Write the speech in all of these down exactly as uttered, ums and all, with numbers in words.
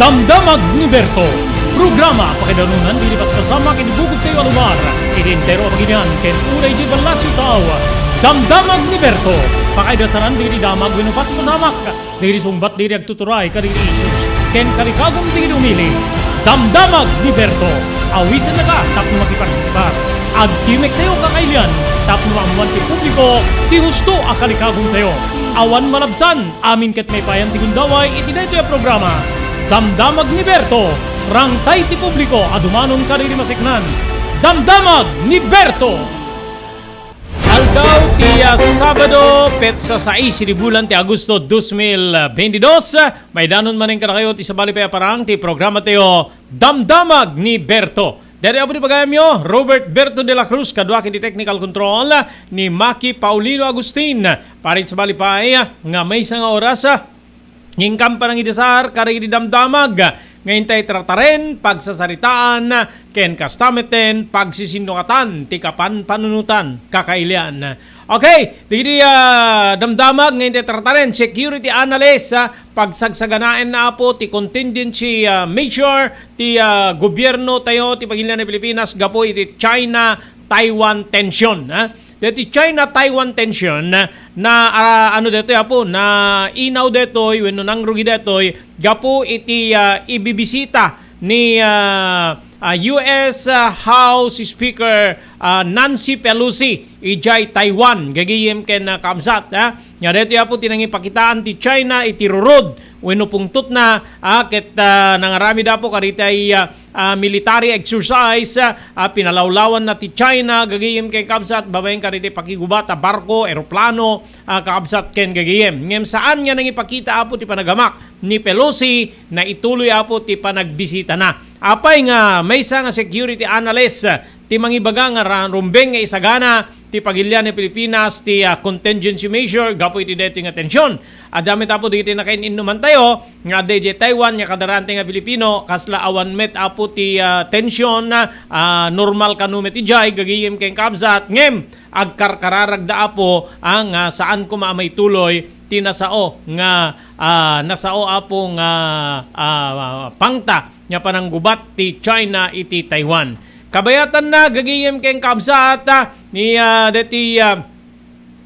Damdamag ni Berto. Programa pakaidanunan dagiti paspasamak iti bukod tayo a lugar, iti entero a pagilian ken unay iti ballasyo tao. Damdamag ni Berto. Pakaidasaran dagiti damag wenno paspasamak, dagiti sungbat dagiti agtuturay kadagiti issues, ken kalikagum dagiti umili. Damdamag ni Berto. Awisennaka tapno makipartisipar. Agtimek tayo kakailian tapno maammuan ti publiko ti husto a kalikagum tayo. Awan malabsan. Amin ket maipayan ti gundaway iti daytoy a programa. Damdamag ni Berto, rangtay ti publiko a dumanon kadagiti maseknan. Damdamag ni Berto! Aldaw ti, ah, Sabado, petsa sais iti bulan ti Agosto dos mil bentidos. Maidanon manen kadakayo ti sabali pay a parang ti programa tayo, Damdamag ni Berto. Daytoy apo ti pagayamyo, Robert Berto de la Cruz, kaduak iti technical control ni Maki Paulino Agustin. Parit sabali pay nga maysa nga oras, ah, ngem panangidasar kadagiti damdamag nga intay tartaren, pagsasaritaan, ken kasta metten pagsisinnuatan ti kapanpanunotan kakailian. Okay, dagiti, ah, damdamag nga intay tartaren, security analyst, ah, pagsagsaganaenna apo ti contingency, ah, measure ti, ah, gobierno tayo ti pagilian ni Pilipinas gapu iti China-Taiwan tension, ha? Deti China-Taiwan tension na, ah, ano detoy apo, na inaw detoy wenno nangrugi detoy gapu iti, ah, ibibisita ni, ah, ah, U S, ah, House Speaker, ah, Nancy Pelosi idiay Taiwan, gagayem ken, ah, kabsat, ha? Nga detoy apo ti nangipakitaan ti China iti rurod wenno pungtotna, ah, ket, ah, nangaramid apo kaditay, ah, ah, military exercise, ah, ah, pinalawlawanna ti China, gagayem ken kabsat, babaen kaditay pakigubat a barko, eroplano, ah, kabsat ken gagayem. Ngem saan nga nangipakita apo ti panagamak ni Pelosi na ituloy apo ti panagbisitana. Apay nga maysa nga security analyst, ah, ti mangibaga nga ra-, rumbeng nga isagana ti pagilian ni Pilipinas ti, ah, contingency measure gapu iti daytoy nga tension. Adda met apo dagiti nakain-innuman tayo nga adda idiay Taiwan nga kadarante nga Pilipino, kasla awan met apo ti, ah, tension, ah, normal kano met idiay gagayem ken kabsat, ngem agkarkararagda apo, ah, nga saan koma a maituloy ti nasao nga, ah, nasao apo nga, ah, pangta nga pananggubat ti China iti Taiwan. Kabayatanna, gagayem ken kabsat, ah, ni, ah, deti, ah,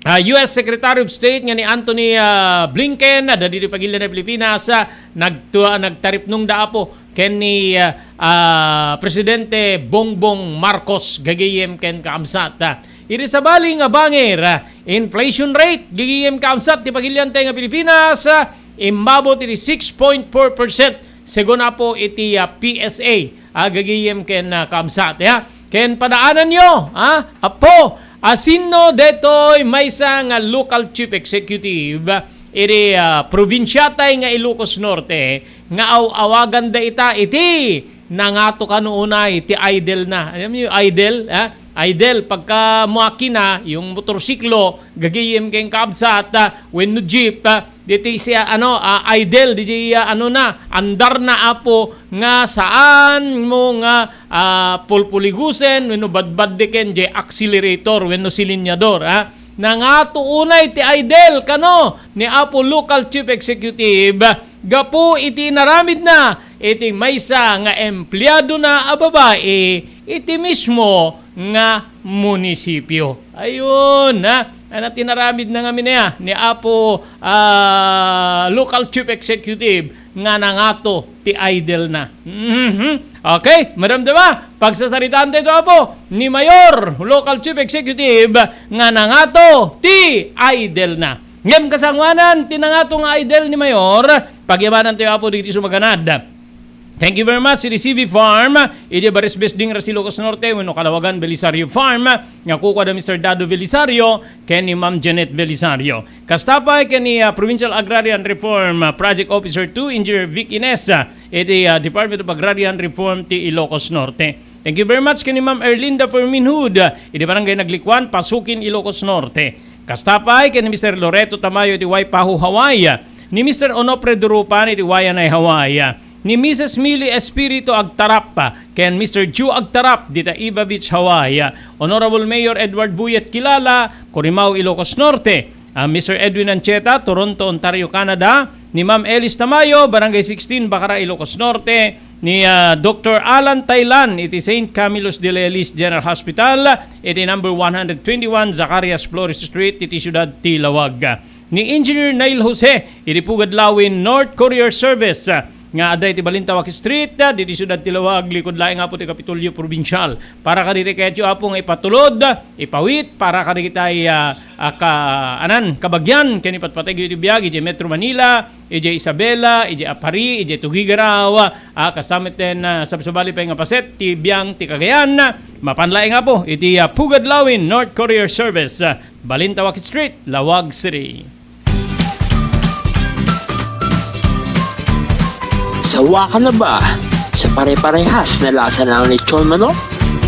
ah, U S Secretary of State nga ni Anthony, ah, Blinken, adda ditoy pagilian ni Pilipinas, ah, nagtua-, nagtaripnongda apo ken ni, ah, ah, Presidente Bongbong Marcos, gagayem ken kabsat, ah. Iti sabali nga bangir, ah, inflation rate, gagayem kabsat ti pagilian tayo nga Pilipinas, ah, immabot iti six point four percent, segun apo iti, ah, P S A. Ah, gagayem ken, ah, kabsat, ya. Ken padaananyo, ah, apo, ah, sinno detoy maysa nga local chief executive, ah, iti, ah, probinsiatay nga Ilocos Norte nga aw-awagan da ita iti nangato kano unay ti idol na. Alam niyo, idol, ah? Idol, pagka muakina, yung motorsiklo, gagayem ken kabsat, ah, wenno jeep, ah, diti siya, ano, ah, idol, diti, ah, ano na, andar na apo nga saan mo nga, ah, pulpuligusen, wenno badbaddiken, di accelerator, wenno silinyador, ah. Nangato unay ti idol, kano, ni Apo Local Chief Executive, gapu iti inaramidna iti maysa nga empleadona a babai iti mismo nga munisipio. Ayun, ha? Ano ti inaramidna ngamin aya ni Apo, ah, Local Chief Executive nga nangato ti idol na. Mhm. Okay, madam, di ba? Pagsasaritaan tayo, Apo, ni Mayor, Local Chief Executive, nga nangato ti idol na. Ngem kasangoanan ti nangato nga idol ni Mayor, pagyamanan tayo, Apo, diti sumaganad. Thank you very much, iti C V Farm, iti Barisbes, Dingaras, Ilocos Norte, wenno Calawagan, Belisario Farm, nga kukua da Mister Dado Belisario, ken ni Ma'am Janet Belisario. Kasta pay ken ni, ah, Provincial Agrarian Reform, ah, Project Officer two, Engineer Vic Ines, ah, iti, ah, Department of Agrarian Reform ti Ilocos Norte. Thank you very much ken ni Ma'am Erlinda Ferminhud, ah, iti Barangay Naglikuan, Pasukin, Ilocos Norte. Kasta pay ken ni Mister Loreto Tamayo iti Waipahu, Hawaii, ni Mister Onofre Durupan iti Wayanay, Hawaii, ni Missus Millie Espiritu Agtarap, ken Mister Joe Agtarap dita Iva Beach, Hawaii, Honorable Mayor Edward Buyet Kilala, Corimao, Ilocos Norte, ah, Mister Edwin Ancheta, Toronto, Ontario, Canada, ni Ma'am Elis Tamayo, Barangay sixteen, Bacara, Ilocos Norte, ni, ah, Doktor Alan Tailan iti Saint Camillus de Lelis General Hospital, iti number one hundred twenty-one Zacarias Flores Street, iti siudad ti Laoag. Ni Engineer Neil Jose, iti Pugad Lawin North Courier Service, ah, nga adda iti Balintawak Street, ah, diti siudad ti Laoag, likud laeng, Apo, ti Kapitolyo Probinsial. Para kadagiti kayatyo, Apo, nga ipatulod, ipawit, para kadagiti, ah, ah, ka-, anan, kabagian, ken ipatpateg iti biag, idiay Metro Manila, idiay Isabela, idiay Aparri, idiay Tuguegarao, ah, kasta met ten, ah, sabsabali pay nga paset ti biang ti Cagayan, mapan laeng, Apo, iti, ah, Pugad Lawin North Courier Service, ah, Balintawak Street, Laoag City. Sawa ka na ba sa pare-parehas na lasa ng lechon manok?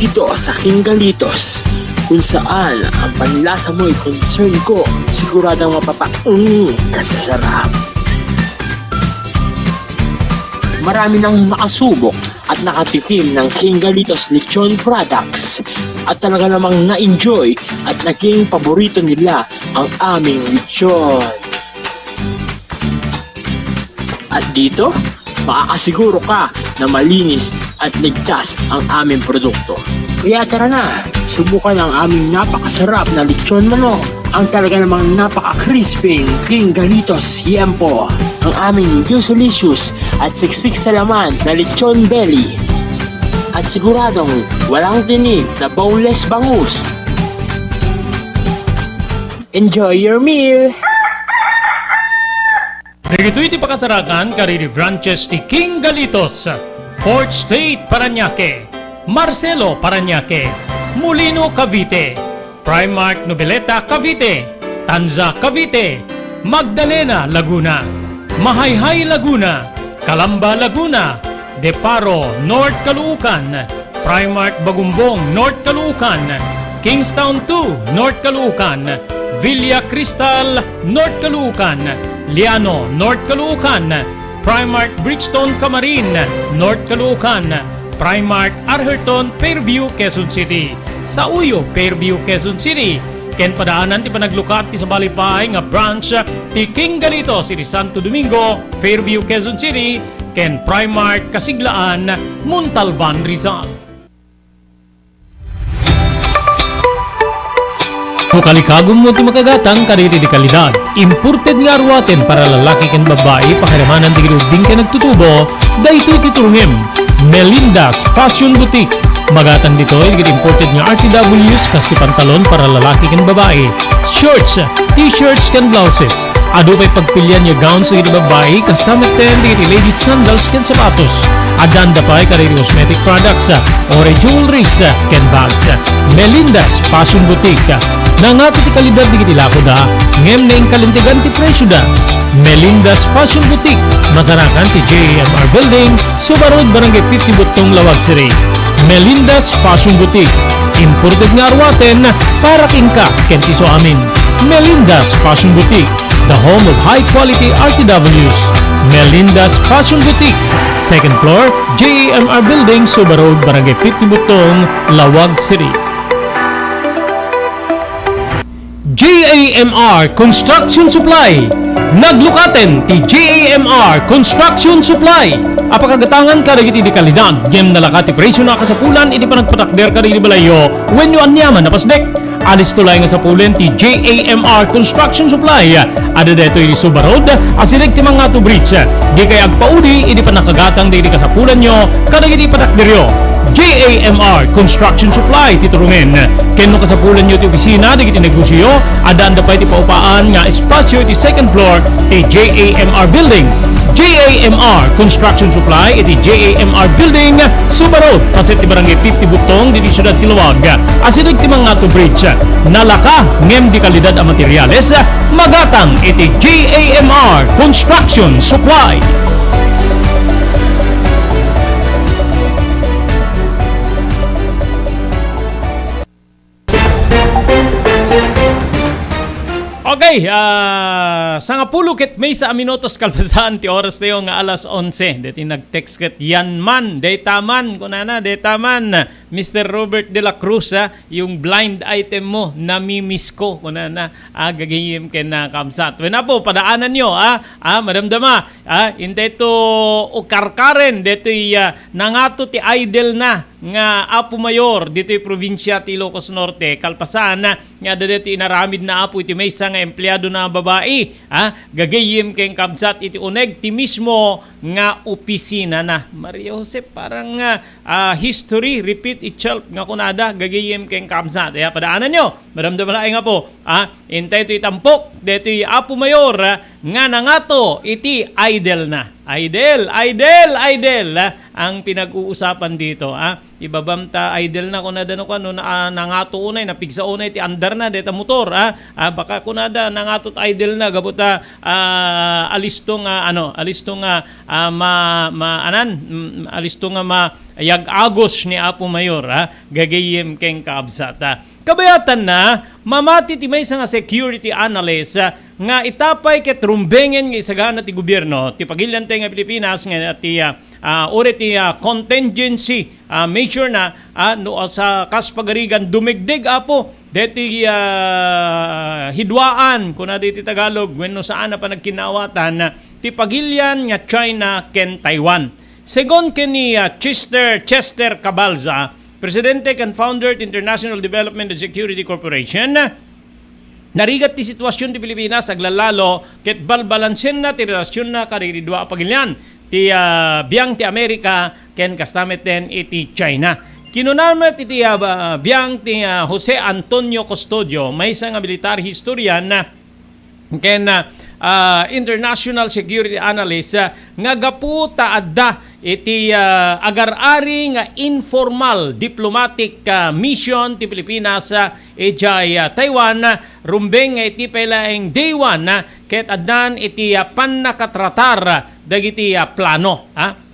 Dito sa King Galitos, kung saan ang panlasa mo'y concern ko, siguradong mapapaung ka sa sarap. Marami nang nakasubok at nakatikim ng King Galitos Lechon Products at talaga namang na-enjoy at naging paborito nila ang aming lechon. At dito, makakasiguro ka na malinis at ligtas ang aming produkto. Kaya tara na, subukan ang aming napakasarap na lechon manok, ang talaga namang napaka-crispy King Galitos Yempo, ang aming juicy-licious at siksik sa laman na lechon belly. At siguradong walang tinik na boneless bangus. Enjoy your meal! Dagitoy ti pakasarakan kadagiti branches ti King Galitos, Fourth Street, Parañaque, Marcelo, Parañaque, Molino, Cavite, Primark, Noveleta, Cavite, Tanza, Cavite, Magdalena, Laguna, Mahayhay, Laguna, Calamba, Laguna, Deparo, North Caloocan, Primark Bagumbong, North Caloocan, Kingstown two, North Caloocan, Villa Cristal, North Caloocan, Liano, North Caloocan, Primark Bridgestone Camarin, North Caloocan, Primark Arherton, Fairview, Quezon City, Sauyo, Fairview, Quezon City, ken padaanan ti panaglukat ti sabali pay nga branch ti King Galitos iti Santo Domingo, Fairview, Quezon City, ken Primark Kasiglaan, Montalban, Rizal. No kalikagummo ti makagatang kadagiti kalidad, imported nga aruaten para lalaki ken babbai, pakiramanan dagiti ubbing ken agtutubo, daytoy ti turongem. Melinda's Fashion Boutique. Magatang ditoy dagiti imported nga R T Ws kas ti pantalon para lalaki ken babbai, shorts, t-shirts ken blouses. Adu pay pagpilian nga gowns dagiti babbai, kasta met ten dagiti ladies sandals ken sapatos. Addaanda pay kadagiti cosmetic products, or jewelries, ken bags. Melinda's Fashion Boutique. Nangato ti kalidad dagiti lakoda, ngem naingkalintegan ti presioda. Melinda's Fashion Boutique, masarakan ti J A M R Building, Suba Road, Barangay fifty, Buttong, Laoag City. Melinda's Fashion Boutique. Imported nga aruaten para kenka ken ti isuamin. Melinda's Fashion Boutique, the home of high quality R T Ws. Melinda's Fashion Boutique, second floor, J A M R Building, Suba Road, Barangay fifty, Buttong, Laoag City. J A M R Construction Supply. Naglukaten ti J A M R Construction Supply. Apakagatangan kadagiti di kalidad, ngem nalaka ti presio a kasapulan iti panagpatakder kadagiti balayyo wenno aniaman a pasdek. Alisto laeng nga sapulen ti J A M R Construction Supply. Adda daytoy iti Suba Road, asideg ti Mangato Bridge. Dikay agpaudi iti pannakagatang dagiti kasapulanyo kadagiti patakderyo. J A M R Construction Supply ti turongen. Ken no kasapulanyo ti opisina dagiti negosioyo, addaanda pay ti paupaan nga espasio iti second floor ti J A M R Building. J A M R Construction Supply iti J A M R Building, Suba Road, paset ti Barangay fifty Buttong, diti siudad ti Laoag. Asideg ti Mangato Bridge. Nalaka ngem di kalidad a materiales, magatang iti J A M R Construction Supply. Okay, ah, sangapulo ket maysa a minutos kalpasan ti oras tayo nga alas onse. Deti nag-text ket, "Yan man, dayta man," kunana, "dayta man, Mister Robert de la Cruz, ah, yung blind item mo, namimiss ko," kunana, ah, gagayem ken, ah, kabsat. Wen, apo, padaanan nyo, ah, ah, madamdama, ah, intay to ukarkaren, detoy, ah, nangato ti idol na, nga Apo Mayor ditoy probinsia ti Ilocos Norte, kalpasan nga adda ditoy inaramid na apo iti maysa nga empleado na babai, ha? Gagayem ken kabsat iti uneg ti mismo nga opisina na. Maria Jose, parang, ah, ah, history repeat itself nga kunada, gagayem ken kabsat. Ya, padaanan nyo, madamdama laeng apo, ha? Intay to itampok, detoy Apo Mayor, ah, nga nangato iti idol na. Idol, idol, idol, ah, ang pinag-uusapan dito, ah. Ibabam ta idol na, kunada no, kano, na, ah, nangato unay, napigsa unay ti andar na, deta motor, ah. Ah, baka kunada nangato ti idol na, gapu ta, ah, alisto nga, ano, alisto nga, ah, ma, ma, anan, mm, alisto nga ma, yag-agos ni Apo Mayor, ah. Gagayem ken kaabsat, ah. Kabayatan na, mamati ti maysa nga security analyst, ah, nga itapay ket rumbengen nga isagana ti gobierno ti pagilian tayo nga Pilipinas nga ti, ah, ah, uri ti, ah, contingency, ah, measure na, ah, no, sa kas pagarigan dumigdig, apo, deti, ah, hidwaan, kuna diti Tagalog, wenno saan a panagkinnaawatan, ah, ti pagilian nga China ken Taiwan. Segun ken ni, ah, Chester, Chester Cabalza, presidente ken founder ti International Development and Security Corporation, narigat ti sitwasyon ti Pilipinas aglalalo ket balbalansenna ti relasionna kadagiti dua a pagilian, ti, ah, biang ti Amerika ken kasta met den iti China. Kinuna met iti, ah, ba-, biang ti, ah, Jose Antonio Custodio, maysa nga military historian, ken, ah, ah, international security analyst, ah, nga gapu ta adda iti, ah, agar-ari nga informal diplomatic, ah, mission ti Pilipinas, ah, idiay, ah, Taiwan, ah, rumbeng nga iti pay laeng day one, ah, ket addan iti, ah, pannakatratar, ah, dagiti, ah, plano, ah.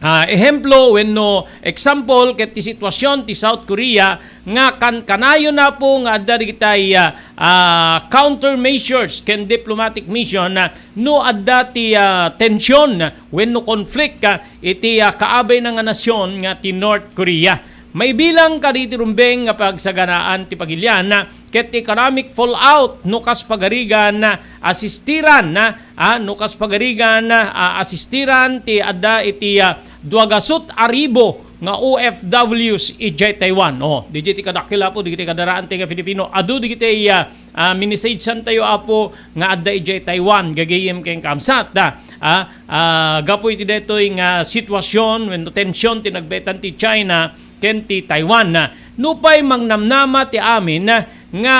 Ah, ehemplo wenno example ket ti sitwasyon ti South Korea nga kankanayon, apo, nga adda dagitay, ah, ah, countermeasures ken diplomatic mission, ah, no adda ti, ah, tensyon wenno conflict, ah, iti, ah, kaabayna nga nasyon nga ti North Korea. Maibilang kadagiti rumbeng nga pagsaganaan ti pagilian, ah, ket economic fallout no kas pagarigan, ah, asistiran, ah, ah, no kas pagarigan, ah, asistiran ti adda iti, ah, duagasut a ribu nga O F Ws idiay Taiwan. Oh, digitti kadakkel, apo, digitti kadaraan ti nga Filipino. Adu digitti, ah, ah, minisagesan tayo, apo, nga adda idiay Taiwan, gagayem ken kaabsat, ah, ah, ah, gapu iti daytoy nga sitwasyon wenno tensyon ti nagbetan ti China ken ti Taiwan. Nupay mangnamnama ti amin nga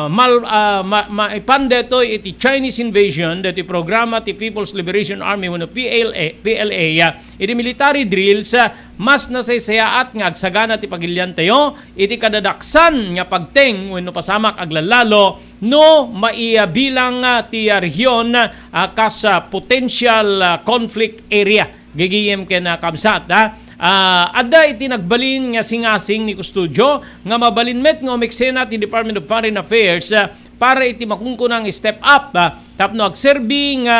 mal-, ah, ma-, maipan daytoy iti Chinese invasion, daytoy programa ti People's Liberation Army wenno P L A, P L A, ah, iti military drills, ah, mas nasaysayaat nga agsagana ti pagiliantayo iti kadadaksan nga pagteng wenno pasamak aglalalo no maibilang, ah, ti, ah, rehiyon, ah, kas, ah, potential, ah, conflict area. Gigiyem ken, ah, kabsat, ah. Ah, adda iti nagbalin nga singasing ni Custodio nga mabalin met nga umeksena ti Department of Foreign Affairs, ah, para iti makunkunang step up, ah, tapno agserbi nga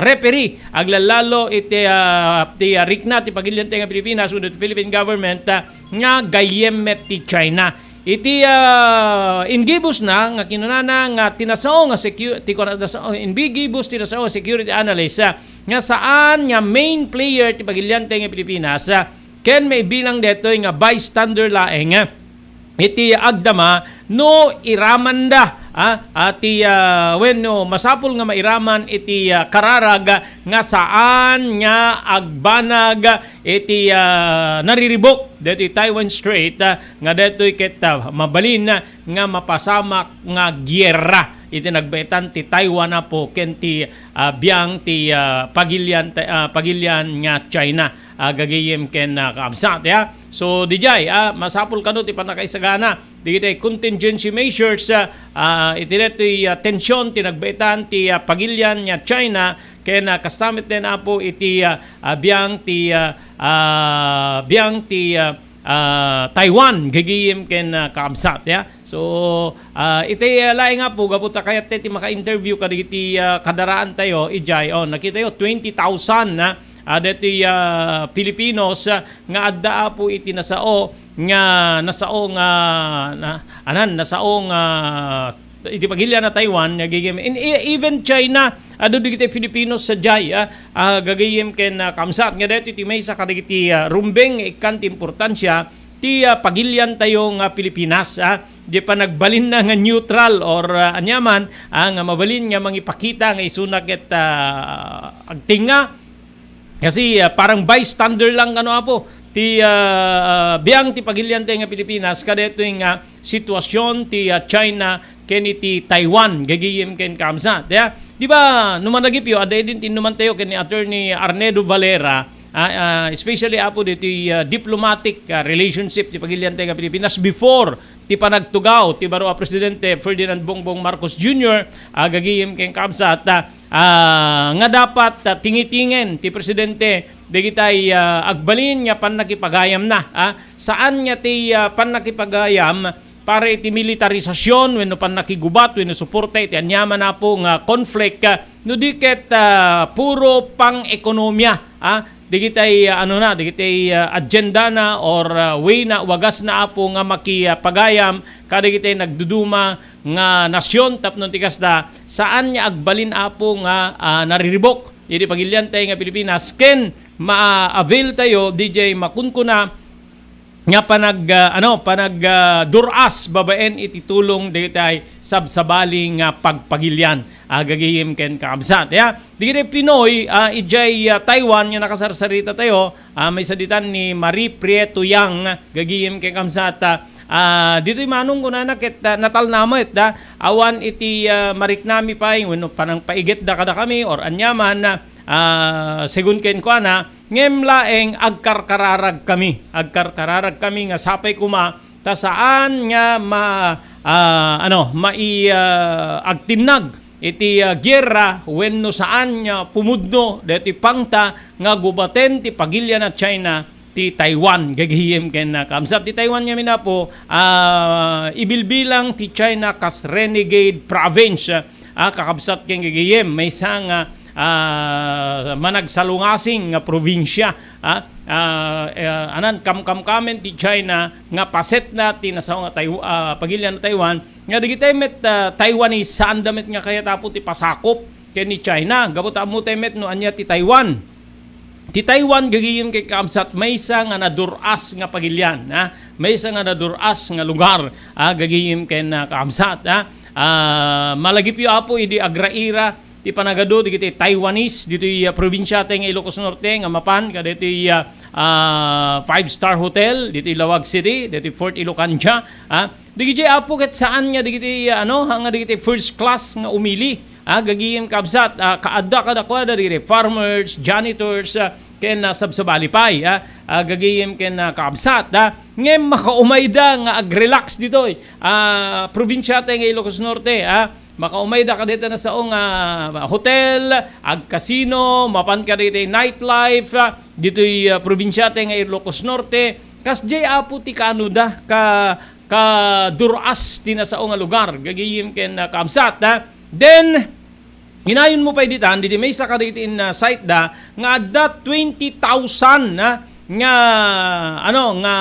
referee aglalalo iti, ah, ti, ah, rikna ti pagilian ti nga Pilipinas wenno ti Philippine government, ah, nga gayyem met ti China. Iti, ah, inggibus na nga kinunana nga tinasao nga secu-, ti kunana, inggibus tinasao nga security analyst, ah, nga saan nga main player ti pagilian ti nga Pilipinas, ah, ken maibilang detoy nga bystander laeng, ah, iti agdama no iramanda, ah, ah, ti, ah, wenno masapul nga mairaman iti, ah, kararag nga saan nga agbanag iti, ah, nariribuk deti Taiwan Strait, ah, nga detoy ket, ah, mabalin, ah, nga mapasamak nga giyera iti nagbaetan ti Taiwan, apo, ken ti, ah, biang ti, ah, pagilian, ah, pagilian nga China, ah, gagayem ken, ah, kaabsat, ya. So, dijay, ah, masapul kano ti pannakaisagana dagiti contingency measures, ah, ah, iti detoy, ah, tensyon ti nagbaetan ti, ah, pagilian nga China ken, ah, kasta met den, apo, iti, ah, ah, biang ti, ah, ah, biang ti, ah, ah, Taiwan, gagayem ken, ah, kaabsat, ya. So, ah, iti, ah, laeng nga po, gapu ta kayat ti maka-interview kadagiti, ah, kadaraan tayo, ijay, oh, nakita yo, twenty thousand na, ah, deti, ah, Filipinos, ah, nga adda apo iti nasao, nga nasao nga, na, anan, nasao nga iti pagilian na Taiwan, nga gigim-, in, e-, even China, adu dagiti Filipinos sa jay, ah, ah, gagayem ken, ah, kamsat nga daytoy ti maysa kadagiti, ah, rumbeng nga ikkan ti importansia ti, ah, pagilian tayo nga Pilipinas, ah, di panagbalin na nga neutral or, ah, anyaman, ah, nga mabalin nga mangipakita nga isuna ket, ah, agtinga. Kasi, ah, parang bystander lang kano, apo, ti, ah, biang ti pagilian tayo nga Pilipinas, kadaytoy nga sitwasyon ti, ah, China ken iti Taiwan, gagayem ken kamsat. Ya, di ba, no managipyo, adda idin tinnuman tayo ken ni Attorney Arnedo Valera, ah, ah, especially apo ditoy, ah, diplomatic, ah, relationship ti pagilian tayo nga Pilipinas before ti panagtugaw ti baro a Presidente Ferdinand Bongbong Marcos Junior, ah, gagayem ken kamsat, ah, ah, nga dapat, ah, tingitingen ti Presidente dagitay, ah, agbalin nga pannakipagayamna, ah. Saan nga ti, ah, pannakipagayam para iti militarisasyon wenno pannakigubat wenno suporta iti aniaman apo nga conflict, ah, no di ket, ah, puro pang-ekonomia, ah, dagitay, ah, ano na, dagitay, ah, agenda na or, ah, way na, wagas na apo nga makipagayam kadagitay nagduduma nga nasyon tapno ti kasta, saan nga agbalin apo nga, ah, nariribok iti pagilian tayo nga Pilipinas ken ma-avail tayo dijay makunkuna nga panag, ah, ano, panag, ah, dur-as babaen iti tulong dagitay sabsabali nga pagpagilian. Ah, gagayem ken kaabsat, ya. Dagiti Pinoy, ah, ijay, ah, Taiwan nga nakasarsarita tayo, ah, maisaditan ni Marie Prieto Yang, gagayem ken kaabsat, ah, ah, ditoy manong kunana ket, ah, natalna met, da, awan iti, ah, mariknami pay, wenno panangpaigitda kadakami or anyaman, ah, segun ken kuana, ngem laeng agkarkararag kami. Agkarkararag kami nga sapay koma ta saan nga ma-, ah, ano, mai-, ah, agtinnag iti, ah, giyerra wenno saan nga pumudno deti pangta nga gubaten ti pagilian a China ti Taiwan, gagayem ken, ah, kaabsat. Ti Taiwan ngamin apo, ah, ibilbilang ti China kas renegade province, ah, kakabsat ken gagayem, maysa nga, ah, managsalungasing nga probinsya, ah, ah, eh, anan, kamkamkamen ti China nga pasetna ti nasao nga Taiw-, ah, pagilian a Taiwan, nga dagitay met, ah, Taiwanese, saanda met nga kayat apo ti pasakop ken ni China. Gapu ta ammo tayo met no ania ti Taiwan. Ti Taiwan, gagayem ken kaabsat, maysa nga nadur-as nga pagilian, ha? Maysa nga nadur-as nga lugar, ah, gagayem ken, ah, kaabsat, ha? Ah, malagipyo apo idi agraira ti panagadu dagiti Taiwanese ditoy, ah, probinsia tayo nga Ilocos Norte nga mapan kadaytoy, ah, ah, five-star hotel ditoy Laoag City, ditoy Fort Ilocandia, ha? Dagiti apo ket saan nga dagiti, ah, ano, nga dagiti first class nga umili. Ah, gagayem kaabsat, ah, kaadda kadakuada dagiti farmers, janitors, ah, ken, ah, sabsabali pay, ah, ah, gagayem ken, ah, kaabsat, ah. Ngem makaumayda nga ag-relax ditoy, ah, probinsia tayo nga Ilocos Norte, ah. Makaumayda kadayta nasao nga hotel, ag-casino, mapan kadayta nightlife, ah, ditoy, ah, probinsia tayo nga Ilocos Norte. Kasdiay apo ti kaanoda, ka kadur-as ti nasao nga lugar, gagayem ken, ah, kaabsat, ha? Then, inayon mo pay ditan, didi maysa kadagiti in, ah, site da, nga adda twenty thousand, ha, nga, ano, nga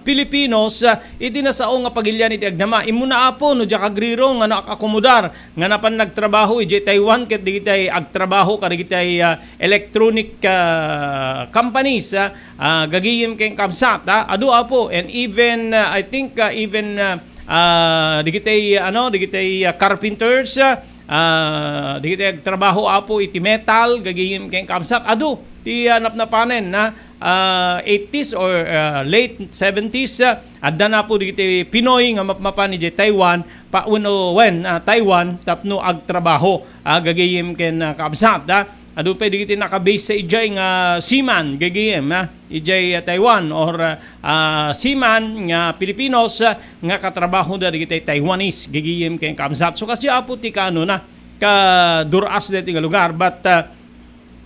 Filipinos, ah, iti nasao nga pagilian iti agdama. Immuna apo, no diak agriro nga naakomodar, nga napan nagtrabaho idiay Taiwan, ket digitay agtrabaho, kadigitay, ah, electronic, ah, companies, ah, ah, gagayem ken kaabsat, ah, adu apo, and even, ah, I think, ah, even, ah, ah, digitay, ano, digitay, ah, carpenters, ah, ah, digitay agtrabaho apo iti metal, gagayem ken kaabsat, adu ti, ah, napnapanen na, ah, eighties or, ah, late seventies, ah, adda na po digitay Pinoy nga mapmapan idiay Taiwan, pa, wenno, wen, ah, Taiwan, tapno agtrabaho, ah, gagayem ken, ah, kaabsat, ah. Adu pay dagiti nakabase sa idiay nga seaman, gagayem, ha? Idiay, ah, Taiwan or, ah, seaman nga Filipinos, ah, nga katrabaho da dagiti Taiwanese, gagayem ken kaabsat. So, kasdi apo ti kaano na, kadur-as dagiti nga lugar. But, ah,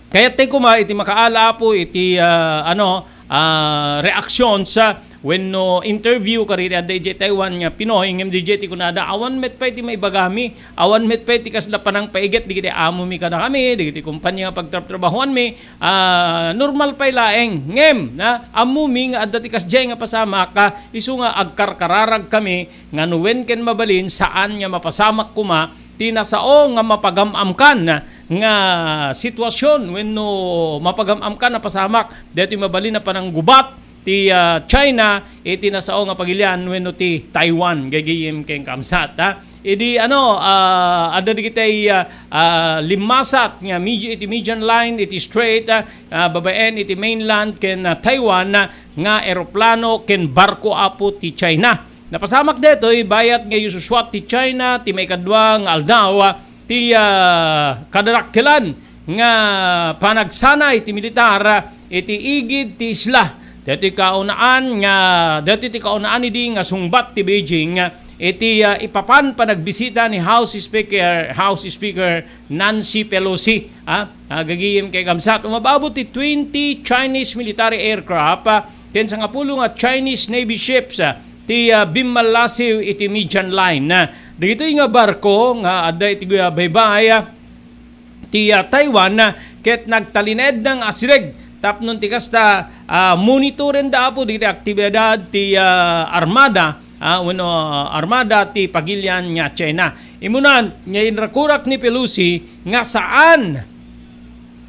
kayat tayo kuma iti makaala apo iti, ah, ano, ah, reaksyon sa wenno interview kadagiti adda idiay Taiwan nga Pinoy, ngem diay ti kunada, awan met pay ti maibagami, awan met pay ti kasla panangpaiget dagiti amomi kadakami, dagiti kumpanya nga pagtrabtrabahoanmi, ah, normal pay laeng. Ngem, na, ammomi nga adda ti kasdiay nga pasamak, ah, isu nga agkarkararag kami nga no wen ken mabalin, saan nga mapasamak koma ti nasao nga mapagam-amkan nga sitwasyon wenno mapagam-amkan a pasamak daytoy mabalin a pananggubat ti, ah, China iti nasao nga pagilian wenno ti Taiwan, gagayem ken kamsat, ha. Idi, ano, ah, adda dagiti, ah, ah, limmasat nga medi-, iti median line iti strait, ah, ah, babaen iti mainland ken, ah, Taiwan, ah, nga eroplano ken barko, apo, ti China. Napasamak daytoy bayat nga isusuat ti China ti maikadua nga aldaw, ah, ti, ah, kadarakkelan nga panagsanay ti militar, ah, iti igid ti isla. Daytoy kaunaan nga, daytoy ti kaunaan idi nga sungbat ti Beijing, ah, iti, ah, ipapan panagbisita ni House Speaker, House Speaker Nancy Pelosi, ah, ah, gagayem ken kamsat. Umababot ti twenty Chinese military aircraft, ah, ken sangapulo nga Chinese Navy ships, ah, ti, ah, bimmallasiw iti median line. Ah, dagitoy nga barko nga adda iti, ah, baybay, ah, ti, ah, Taiwan, ah, ket nagtalinaedda nga asideg tapno ti kasta, ah, monitorenda, apo, dagiti aktibidad ti, ah, armada, ah, wenno, ah, armada ti pagilian nga China. Immuna nga inrakurak ni Pelosi nga saan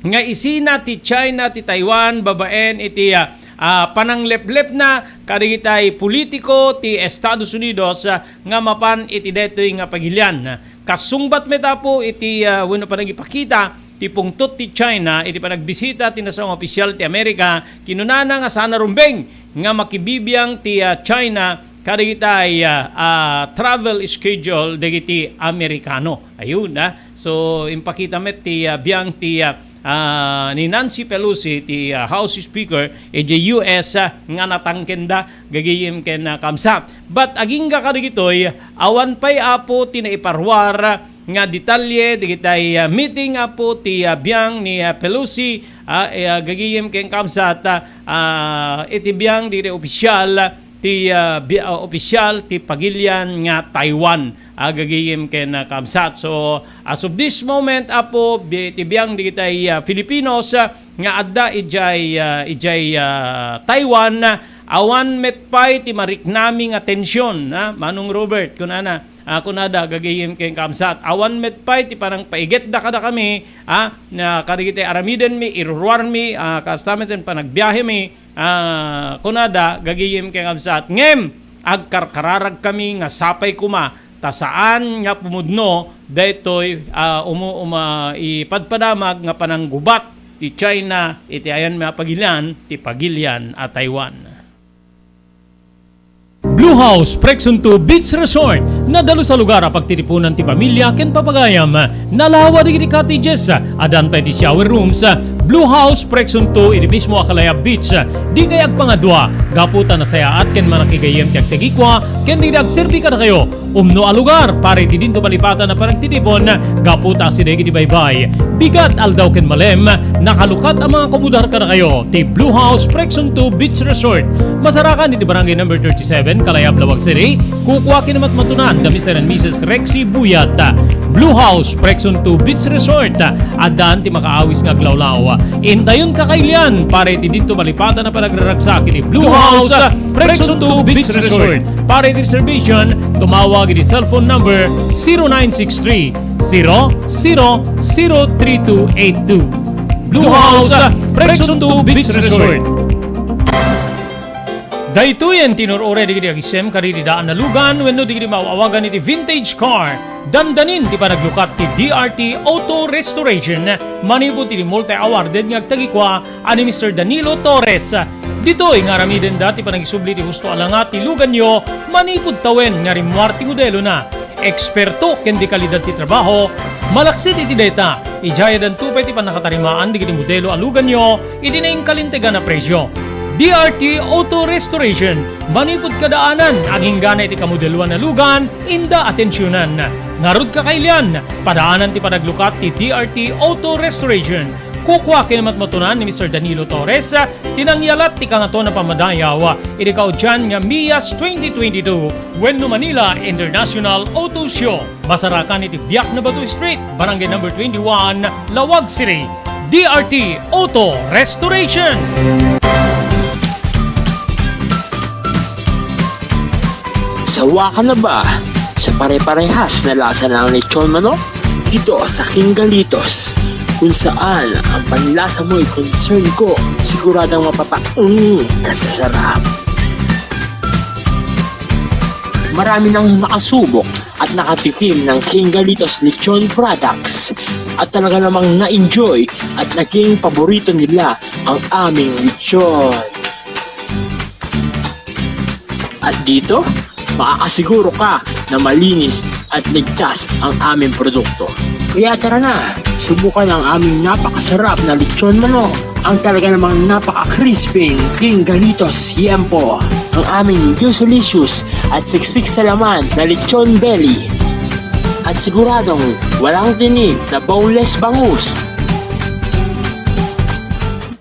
nga isina ti China ti Taiwan babaen iti, ah, ah, panangleplepna kadagiti politiko ti Estados Unidos, ah, nga mapan iti daytoy nga pagilian. Kasungbat met, apo, iti, ah, wenno panagipakita ti pungtot ti China iti panagbisita ti nasao nga opisyal ti Amerika, kinunana nga saan a rumbeng nga makibibiang ti, ah, China kadagiti, ah, ah, travel schedule dagiti Amerikano. Ayun, ah. So, impakita met ti, ah, biang ti, ah, ah, ni Nancy Pelosi, ti, ah, House Speaker, idiay U S, ah, nga natangkenda, gagayem ken, ah, kamsat. But agingga kadagitoy, awan pay, apo, ti naiparuar nga detalye dagiti, ah, meeting, apo, ti, ah, biang ni, ah, Pelosi, ah, eh, ah, gagayem ken kamsat, ah, ah, iti biang dagiti opisyal ti, ah, bi-, ah, opisyal ti pagilian nga Taiwan, ah, gagayem ken, ah, kamsat. So, as of this moment, apo, bi-, ti biang dagiti, ah, Filipinos, ah, nga adda idiay, ah, idiay, ah, Taiwan, ah, awan met pay ti mariknami nga tension, ah, Manong Robert, kunana, ah, kunada, gagayem ken kamsat. Awan met pay ti panangpaigetda kadakami, ah, na kadagiti aramidenmi, iruruarmi, ah, kasta met ti panagbiahemi, ah, kunada, gagayem ken kamsat. Ngem, agkarkararagkami nga sapay koma, ta saan nga pumudno daytoy, ah, umu-, uma-, ipadpadamag nga pananggubat ti China iti ayanmi a pagilian, ti pagilian a Taiwan. Blue House Preksunto Beach Resort, nadalus a lugar a pagtitipunan ti pamilya ken papagayam. Nalawa dagiti cottages, addan pay ti shower rooms. Blue House Preksunto iti mismo a Kalayab Beach. Dikay agpangadua, gapu ta nasayaat ken manakigayyem ti agtagikua ken dagiti agserbi kadakayo. Umno a lugar para iti dinto malipatan a panagtitipon, gapu ta asideg iti baybay. Bigat aldaw ken malem, nakalukat a mga kumudar kadakayo ti Blue House Preksunto Beach Resort. Masarakan iti Barangay Number thirty-seven, Kalayab, Laoag City. Kukua ken matmatunan da Mister and Missus Rexy Buyat. Blue House Preksunto Beach Resort. Addan ti makaawis nga aglawlaw. Intayon kakailian para iti dinto malipatan a panagraragsak iti Blue House Preksunto Beach Resort. Para iti reservation, tumawag iti cellphone number zero nine six three, zero zero zero three two eight two. Blue House Preksunto Beach Resort. Daytoyen ti inur-uray dagiti agisem kadagiti daan a lugan wenno dagiti maaw-awagan iti vintage car. Dandanin ti panaglukat ti D R T Auto Restoration manipud iti multi-awarded nga agtagikua a ni Mister Danilo Torres. Ditoy nga aramidenda ti panagisubli ti husto a langat ti luganyo manipud tawen nga rimmuar ti modelona. Eksperto ken di kalidad ti trabaho, malaksid iti dayta, idiay addanto pay ti pannakatarimaan dagiti modelo a luganyo iti naingkalintegan a presio. D R T Auto Restoration, manipud kadaanan, aginggana iti kamodeloan a lugan, inda atensionan. Ngarud kakailian, padaanan ti panaglukat ti D R T Auto Restoration. Kukua ken matmatunan ni Mister Danilo Torres, ti nangyalat ti kangaton a pammadayaw iti kaudian nga MIAS twenty twenty-two wenno Manila International Auto Show. Masarakan iti Biak na Bato Street, Barangay Number twenty-one, Laoag City. D R T Auto Restoration. Sawa ka na ba sa pare-parehas na lasa ng lechon manok? Dito sa King Galitos, kung saan ang panlasa mo'y concern ko, siguradong mapapaung ka sa sarap. Marami nang nakasubok at nakatikim ng King Galitos Lechon Products at talaga namang na-enjoy at naging paborito nila ang aming lechon. At dito, makakasiguro ka na malinis at ligtas ang aming produkto. Kaya tara na, subukan ang aming napakasarap na lechon manok, ang talaga namang napaka-crispy King Galitos Siempo, ang aming juicelicious at siksik sa laman na lechon belly, at siguradong walang tinik na boneless bangus.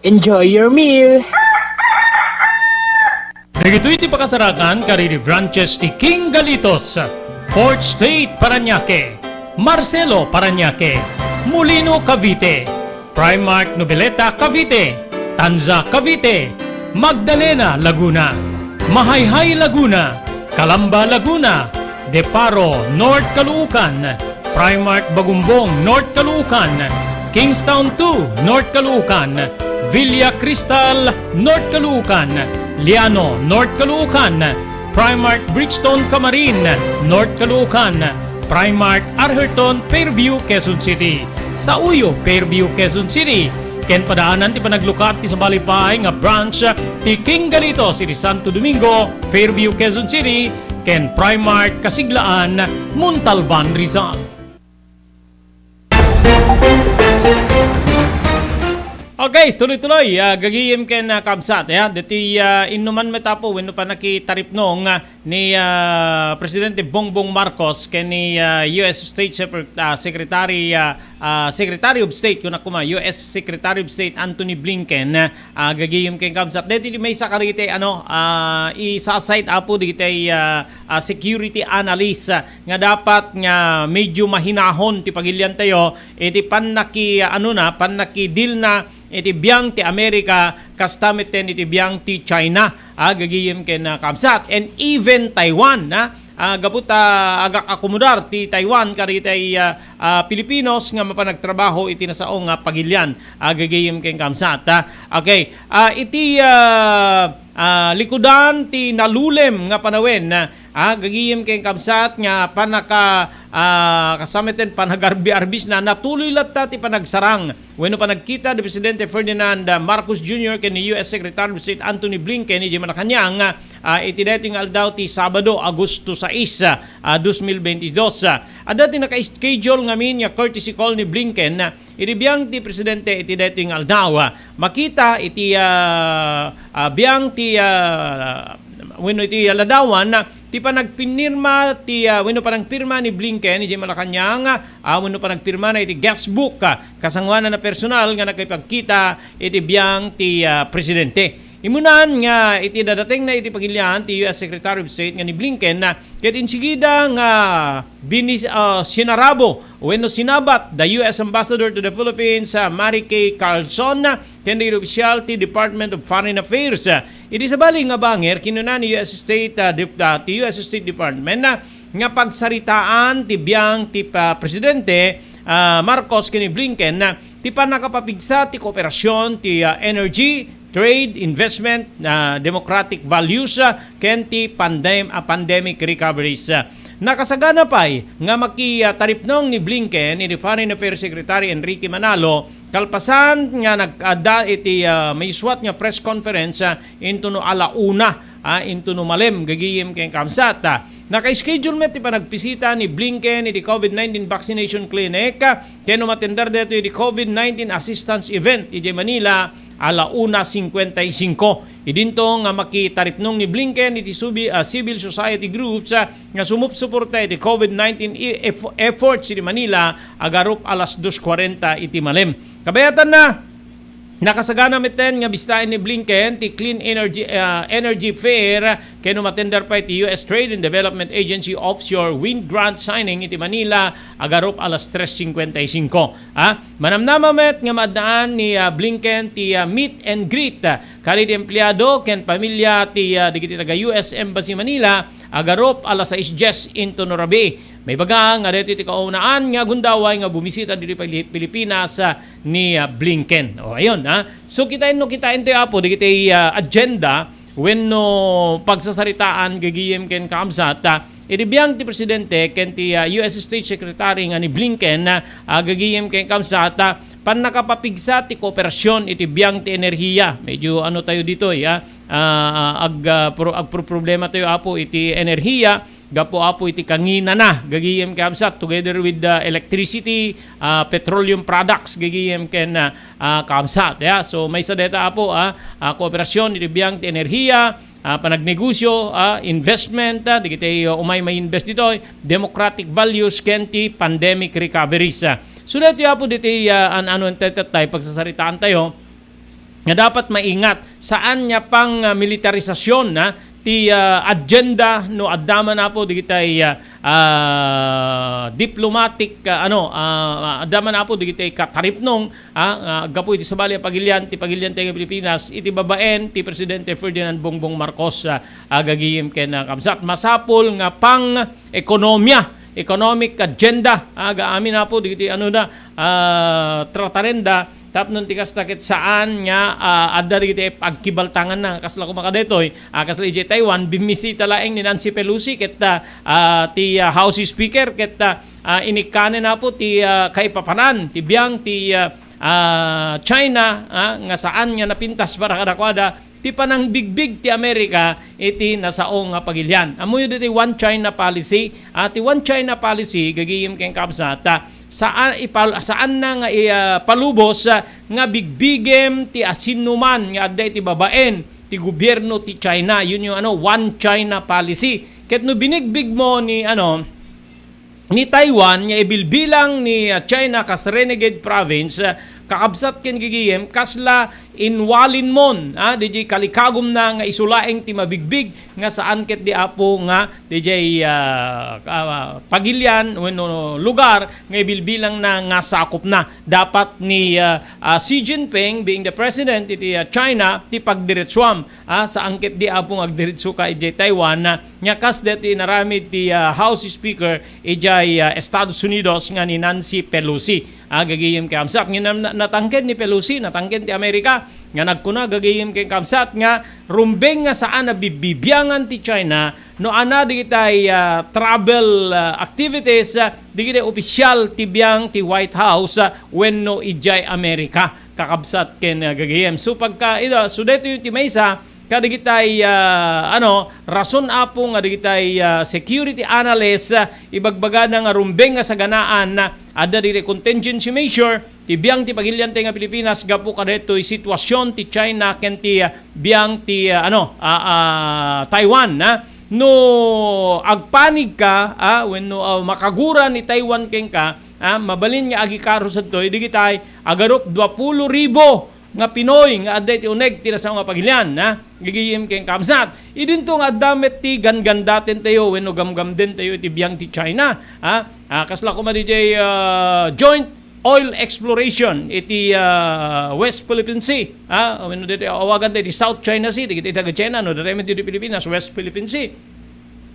Enjoy your meal! Dagitoy ti pakasarakan kadagiti branches ti King Galitos, Fourth Street, Parañaque, Marcelo, Parañaque, Molino, Cavite, Primark Noveleta, Cavite, Tanza, Cavite, Magdalena, Laguna, Mahayhay, Laguna, Calamba, Laguna, De Paro, North Caloocan, Primark Bagumbong, North Caloocan, Kingstown two, North Caloocan, Villa Cristal, North Caloocan, Liano, North Caloocan, Primark Bridgestone, Camarin, North Caloocan, Primark Arherton, Fairview, Quezon City, Sauyo, Fairview, Quezon City, ken padaanan ti panaglukat ti sabali pay nga branch ti King Galitos iti Santo Domingo, Fairview, Quezon City, ken Primark Kasiglaan, Montalban, Rizal. Okay, tuloy-tuloy, ah, gagayem ken, ah, kabsat, ya. Deti, ah, innuman met apo wenno panakitaripnong, ah, ni, ah, Presidente Bongbong Marcos ken ni, ah, U S State Secre-, ah, Secretary, ah, ah, Secretary of State, kuna kuma, U S Secretary of State Antony Blinken, ah, gagayem ken kabsat. Deti di maysa kadagiti, ano, ah, isasayt apo dagiti, ah, ah, security analyst, ah, nga dapat nga medyo mahinahon ti pagiliantayo iti pannaki, ano na, pannakidil na iti biang ti Amerika, kasta metten iti biang ti China. Ah, gagayem ken, ah, kabsat. And even Taiwan, ah, ah, gapu ta agak-akomodar ti Taiwan kadagiti, ah, ah, Filipinos nga mapanagtrabaho iti nasao nga pagilian. Ah, gagayem ken kabsat, ah. Okay. Ah, iti, ah, ah, likudan ti nalulem nga panawen, ah, gagayem ken kabsat nga panaka-, ah, kasta metten panagarbi-arbisna, natuloy latta ti panagsarang wenno panagkita ni Presidente Ferdinand, ah, Marcos Junior ken ni U S Secretary of State Antony Blinken idiay Malacañang, ah, iti daytoy nga aldaw ti Sabado, Agosto sais, ah, dos mil bentidos. Ah, adda ti naka-schedule ngamin nga courtesy call ni Blinken, ah, iti biang ti Presidente iti daytoy nga aldaw. Ah, makita iti, ah, ah, biang ti, ah, wenno iti ladawan, ah, ti panagpinirma ti, ah, wenno panagpirma ni Blinken idiay Malacañang, ah, wenno panagpirmana iti guest book, ah, kasangoanan a personal nga nakipagkita iti biang ti, ah, Presidente. Imunan nga iti dadatenna iti pagilian ti U S Secretary of State nga ni Blinken, ah, ket insigida nga binis-, ah, sinarabo wenno sinabat da U S Ambassador to the Philippines, ah, Mary Kay Carlson, ah, ken dagiti opisyal ti Department of Foreign Affairs. Ah, iti sabali nga banger, kinuna ni U S State, ah, Dep-, ah, ti U S State Department, ah, nga pagsaritaan ti biang ti pa-, Presidente, ah, Marcos ken ni Blinken, ah, ti pannakapapigsa ti kooperasyon ti, ah, energy, trade, investment, ah, democratic values, ah, ken ti pandem-, ah, pandemic recoveries. Ah, nakasagana pay nga maki-, ah, taripnong ni Blinken iti Foreign Affairs Secretary Enrique Manalo kalpasan nga nag-adda iti, ah, maysuat nga press conference, ah, intono ala una, ah, intono malem gagayem ken kabsat. Ah, naka-schedule met ti panagpisita ni Blinken iti COVID nineteen vaccination clinic, ah, ken umatender daytoy iti COVID nineteen assistance event idiay Manila, ala una cincuenta y cinco. Idinto nga makitaripnong ni Blinken iti subi-, ah, civil society groups, ah, nga sumupsuporta iti COVID nineteen e-, eff-, efforts iti Manila, agarup alas dos cuarenta iti malem. Kabayatanna, Nakasagana metten nga bistaen ni Blinken ti Clean Energy, ah, Energy Fair ken umattender pay ti U S Trade and Development Agency offshore wind grant signing iti Manila, agarup alas tres cincuenta y cinco. Ah, manamnama met nga maaddaan ni, ah, Blinken ti, ah, meet and greet, ah, kadagiti empleado ken pamilya ti, ah, dagiti taga-U S Embassy Manila, agarup alas sais dies inton no rabii. Maibaga nga daytoy ti kaunaan nga gundaway nga bumisita ditoy Pili-, Pilipinas, ah, ni, ah, Blinken. O, ayun, ah. So, kitaen no kitaentayo, Apo, dagiti, ah, agenda wenno pagsasaritaan gagayem ken kaabsat, ah, iti biang ti Presidente ken ti, ah, U S State Secretary nga ni Blinken, ah, ah, gagayem ken kaabsat, ah, pannakapapigsa ti kooperasyon iti biang ti enerhiya. Medyo ano tayo ditoy, ah, ah, ag-, ah, pro-, agproproblema tayo, Apo, iti enerhiya. Gapu, Apo, iti kanginana, gagayem ken kaabsat, together with the electricity, ah, petroleum products, gagayem ken, ah, ah, kaabsat. Ya. So, maysa dayta, Apo, ah, ah, kooperasyon iti biang ti enerhiya, ah, panagnegosyo, ah, investment, ah, dagiti, ah, umay ma-invest ditoy, democratic values, ken ti pandemic recoveries, ah. So, daytoy, Apo, ditoy, ah, an-, ano, tet-, tet-, tayo, pagsasaritaan tayo. Nga dapat maingat. Saan nga pang, ah, militarisasyon, ah, ti, ah, agenda no adda man, Apo, digitay, ah, ah, diplomatic, ah, ano, ah, adda man, Apo, digitay kataripnong, ah, ah, gapu iti sabali a pagilian ti pagilian tayo nga Pilipinas iti babaen ti Presidente Ferdinand Bongbong Marcos, ah, agagiyem ken, ah, kabsat. Masapul nga pang ekonomiya, economic agenda, ah, ga amin, Apo, digiti ano da, ah, tratarenda, tapno ti kasta ket saan nga, ah, adda digiti agkibaltanganna, kasla koma kadaytoy, ah, kasla idiay Taiwan, bimmisita laeng ni Nancy Pelosi ket, ah, ah, ti, ah, House Speaker ket, ah, ah, inikkanen, Apo, ti, ah, kaipapanan ti biang ti, ah, ah, China, ah, nga saan nga napintas para kadakuada, ti panangbigbig ti Amerika iti nasao nga pagilian. Ammoyo ditoy One China Policy, ah, ti One China Policy, gagiyem ken kabsat, ah, saan ipal-, saanna nga i-, ah, palubos, ah, nga bigbigem ti asinoman nga adda iti babaen ti gobierno ti China. Yun yung ano, One China Policy. Ket no binigbig mo ni, ano, ni Taiwan nga ibilbilang ni, ah, China kas renegade province, ah, kakabsat ken gigiyem, kasla inwalin mon, ah, didiay kalikagumna nga isu laeng ti mabigbig nga saan ket di, Apo, nga didiay, ah, ah, pagilian wenno lugar nga ibilbilangna nga sakopna. Dapat ni, ah, ah, Xi Jinping, being the president iti, ah, China, ti pagdiretsuam. Ah, saan ket di, Apo, nga agdiretsuka idiay Taiwan, ah, nga kas daytoy inaramid ti, ah, House Speaker idiay, ah, Estados Unidos nga ni Nancy Pelosi. Ah, gagiyem ken kabsat. Ngem na-, natangken ni Pelosi, natangken ti Amerika nga nagkuna, gagiyem ken kabsat, nga rumbeng nga saan a bibbibiangan ti China no adda digitay, ah, travel, ah, activities, ah, digitay opisyal ti biang ti White House, ah, wenno idiay Amerika, kakabsat ken, ah, gagiyem. So, pagka, ida, so daytoy ti maysa, kadagitay, ah, ano, rason, Apo, nga dagitay, ah, security analyst, ah, ibagbagana nga rumbeng nga saganaan, ah, adda dagiti contingency measure ti biang ti pagilian tayo nga Pilipinas gapu kadaytoy sitwasyon ti China ken ti, ah, biang ti, ah, ano, ah, ah, Taiwan, ah. No agpanig ka, ah, wenno, ah, makagura ni Taiwan kenka, ah, mabalin nga agikaro sadtoy, digitay, agarup dua pulo ribu nga Pinoy nga adda iti uneg ti nasao nga pagilian, ha? Gigiyem ken kabsat. Idinto nga adda met ti ganggandaten tayo wenno gamgamden tayo iti biang ti China, ha? Ah, kasla koma didiay, ah, joint oil exploration iti, ah, West Philippine Sea, ha? Wenno ditoy awagan tayo di South China Sea, dagiti taga China, no? Ditoy met ditoy Pilipinas, West Philippine Sea.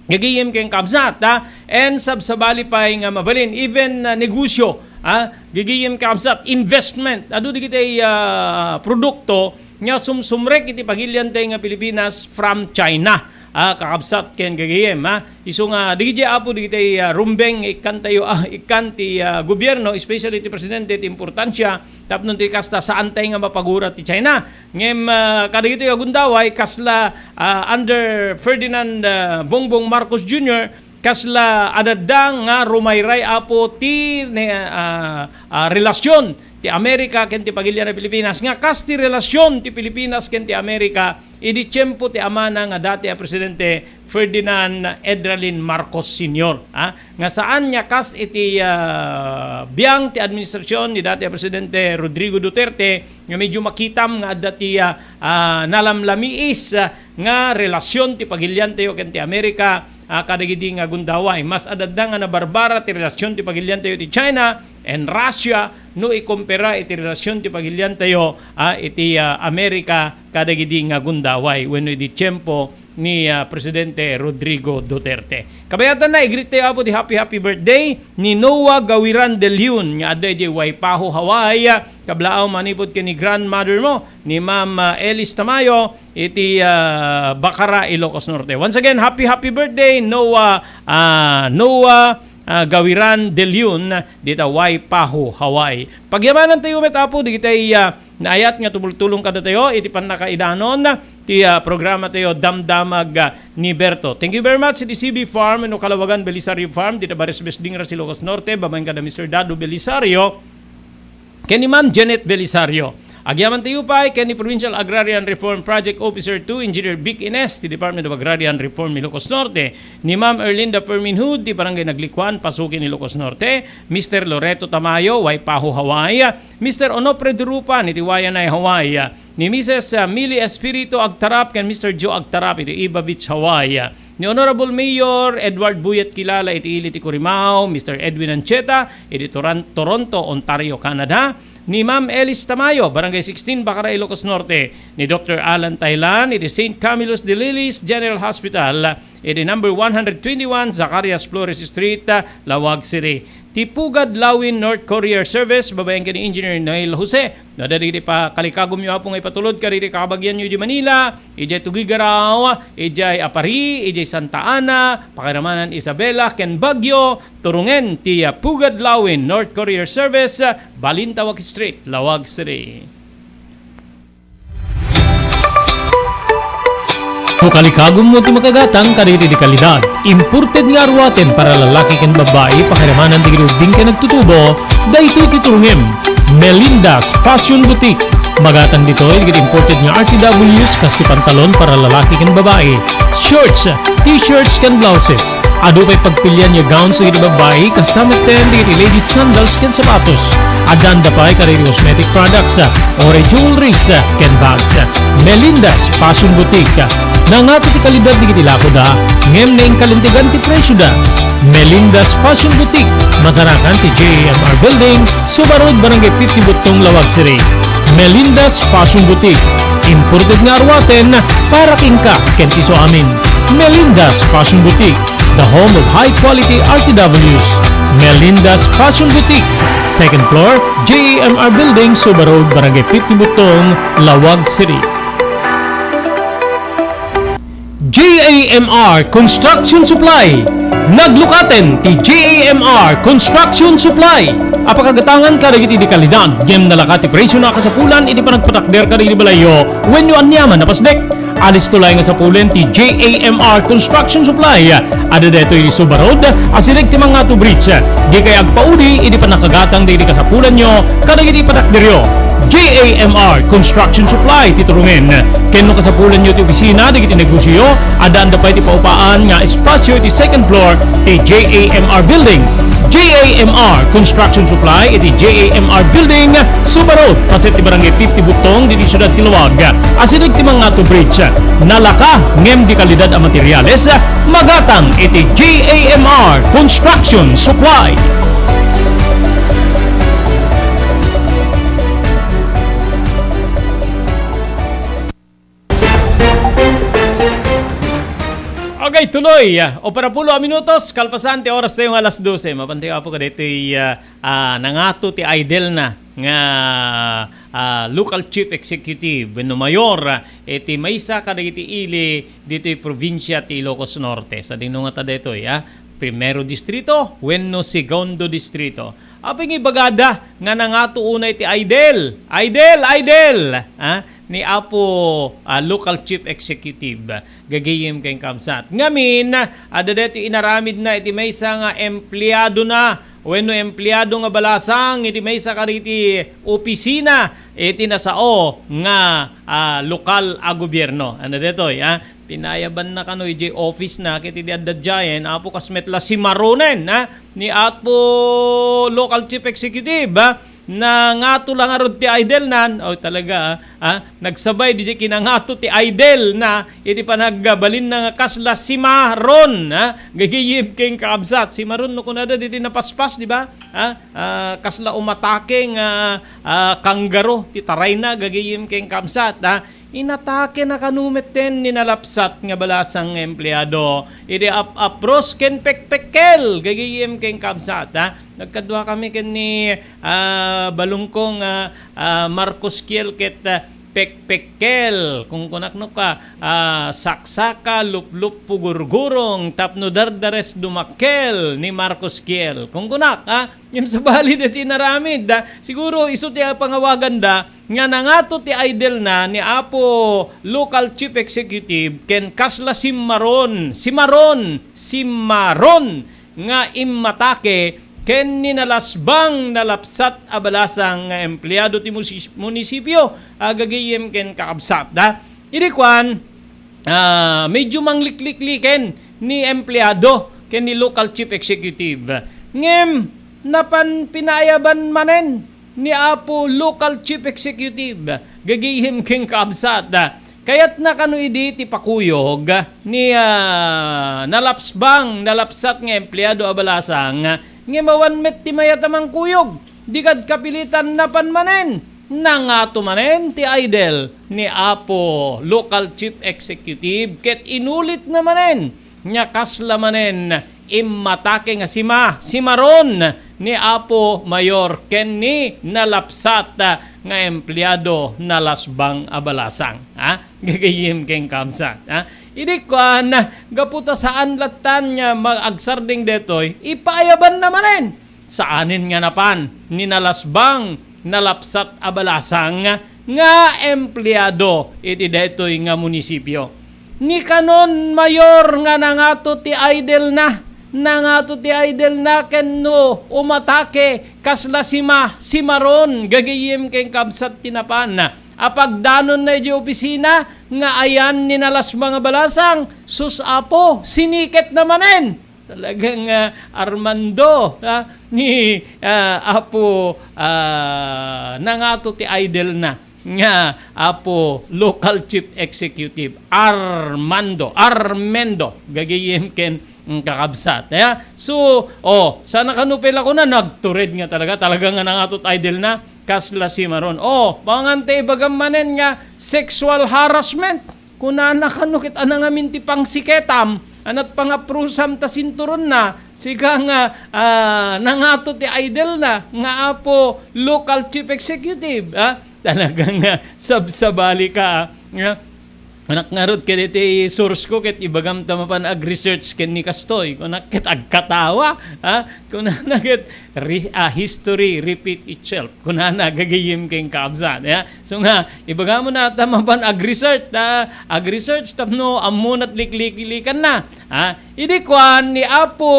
Gagayem ken kabsat, ha? And sabsabali pay nga mabalin, even, ah, negosyo, ha? Gagayem kabsat, investment. Adu digiti, ah, produkto nga sumsumrek iti pagilian tayo nga Pilipinas from China. Ah, kakabsat ken gagayem, ha? Isu nga, digiti, Apo, digiti, ah, rumbeng ikkan tayo, ah, ikkan ti, ah, gobierno, especially ti presidente, ti importansya, tapno ti kasta saan tayo nga mapagura ti China. Ngem, ah, kadagitoy a gundaway, kasla, ah, under Ferdinand, ah, Bongbong Marcos Junior, kasla adadda nga rumayray, Apo, ti ne-, ah, ah, relasyon ti Amerika ken ti pagilian a Pilipinas, nga kas ti relasyon ti Pilipinas ken ti Amerika idi tiempo ti amana nga dati a Presidente Ferdinand Edralin Marcos Senior, ha? Nga saan nga kas iti, ah, biang ti administrasyon ni dati a Presidente Rodrigo Duterte nga medyo makitam nga adda ti, ah, ah, nalamlamiis, ah, nga relasyon ti pagiliantayo ken ti Amerika, ah, kadagidi nga gundaway. Mas adda nga nabarbara ti relasyon ti pagiliantayo ti China and Russia no ikumpara iti relasyon ti pagiliantayo, ah, iti, ah, Amerika kadagidi nga gundaway wenno idi tiempo ni, ah, Presidente Rodrigo Duterte. Kabayatanna, i-greet tayo, Apo, di happy, happy birthday ni Noah Gawiran de Leon nga adda idiay Waipahu, Hawaii. Kablaaw manipud ken ni grandmother mo, ni Ma'am, ah, Elis Tamayo, iti, ah, Bacara, Ilocos Norte. Once again, happy, happy birthday, Noah, ah, Noah, ah, Gawiran de Leon, dita Waipahu, Hawaii. Pagyamanan tayo met, Apo, digitay, ah, naayat nga tumultulong kadatayo iti pannakaidanon ti, ah, programa tayo, Damdamag, ah, ni Berto. Thank you very much, iti C B Farm, no Kalawagan Belisario Farm, dita Bares Besdingra, Ilocos Norte, babaen kada Mister Dado Belisario, ken ni Ma'am Janet Belisario. Agyaman tayo pay ken ni Provincial Agrarian Reform Project Officer two, Engineer Vic Ines, ti Department of Agrarian Reform, Ilocos Norte, ni Ma'am Erlinda Fermin Hood, ti Barangay Naglikuan, Pasukin, Ilocos Norte, Mister Loreto Tamayo, Waipahu, Hawaii, Mister Onofre Durupan, iti Waianae, Hawaii, ni Missus, ah, Millie Espiritu Agtarap, ken Mister Joe Agtarap, iti Iba Beach, Hawaii. Ni Honorable Mayor Edward Buyat Kilala iti ili ti Corimao, Mister Edwin Ancheta iti Toran-, Toronto, Ontario, Canada, ni Ma'am Elis Tamayo, Barangay sixteen, Bacara, Ilocos Norte, ni Doctor Alan Tailan iti Saint Camillus de Lilies General Hospital iti number one hundred twenty-one Zacarias Flores Street, Laoag City. Ti Pugad Lawin North Courier Service, babaen ken ni Engineer Noel Jose. No, dagiti pakalikagumyo, Apo, nga ipatulod kadagiti kabagianyo idiay Manila, idiay Tuguegarao, idiay Aparri, idiay Santa Ana, Pakiramaanan, Isabela, ken Baguio, turongen ti, ah, Pugad Lawin North Courier Service, ah, Balintawak Street, Laoag City. No kalikagummo ti makagatang kadagiti dekalidad, imported nga aruaten para lalaki ken babbai, pakiramanan dagiti ubbing ken agtutubo, daytoy ti turongem. Melinda's Fashion Boutique. Magatang ditoy dagiti imported nga R T Ws kas ti pantalon para lalaki ken babbai, shorts, t-shirts, ken blouses. Adu pay pagpilian nga gowns dagiti babbai, kasta metten dagiti ladies sandals ken sapatos. Addaanda pay kadagiti cosmetic products, or jewelries, ken bags. Melinda's Fashion Boutique. Nangato ti kalidad dagiti lakoda, ngem naingkalintegan ti presioda. Melinda's Fashion Boutique, masarakan ti J A M R Building, Suba Road, Barangay fifty, Buttong, Laoag City. Melinda's Fashion Boutique. Imported nga aruaten para kenka ken ti isuamin. Melinda's Fashion Boutique, the home of high quality R T Ws. Melinda's Fashion Boutique, second floor, J A M R Building, Suba Road, Barangay fifty, Buttong, Laoag City. J A M R Construction Supply. Naglukaten ti J A M R Construction Supply a pakagatangan kadagiti dekalidad ngem nalaka ti presio a kasapulan iti panagpatakder kadagiti balayyo wenno aniaman a pasdek. Alisto laeng a sapulen ti J A M R Construction Supply. Adda daytoy iti Suba Road, asideg ti Mangato Bridge. Dikay agpaudi iti pannakagatang dagiti kasapulanyo kadagiti patakderyo. J A M R Construction Supply ti turongen. Ken no kasapulanyo ti opisina dagiti negosioyo, addaanda pay ti paupaan nga espasio iti second floor ti J A M R Building. J A M R Construction Supply iti J A M R Building, Suba Road, paset ti Barangay fifty Buttong, ditoy siudad ti Laoag. Asideg ti Mangato Bridge. Nalaka ngem dekalidad a materials, magatang iti J A M R Construction Supply. Okay, tuloy. Uparapulo a minutos, kalpasan ti oras tayo nga alas dose. Mapantayo, Apo, kadaytoy, ah, ah, nangato ti idol na nga, ah, local chief executive wenno mayor, ah, iti maysa kadagiti ili ditoy probinsia ti Ilocos Norte. Sadino ngata daytoy, ah? Primero Distrito wenno Segundo Distrito? Apay nga ibagada nga nangato unay ti idol? Idol, idol! Ah, ni Apo, ah, local chief executive. Gagayem ken kabsat. Ngamin, adda daytoy inaramidna iti maysa nga empleadona wenno empleado nga balasang iti maysa kadagiti opisina iti nasao nga, ah, lokal a gobierno. Ania daytoy, ah? Pinayabanna kano idiay office na ket idi adda diayen, apo, kas met la simaronen, ah, ni Apo Local Chief Executive, ah, nangato la ngarud ti idlenna. Oh, talaga, ah. Ah, nagsabay diay kinangato ti idlenna iti panagbalinna nga kasla simaron, ah, gagayem ken kakabsat. Simaron no kunada ditoy napaspas, di ba? Ah, ah, kasla umatake nga, ah, kanggaro ti tarayna gagayem ken kakabsat, ah. Inatakena kano metten ni nalapsat nga balasang nga empleado. Idi ap-apros ken pekpekkel gagayem ken kakabsat, ah. Nagkadua kami ken ni, ah, balungko nga, ah, Marcos Kiel ket, ah, pekpekkel. Kung kunak no ka, ah, saksaka, lupluppo, gurgurong, tapno dardares dumakkel ni Marcos Kiel. Kung kunak, ah, ngem sabali daytoy inaramid, ah, siguro isu ti pangawaganda nga nangato ti idlenna ni Apo Local Chief Executive ken kasla simmaron, simaron, simmaron nga immatake ken ni nalasbang nalapsat a balasang nga empleado ti musis-, munisipio a gagayem ken kakabsat, da. Idi kuan, ah, medyo mangliklikliken ni empleado ken ni local chief executive. Ngem napan pinaayaban manen ni Apo Local Chief Executive, gagayem ken kaabsat. Kayatna kano idi ti pakuyog ni, ah, nalapsbang, nalapsat nga empleado a balasang, ngem awan met ti mayat a mangkuyog. Di kad kapilitan napan manen. Nangato manen ti idle ni Apo Local Chief Executive ket inulitna manen nga kasla manen immatake nga sima, simaron ni Apo Mayor ken ni nalapsat, ah, nga empleado nalasbang a balasang. Ha? Gagayem ken kaabsat. Ha? Idi kuan, gapu ta saan lattan nga mag-agsardeng detoy, ipaayabanna manen. Saanen nga napan ni nalasbang, nalapsat a balasang nga empleado iti daytoy nga munisipio. Ni kanon mayor nga nangato ti idle na, nangato ti idle na ken no umatake kasla sima, simaron, gagayem ken kabsat ti napan. Apagdanonna idiay opisina nga ayan ni nalasbang a balasang, sus, Apo, siniket na manen. Talagang, ah, Armando, ah, ni, ah, Apo, ah, nangato ti idle na nga Apo Local Chief Executive, Armando, Armendo, gagayem ken, mm, kakabsat. Ya? So, oh, sana kano pala kuna nagtured nga talaga, talaga nga nangato ti idle na, kasla simaron. Oh, mapangan ta ibagam manen nga sexual harassment. Kunana kano ket ania ngamin ti pangsiketam, anat pangaprusam ta sinturonna, sika nga, ah, nangato ti idle na, nga Apo Local Chief Executive, ah? Talagang, ah, sabsabali ka, ah. Nga, anak ngarud ket iti source ko ket ibagam ta mapan ag-research ken ni kastoy. Kunak ket agkatawa, ah? Kunana ket re-, ah, history repeat itself. Kunana, gagayem ken kaabsat, ya. So nga, ibagam na ta mapan ag-research, ta ag-research tapno ammona ti likliklikanna. Ha? Idi kuan ni Apo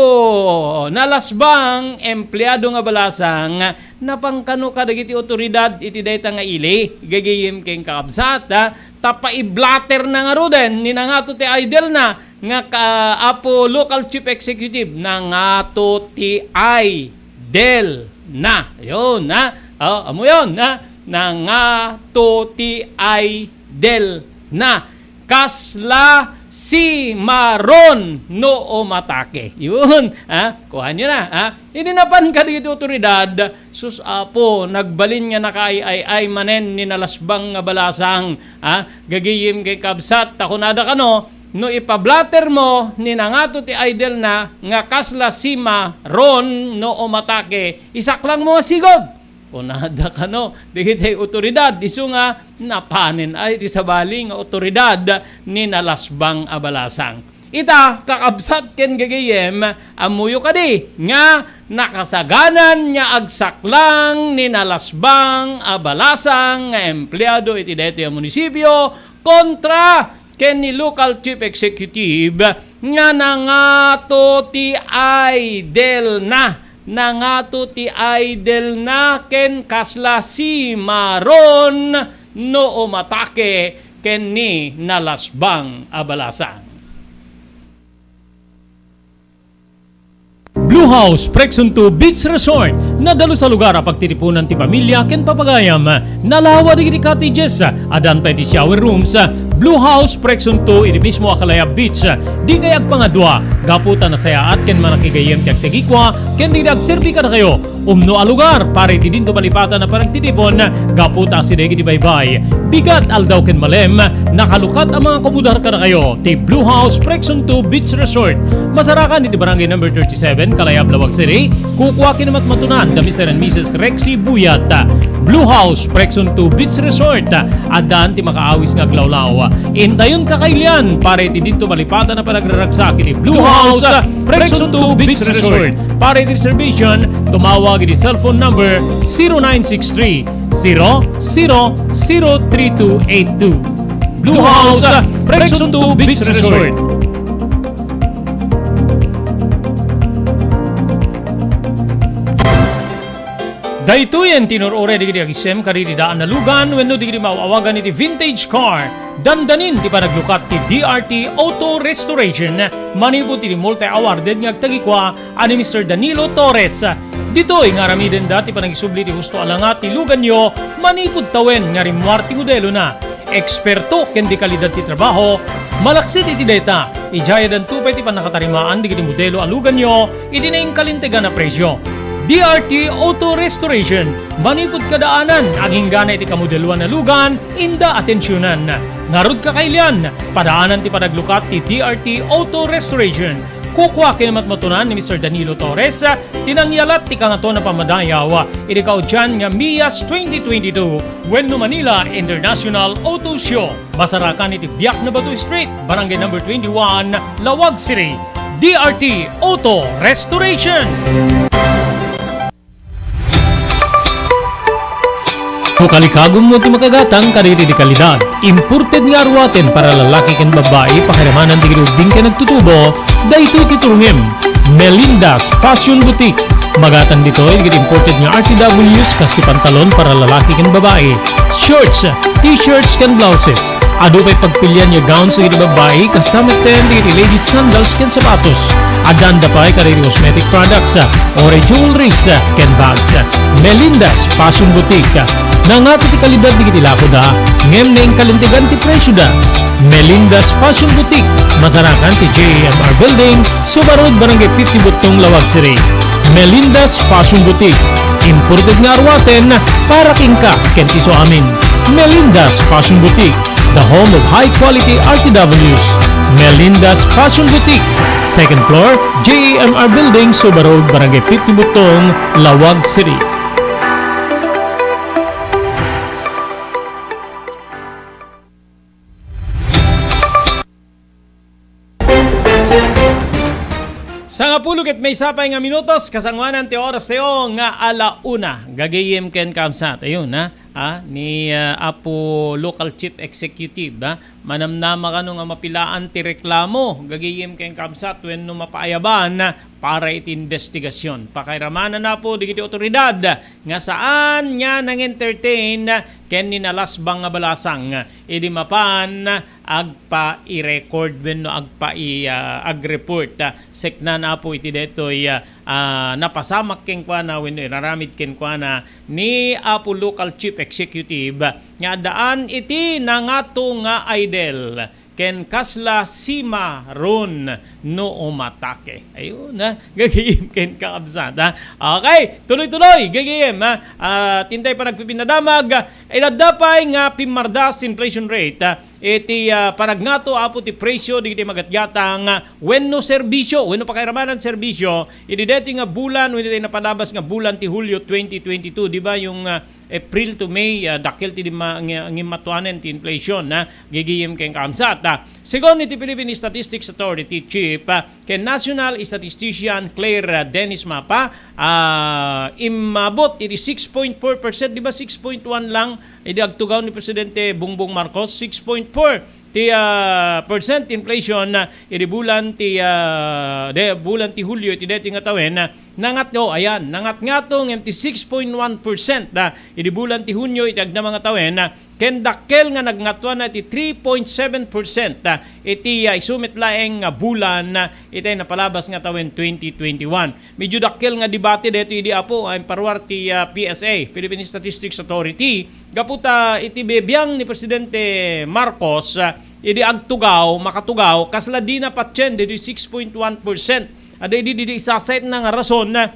nalasbang empleado nga balasang, napan kano kadagiti otoridad iti dayta nga ili, gagayem ken kaabsat, ha? Ta paiblater na ngaruden ni nangato ti idle na, nga ka-, Apo Local Chief Executive, nangato ti idle na. Yun, ha? Oh, amo yun, ha? Nangato ti idle na. Kasla simaron no umatake. Yun, ha? Kuha nyo na, ha? Idi napan kadagiti otoridad, sus, Apo, nagbalin nga nakaay-ay-ay manen ni nalasbang nga balasang, ha? Gagayem ken kabsat, ta kunada kano, no ipablater mo ni nangato ti idle na nga kasla simaron no umatake, isaklang mo nga sigud. Kunada kano, dagiti otoridad, isu nga napanen ay ti sabali nga otoridad ni nalasbang a balasang. Ita, kakabsat ken gagayem, ammoyo kadi nga nakasaganan nga agsaklang ni nalasbang a balasang nga empleado iti daytoy a munisipio kontra ken ni local chief executive nga nangato ti idle na nangato ti idol na ken kasla simaron no umatake ken ni nalasbang a balasang. Blue House Prexon two Beach Resort. Nadalus a lugar a pagtitipunan ti pamilya ken papagayam. Nalawa dagiti cottages. Addan pay ti shower rooms. Blue House Prexon two iti mismo a Kalayab Beach. Dikay agpangadua gapu ta nasayaat ken manakigayyem ti agtagikua ken dagiti agserbi kadakayo. Umno a lugar para iti dinto malipatan a panagtitipon gapu ta asideg iti baybay. Bigat, aldaw ken malem, nakalukat a mangakomodar kadakayo ti Blue House Prexon two Beach Resort. Masarakan iti Barangay Number thirty-seven, Kalayab, Laoag City. Kukua ken matmatunan da Mister and Missus Rexy Buyat. Blue House Prexon two Beach Resort. Addaan ti makaawis nga aglawlaw. Intayon kakailian para iti dinto malipatan a panagraragsak iti Blue House Prexon two Beach Resort. Para iti reservation, tumawag iti cellphone number zero nine six three, zero zero zero three two eight two. Blue House, Prexon two Beach Resort. Daytoyen ti inur-uray dagiti agisem kadagiti daan a lugan wenno dagiti maaw-awagan iti vintage car. Dandanin ti panaglukat ti D R T Auto Restoration manipud iti multi-awarded nga agtagikua a ni Mister Danilo Torres. Ditoy nga aramidenda ti panangisubli ti husto a langat ti luganyo manipud tawen nga rimmuar ti modelona. Eksperto ken di kalidad ti trabaho, malaksid iti dayta, idiay addanto pay ti pannakatarimaan dagiti modelo a luganyo iti nainkalintegan a presio. D R T Auto Restoration, manipud kadaanan, aginggana iti kamodeloan a lugan, inda atensionan. Ngarud kakailian, padaanan ti panaglukat ti D R T Auto Restoration. Kukua ken matmatunan ni Mister Danilo Torres, ti nangyalat ti Kangatoan a Pammadayaw iti kaudian nga MIAS twenty twenty-two wenno Manila International Auto Show. Masarakan iti Biak na Bato Street, Barangay Number twenty-one, Laoag City. D R T Auto Restoration. No kalikagummo ti makagatang kadagiti di kalidad, imported nga aruaten para lalaki ken babbai, pakiramanan dagiti ubbing ken agtutubo, daytoy ti turongem. Melinda's Fashion Boutique. Magatang ditoy dagiti imported nga R T Ws kas ti pantalon para lalaki ken babbai, shorts, t-shirts ken blouses. Adu pay pagpilian nga gowns dagiti babbai, kasta metten dagiti ladies sandals ken sapatos. Addanda pay kadagiti cosmetic products, uray jewelries, ken bags. Melinda's Fashion Boutique. Nangato ti kalidad dagiti lakoda, ngem nainkalintegan ti presioda. Melinda's Fashion Boutique, masarakan ti J A M R Building, Suba Road, Barangay fifty Buttong, Laoag City. Melinda's Fashion Boutique. Imported nga aruaten para kenka ken ti isuamin. Melinda's Fashion Boutique, the home of high quality R T Ws. Melinda's Fashion Boutique, second floor, J A M R Building, Suba Road, Barangay fifty Buttong, Laoag City. Sangapulo ket maysa pay nga minutos, kasangoanan ti oras tayo nga ala una. Gagayem ken kaabsat. Ayun, ha? Ha? Ni, ah, Apo Local Chief Executive, ha? Manamnama kano nga mapilaan ti reklamo. Gagayem ken kaabsat wenno mapaayaban para iti investigasyon. Pakairamanan, Apo, dagiti otoridad nga saan nga nang-entertain ken ni nalasbang nga balasang idi mapan agpa-i-record wenno agpa-i-, ah, ag-report, ah, seknan, Apo, iti daytoy, ah, ah, napasamak kenkuana wenno inaramid kenkuana ni Apo Local Chief Executive nga addaan iti nangato nga idol ken kasla simaron no umatake. Ayun, ha? Gagayem ken kaabsat, ha? Okay, tuloy-tuloy, gagayem, ha? Ah, tintay pa nagpipinadamag, inadda pay nga pimmardas inflation rate, ha? Iti, ah, panagngato, Apo, ti presyo dagiti magatgatang, ah, wenno serbisyo, wenno pakairamanan serbisyo, idi daytoy nga bulan, wenno daytoy napalabas nga bulan ti Hulyo twenty twenty-two, di ba, yung, ah, April to May, ah, dakkel ti dimma-, ngi-, ngimatuanen ti inflation, ah, gigiyem ken kaamsat, ah. Segun iti Philippine Statistics Authority Chief, ah, ken National Statistician Claire, ah, Dennis Mapa, ah, immabot iti six point four percent, di ba, six point one lang idi agtugaw ni Presidente Bongbong Marcos, six point four ti, ah, percent inflation, ah, idi bulan ti, ah, de-, bulan ti Hulyo iti daytoy nga tawen, ah, Nangat-, oh, ayan, nangatngato ngem ti six point one percent, ah, idi bulan ti Hunio iti agna nga tawen, ah, ken dakkel nga nagngatuan iti three point seven percent, ah, iti, ah, isu met laeng nga bulan, ah, iti napalabas nga tawen twenty twenty-one. Medyo dakkel nga debate daytoy idi, Apo, ah, imparuar ti, ah, P S A, Philippine Statistics Authority, gapu ta iti bibiang ni Presidente Marcos, ah, idi agtugaw, makatugaw, kasla dina patien daytoy six point one percent. Ada idi, idi isasaytna nga rason, ah,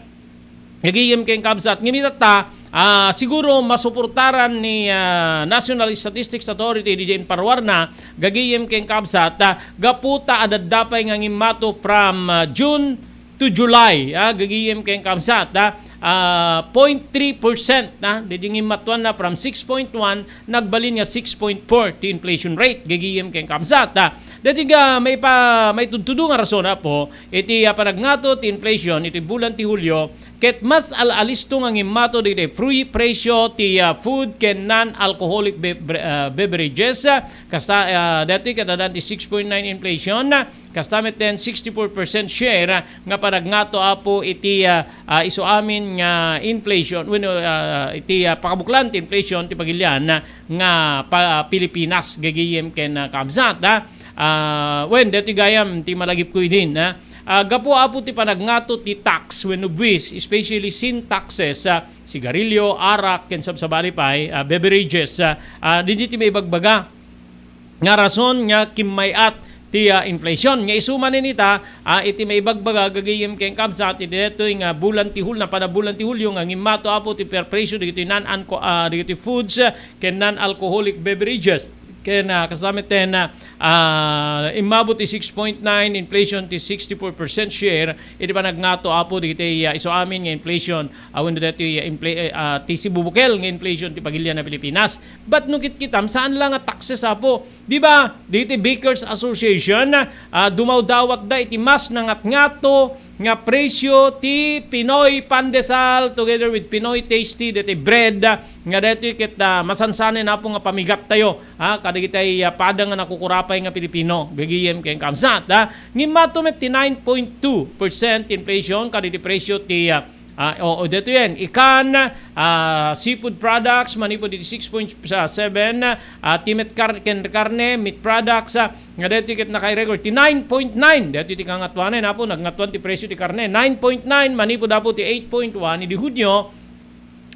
gagayem ken kabsat. Ngem itatta, ah, siguro masuportaran ni, ah, National Statistics Authority, diay imparuarna, gagayem ken kabsat, ah, gapu ta adda pay nga ngimmato from, ah, June to July, ah, gagayem ken kabsat, ah, ah, point three percent, ah, diay ngimmatuanna from six point one, nagbalin nga six point four ti inflation rate, gagayem ken kabsat, ah. Daytoy nga maipa-, maitudtudo nga rason, Apo, iti, ah, panagngato ti inflation iti bulan ti Hulio, ket mas al-alisto nga ngimmato dagiti free presyo ti, ah, food ken non-alcoholic be-, bre-, ah, beverages, ah, kasta, ah, daytoy ket addan ti six point nine inflation, ah, kasta met ten sixty-four percent share, ah, nga panagngato, Apo, iti, ah, ah, isu amin nga inflation, wenno, ah, iti, ah, pakabuklan ti inflation ti pagilian, ah, nga pa-, Pilipinas, gagayem ken, ah, kabsat, ah. Ah, wen, daytoy gayam ti malagipko idin, ah. Ah, gapu, Apo, ti panagngato ti tax wenno buwis, especially sin taxes, ah, sigarilyo, arak, ken sabsabali pay, ah, beverages, ah, ah, diay ti maibagbaga nga rason nga kimmay-at ti, ah, inflation. Nga isu manen ita, ah, iti maibagbaga gagayem ken kabsat, iti daytoy nga bulan ti Hul-, napan a bulan ti Hulio nga ngimmato, Apo, ti per-, presyo dagiti nan-, ah, dagiti foods, ah, ken non-alcoholic beverages. Ken, ah, kasta met ten, ah, ah, immabot ti six point nine inflation ti sixty-four percent share iti panagngato, Apo, dagiti, ah, isu amin nga inflation, ah, wenno daytoy, ah, infla-, eh, ah, ti sibubukel nga inflation ti pagilian a Pilipinas. But no kitkitam, saan la nga taxes, Apo. Di ba, diti Bakers Association, ah, dumawdawatda iti mas nangatngato nga presyo ti Pinoy Pandesal together with Pinoy Tasty, diti bread, ah, nga daytoy ket, ah, masansanen, Apo, nga pamigattayo, ah, kadagitay, ah, pada nga nakukurapay nga Pilipino, gagayem ken kabsat, ah. Ngimmato met ti nine point two percent inflation kaditi presyo ti, ah, Ah, oo, daytoy yen. Ikan, ah, seafood products, manipud iti six point seven, ah, ti met kar-, ken karne, meat products, ah, nga daytoy ket naka-record ti nine point nine. Daytoy ti kangatuanen, Apo, nagngatuan ti presyo ti karne. Nine point nine, manipud, Apo, ti eight point one idi Hunio.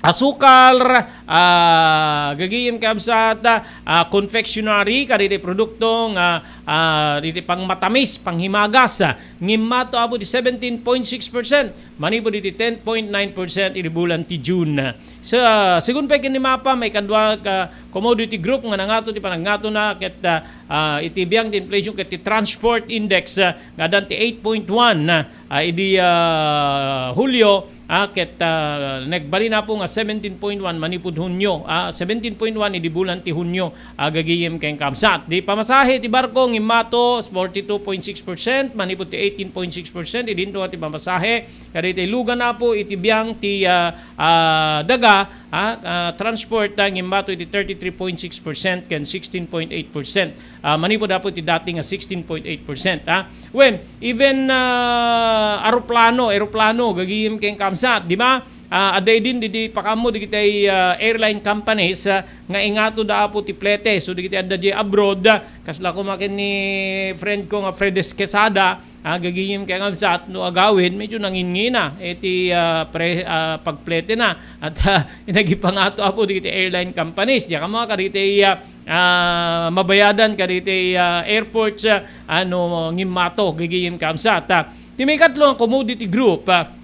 Asukar, ah, gagayem kabsat, ah, confectionery, kadagiti produkto nga, ah, diti pangmatamis, panghimagas, ah, ngimmato, Apo, ti seventeen point six percent. Manipud iti ten point nine percent idi bulan ti June. Sa, segun pay ken ni MAPA, maikadua ka commodity group nga nangato ti panagngatona ket, ah, ah, iti biang ti inflation ket ti transport index, ah, nga addan ti eight point one, ah, idi, ah, Hulio, ah, ket, ah, nagbalin, Apo, nga seventeen point one manipud Hunio, ah, seventeen point one idi bulan ti Hunio, ah, gagayem ken kabsat. Di pamasahe ti barko, ngimmato, forty-two point six percent, manipud ti eighteen point six percent, idinto nga ti pamasahe, kadagiti lugan, Apo, iti biang ti, ah, ah, daga, ah, ah, transport, ah, ngimmato iti thirty-three point six percent ken sixteen point eight percent. Ah, manipud, Apo, iti dati nga sixteen point eight percent, ah. Wen, even, ah, aeroplano, aeroplano, gagayem ken kabsat, di ba? Ah, adda idin didi pakaammo dagiti, ah, airline companies, ah, nga ingato da, Apo, ti flete. So, dagiti adda di abroad, ah, kasla koma ken ni friend ko nga Fredes Quesada, ah, gagayem ken kabsat, no agawid, medyo nanginngina, eh, ti, ah, pre-, ah, pagfletena. At, ah, nagipangato, Apo, dagiti airline companies. Diak ammo, kadagiti, ah, ah, mabayadan, kadagiti, ah, airports, ah, ano, ngimmato, gagayem kabsat, ah. Ti maikatlo nga commodity group, ah,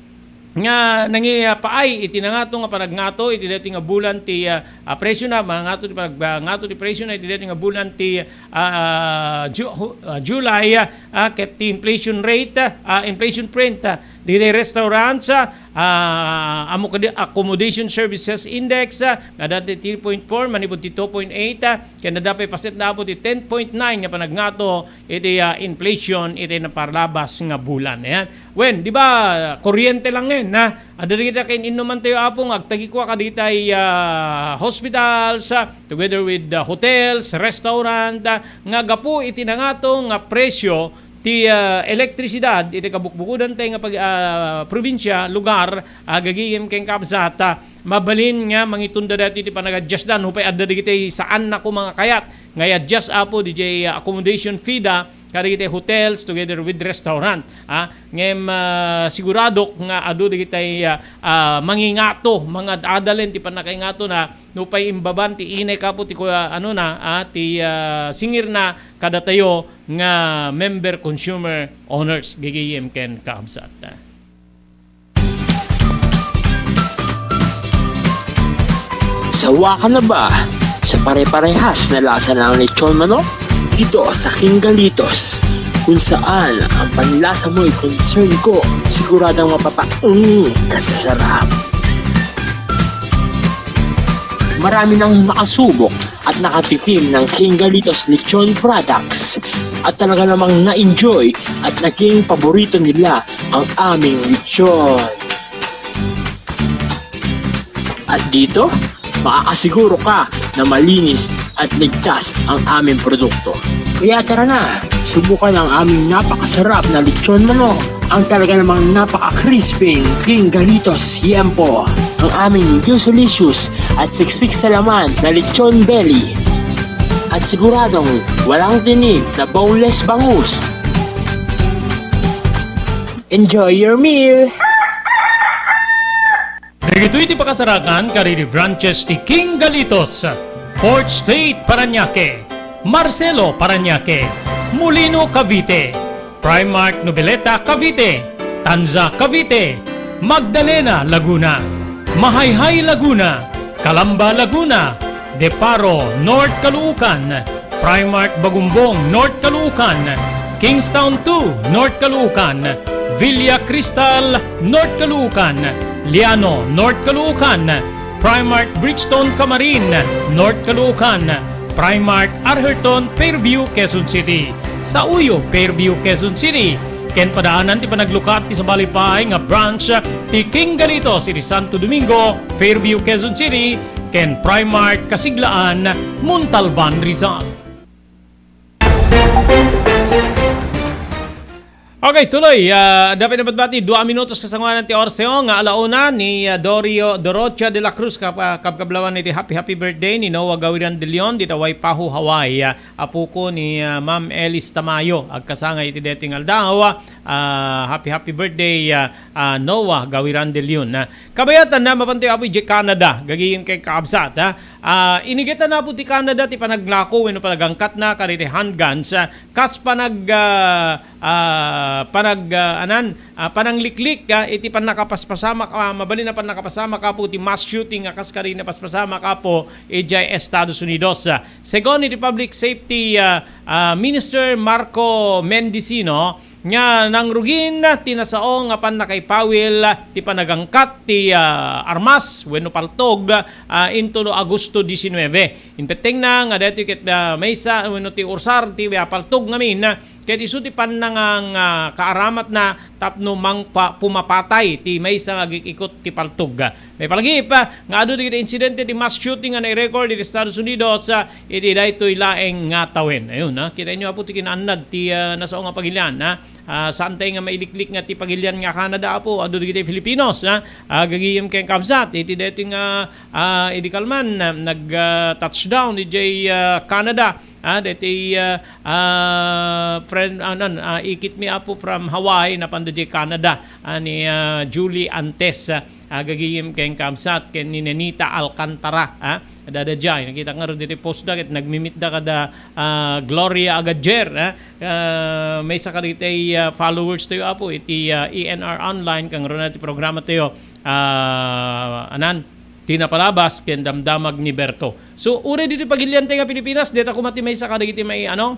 nga nangipaay iti nangato nga panagngato iti daytoy nga bulan ti, ah, ah, presyo na, mangato ti panag-, ah, ngato ti presyo na iti daytoy nga bulan ti, ah, ah, Ju-, ah, July, ah, ah, ket ti inflation rate, ah, ah, inflation print, ah, diti restaurants, ah, ah, amo kadi accommodation services index, ah, nga dati three point four, manipud ti two point eight, ah, ken adda pay paset na, Apo, ti ten point nine nga panagngato iti, ah, inflation iti naparlabas nga bulan. Ayan. Wen, di ba, kuryente lang ngayon, ha? Adda dagiti kain-innuman tayo, Apo, nga agtagikua kadagitay, ah, hospitals, ah, together with the hotels, restaurant, ah, nga gapu iti nangato nga presyo ti, ah, elektrisidad iti kabukbukodan tayo nga pag-, ah, probinsya, lugar, ah, gagayem ken kabsat, ah, mabalin nga mangitunda daytoy ti panag-adjustdan. Nupay adda dagiti saanna koma nga kayat nga i-adjust, Apo, didiay, ah, accommodation fee da kadagiti hotels together with restaurant, ah. Ngem, ah, siguradok nga adu dagiti, ah, ah, mangingato, mangad-adalen ti pannakaingatona, nupay imbaban ti inay kapo ti kua-, ano na, ah, ti, ah, singirna kadatayo nga member consumer owners, gagayem ken kabsat. Sawa ka na ba sa pare-parehas na lasa ng lechon manok? Dito sa King Galitos, kung saan ang panlasa mo'y concern ko, siguradong mapapa-, mm, kasasarap. Marami nang nakasubok at nakatikim ng King Galitos Lechon Products at talaga namang na-enjoy at naging paborito nila ang aming lechon. At dito, makakasiguro ka na malinis at ligtas ang aming produkto. Kaya tara na, subukan ang aming napakasarap na lechon manok, ang talaga namang napaka-crispy King Galitos Siempo, ang aming juicy-licious at siksik sa laman na lechon belly. At siguradong walang tinik na boneless bangus. Enjoy your meal! Dagitoy ti pakasarakan kadagiti branches ti King Galitos, Fourth Street, Parañaque, Marcelo, Parañaque, Molino, Cavite, Primark, Noveleta, Cavite, Tanza, Cavite, Magdalena, Laguna, Mahayhay, Laguna, Calamba, Laguna, Deparo, North Caloocan, Primark Bagumbong, North Caloocan, Kingstown two, North Caloocan, Villa Cristal, North Caloocan, Liano, North Caloocan, Primark Bridgestone Camarin, North Caloocan, Primark Arherton, Fairview, Quezon City, Sauyo, Fairview, Quezon City, ken padaanan ti panaglukat ti sabali pay nga branch ti King Galitos iti Santo Domingo, Fairview, Quezon City, ken Primark Kasiglaan, Montalban, Rizal. Okay, tuloy. Ah, dapat dapat bati, dua minutos kasanguanan ti oras tayo, nga alauna ni, ah, Dorio, Dorocha de la Cruz, kap-, ah, kabkablawan iti happy, happy birthday ni Noah Gawiran de Leon, dita Waipahu, Hawaii. Ah, apuko ni, ah, Ma'am Elis Tamayo, agkasangay iti daytoy nga aldaw. Ah, happy, happy birthday, ah, ah, Noah Gawiran de Leon. Ah, kabayatan na, mapantoy apo idiay Canada, gagayem ken kaabsat, ha? Ah, inigatan na po ti Canada ti panaglako wenno panagangkatna kadagiti handguns, ah, kas panag, ah, ah, panag, ah, anan, ah, panangliklik, ah, iti pannakapaspasamak, ah, mabalin a pannakapasamak apo ti mass shooting a kas kadagiti napaspasamak apo idiay Estados Unidos. Ah, segun iti Public Safety, ah, ah, Minister Marco Mendicino, nga nangrugin ti nasao nga pannakaipawil ti panagangkat ti, ah, armas wenno paltog, ah, intono Agosto diecinuebe. Impettengna nga daytoy ket, ah, maysa wenno ti usar ti, ah, paltog ngamin, ah, ket isu ti pannangang, ah, kaaramatna tapno mangpa-, pumapatay ti maysa nga agik-ikot ti paltog. Maipalagip, ah, nga adu dagiti insidente ti mass shooting nga nai-record iti Estados Unidos, ah, iti daytoy laeng nga tawen. Ayun, ah, kitaenyo, apo, ti kinaannad ti, ah, nasao nga pagilian, ah. Ah, saantay nga mailiklik nga ti pagilian nga Canada, apo, adu dagiti Filipinos, ah. Ah, gagayem ken kabsat, iti daytoy nga, ah, idi kalman, ah, nag, ah, touchdown idiay, ah, Canada. Ah, daytoy, ah, ah, friend, ah, nan, ah, ikitmi, apo, from Hawaii, napanda idiay Canada, ah, ni, ah, Julie Antes, ah, ah, gagayem ken kabsat, ken ni Nenita Alcantara, ah, adda daydiay. Nakitak ngarud iti post da, ket nagmi-meet da kada, ah, Gloria Agadier, ah, ah, maysa kadagiti, ah, followers tayo, apo, iti, ah, E N R Online, kangrunan ti programa tayo, ah, anan, ti napalabas ken damdamag ni Berto. So, uray ditoy pagilian tayo nga Pilipinas, dayta koma ti maysa kadagiti mai-, ano,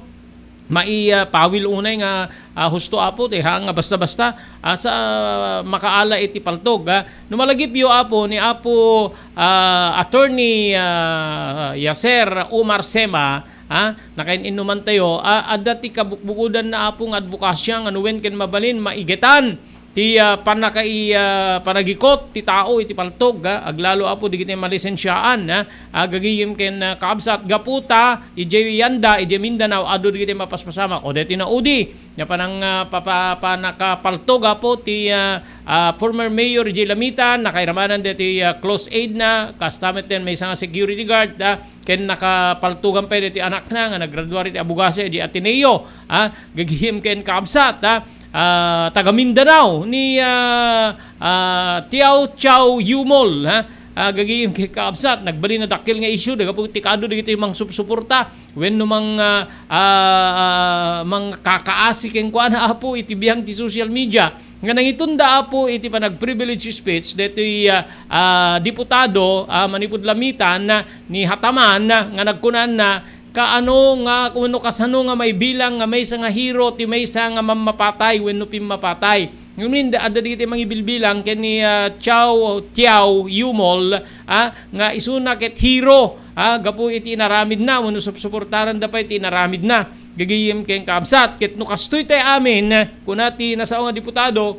mai, ah, pawil unay nga, ah, husto, apo, ti ha, nga basta-basta, ah, sa, ah, makaala iti paltog, ah. No malagipyo, apo, ni Apo, ah, Attorney, ah, Yaser Umar Sema, ah, nakain-innuman tayo, ah, adda ti kabukbukodanna, apo, nga advokasia nga no wen ken mabalin maigetan ti, ah, panakai-, ah, panagikot ti tao iti paltog, ah, aglalo, Apo, dagiti malisensiaan, ah, ah, gagayem ken, ah, kaabsat, gapu ta idiay yanda, idiay Mindanao, adu dagiti mapaspasamak. O deti naudi, nga panang, ah, papa-, panakapaltog, Apo, ti, ah, ah, former mayor idiay Lamitan, nakairamanan deti, ah, close aid na, kasta met ten maysa nga security guard, ah, ken nakapaltogan pay deti anakna nga naggraduar iti abogasa idiay Ateneo, ah, gagayem ken kaabsat, ah, ah, taga Mindanao ni, ah, ah, Tiao Chow Yumol, ha? Ah, gagayem ken kaabsat, nagbalin a dakkel nga issue, daga po ti kado dagiti mangsupsuporta, wenno mang, ah, ah, ah, mangkakaasi kenkuana, Apo, iti biag ti social media. Nga nangitunda, Apo, iti panag-privilege speech detoy, ah, ah, diputado, ah, manipud Lamitan, ah, ni Hataman, ah, nga nagkunana, kaano nga, wenno kasano nga maibilang nga maysa nga hero ti maysa nga mammapatay wenno pimmapatay. Ngamin, adda dagiti mangibilbilang ken ni, ah, Chow Tiao Yumol, ah, nga isuna ket hero, ah, gapu iti inaramidna wenno supsuportaranda pay ti inaramidna. Gagayem ken kaabsat, ket no kastoy tay amin, kuna ti nasao nga diputado,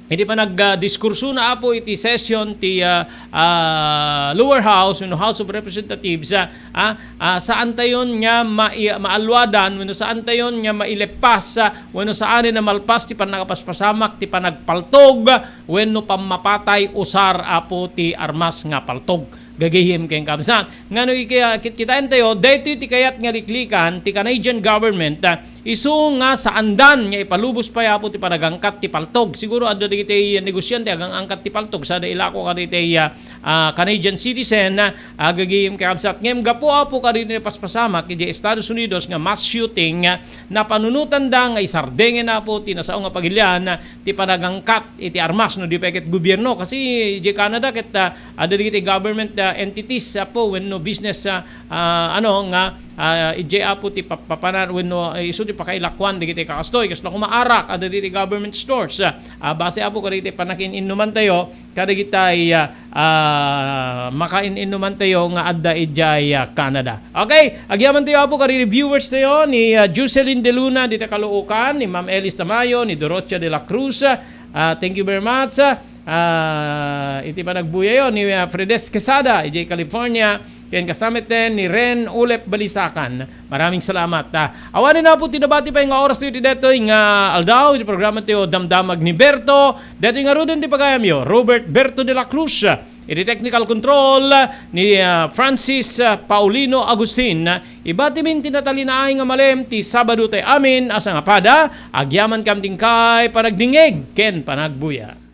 iti panag-, ah, diskursona, Apo, iti session ti, ah, ah, lower house wenno House of Representatives, ah, ah, ah, saantayon nga mai-, maalwadan wenno saantayon nga maileppas, ah, wenno saanen a malpas ti pannakapaspasamak ti panagpaltog wenno pammapatay usar, Apo, ti armas nga paltog. Gagayem ken kaabsat. Ngano ika-, kit-, kitaentayo, daytoy ti kayat nga liklikan ti Canadian government, ah, isu nga saandan nga ipalubos pay, Apo, ti panagangkat ti paltog. Siguro adda dagiti negosiante agang-angkat ti paltog, sada ilako kadagiti, ah, ah, Canadian citizen, ah, gagayem ken kaabsat. Ngem gapu, Apo, kadagiti paspasamak idiay Estados Unidos nga mass shooting, ah, napanunotanda nga isardengen, Apo, ti nasao nga pagilian, ah, ti panagangkat iti armas no di pay ket gobierno. Kasi idiay Canada ket, ah, adda dagiti government, ah, entities, Apo, wenno business, ah, ah, ano, nga, ah, idiay, Apo, ti pap-, papanan wenno, eh, isu ti pakailakuan dagiti kakastoy. Kasla koma arak, adda dagiti government stores, ah, ah, base, Apo, kadagiti panakin-innumantayo kadagitay, ah, ah, makain-innumantayo nga adda idiay, ah, Canada. Okay, agyamantayo, Apo, kadagiti viewers tayo ni, ah, Jocelyn De Luna dita Caloocan, ni Ma'am Elis Tamayo, ni Dorothea de la Cruz, ah, thank you very much. Ah, iti panagbuyayo ni, ah, Fredes Quesada, idiay California, ken kasta met ten ni Ren Ulep Balisacan. Maraming salamat. Ah, awanen, Apo, ti nabati pay nga oras tayo iti detoy nga aldaw, iti programa tayo Damdamag ni Berto. Detoy ngaruden ti pagayamyo, Robert Berto de la Cruz. Iti technical control ni, ah, Francis, ah, Paulino Agustin. Ibatimin ti natalinaay nga malem ti Sabado tay amin a sangapada, agyamankam ti inkay panagdingngeg ken panagbuya.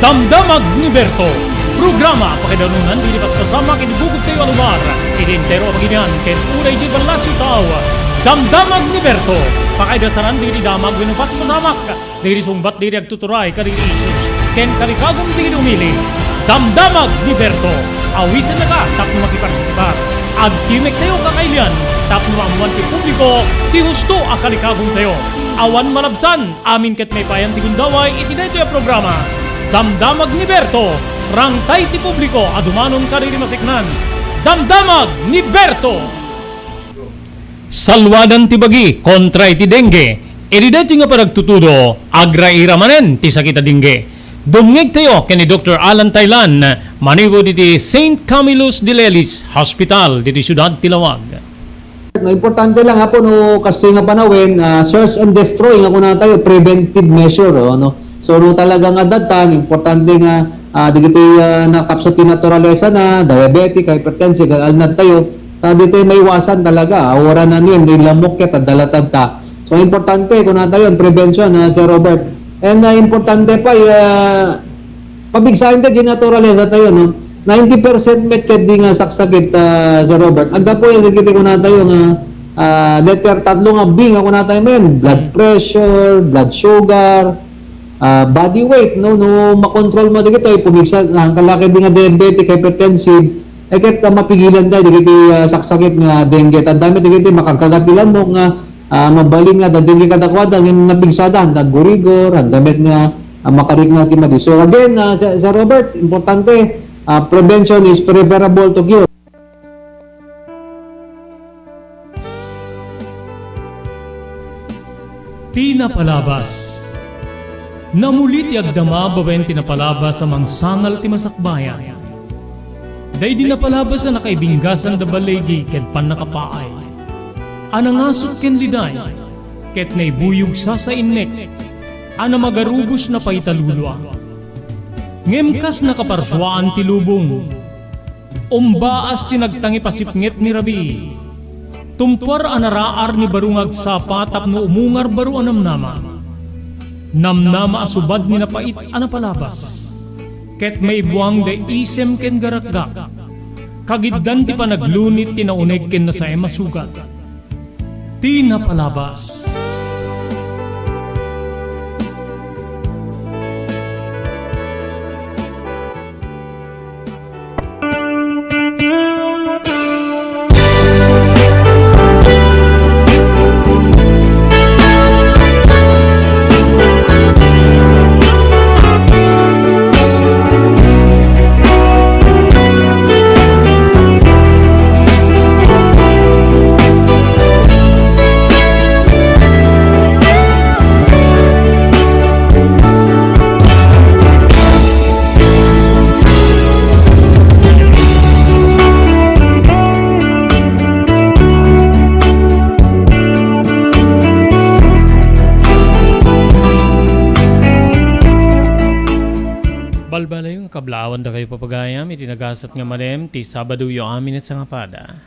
Damdamag ni Berto, programa pakaidanunan dagiti paspasamak iti bukod tayo a lugar, iti entero a baginian ken uray iti Palacio Tao. Damdamag ni Berto, pakaidasanan dagiti damag wenno paspasamak, dagiti sungbat dagiti agtuturay kadagiti issues ken kalikagum dagiti umili. Damdamag ni Berto, awisennaka tapno makipartisipar. Agtimek tayo kakailian tapno maammoan ti publiko ti husto a kalikagum tayo. Awan malabsan, amin ket maipayan ti gundaway iti daytoy a programa. Damdamag ni Berto, rangtay ti publiko a dumanon kadagiti maseknan. Damdamag ni Berto! Salwadan ti bagi kontra iti dengue. Iti daytoy nga panagtutudo, agraira manen ti sakit a dengue. Dumngegtayo ken ni Doktor Alan Taylan, manipud iti Saint Camillus de Lelis Hospital, diti siudad ti Laoag. No, importante lang, Apo, no, kastoy nga panawen, ah, search and destroy nga kuna tayo, preventive measure, oh, no? So, no, talaga nga datan, importante nga, ah, dagiti, ah, nakapsut ti naturalesa na, diabetic, hypertensive, alnad tayo, ta ditoy maiwasan talaga, ah, wala na niyan, di lamok ket, ah, dalatad ta. So, importante, kuna tayo, prevention, ah, Sir Robert. And, ah, importante pa, ah, pabigsaen ta, di naturalesa tayo, no? Ninety percent met ket di nga saksakit, ah, Sir Robert. Aggapu yan, dagiti kuna tayo nga, ah, letter tatlo nga B nga kuna tayo men, blood pressure, blood sugar, ah, body weight, no? No, makontrol mo dagitoy, pumigsa, ang kalaki di nga diabetic, hypertensive, eh, ket, ah, mapigilan tayo, dagiti, ah, saksakit nga dengue. Tanda met dagiti makagkagat ti lamok nga, ah, mabalin nga, da dengue kadakuada, ngem napigsada, handa gurigor, handa met nga, ah, makarikna ti madi. So again, ah, Sir, Sir Robert, importante, ah, prevention is preferable to cure. Pinapalabas. Namuli ti agdama babaen ti napalabas a mangsangal ti masakbayan. Daydi napalabas a nakaibinggasan da baligi ken pannakapaay, a nangasut ken liday, ket naibuyog sasainnek, a namagarubos napaitalulua. Ngem kas nakaparsuaan ti lubong, umbaas ti nagtangipasipnget ni rabii. Tumpuar a naraar ni baro nga agsapa tapno umungar baro a namnama. Namnama a subad ni napait a napalabas. Ket maibuang da isem ken garakgak. Kagiddan ti panaglunit ti nauneg ken nasaem a sugat. Ti napalabas. Balbaliw nga kablaawan dakayo, papagayam, iti nagasat nga malem ti Sabadoyo amin a sangapada,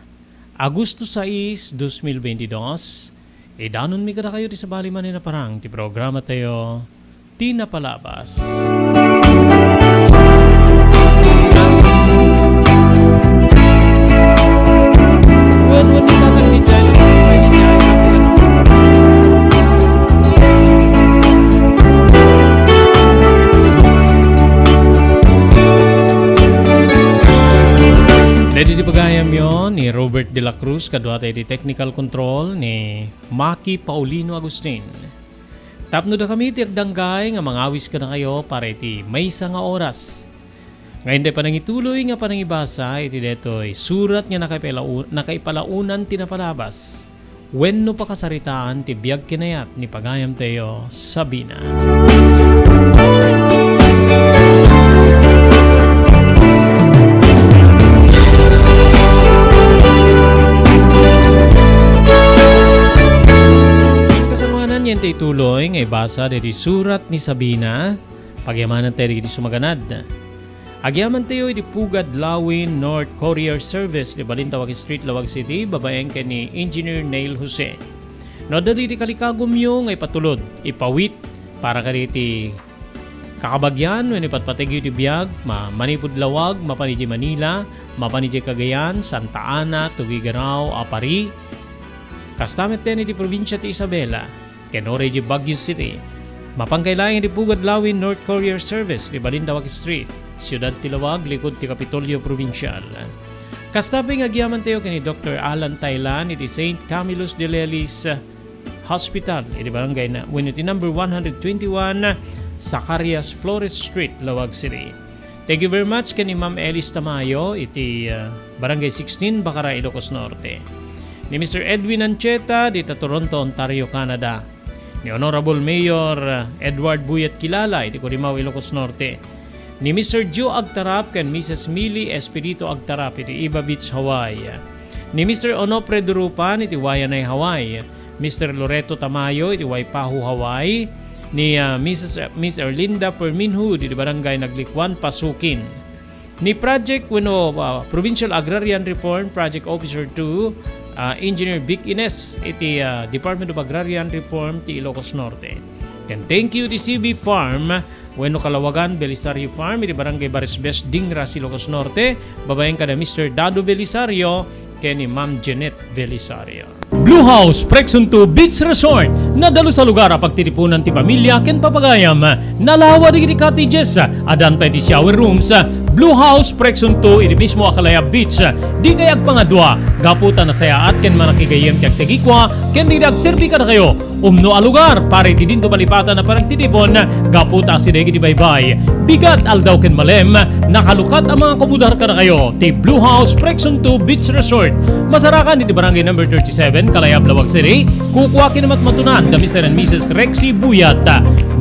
Agosto sais, dos mil beintidos. Idanonmi kadakayo ti sabali manen a parang ti programatayo, Ti Napalabas. Wen, wen, itatang ni Jan, wen, ni Jan, Daydi ti pagayamyo ni Robert de la Cruz, kaduata iti technical control ni Maki Paulino Agustin. Tapno dakami ti agdanggay nga mangawis kadakayo para iti maysa nga oras. Nga inday panangituloy nga panangibasa iti daytoy surat nga nakaipalau-, nakaipalaonan ti napalabas wenno pakasaritaan ti biag ken ayat ni pagayamtayo, Sabina. Kasapulan, yantay ituloy nga ibasa daydi surat ni Sabina. Pagyamanantayo dagiti sumaganad. Agyamantayo iti Pugad Lawin North Courier Service, iti Balintawak Street, Laoag City, babaen ken ni Engineer Neil Jose. No adda dagiti kalikagumyo nga ipatulod, ipawit para kadagiti kakabagian wenno ipatpategyo iti biag, ma-, manipud Laoag, mapan idiay Manila, mapan idiay Cagayan, Santa Ana, Tuguegarao, Aparri, kasta met ken iti probinsia ti Isabela ken uray idiay Baguio City. Mapan kay laeng iti Pugad Lawin North Courier Service, iti Balintawak Street, Siudad ti Laoag, likud ti Kapitolyo Provincial. Kasta pay nga agyamantayo ken ni Doktor Alan Taylan iti Saint Camillus de Lellis Hospital, iti barangay na, wenno iti number one hundred twenty-one Zacarias Flores Street, Laoag City. Thank you very much ken ni Ma'am Elis Tamayo iti, ah, Barangay sixteen, Bacara, Ilocos Norte. Ni Mister Edwin Ancheta dita Toronto, Ontario, Canada. Ni Honorable Mayor, ah, Edward Buyat Kilala iti Curimaw, Ilocos Norte. Ni Mister Joe Agtarap ken Missus Millie Espiritu Agtarap iti Iba Beach, Hawaii. Ni Mister Onofre Durupan iti Waianae, Hawaii. Mister Loreto Tamayo iti Waipahu, Hawaii, ni, ah, Missus, Miss Erlinda Perminhud iti Barangay Naglikuan, Pasukin. Ni Project wenno, ah, Provincial Agrarian Reform Project Officer two, ah, Engineer Vic Ines iti, ah, Department of Agrarian Reform ti Ilocos Norte. Ken thank you ti C B Farm wenno Kalawagan Belisario Farm iti Barangay Barisbes, Dingras, Ilocos Norte, babaen kada Mister Dado Belisario ken ni Ma'am Jeanette Belisario. Blue House Prexon two Beach Resort, nadalus a lugar a pagtitipunan ti pamilya ken papagayam. Nalawa dagiti cottages, addan pay ti shower rooms. Blue House Prexon two iti mismo a Kalayab Beach. Dikay agpangadua, gapu ta nasayaat ken manakigayyem ti agtegikua ken dagiti agserbi kadakayo. Umno a lugar para iti dinto malipatan a panagtitipon gapu ta asideg iti baybay, bigat, aldaw ken malem, nakalukat a mangakomodar kadakayo ti Blue House Prexon two Beach Resort. Masarakan iti Barangay Number thirty-seven, Kalayab, Laoag City. Kukua ken matmatunan da Mister and Missus Rexy Buyat.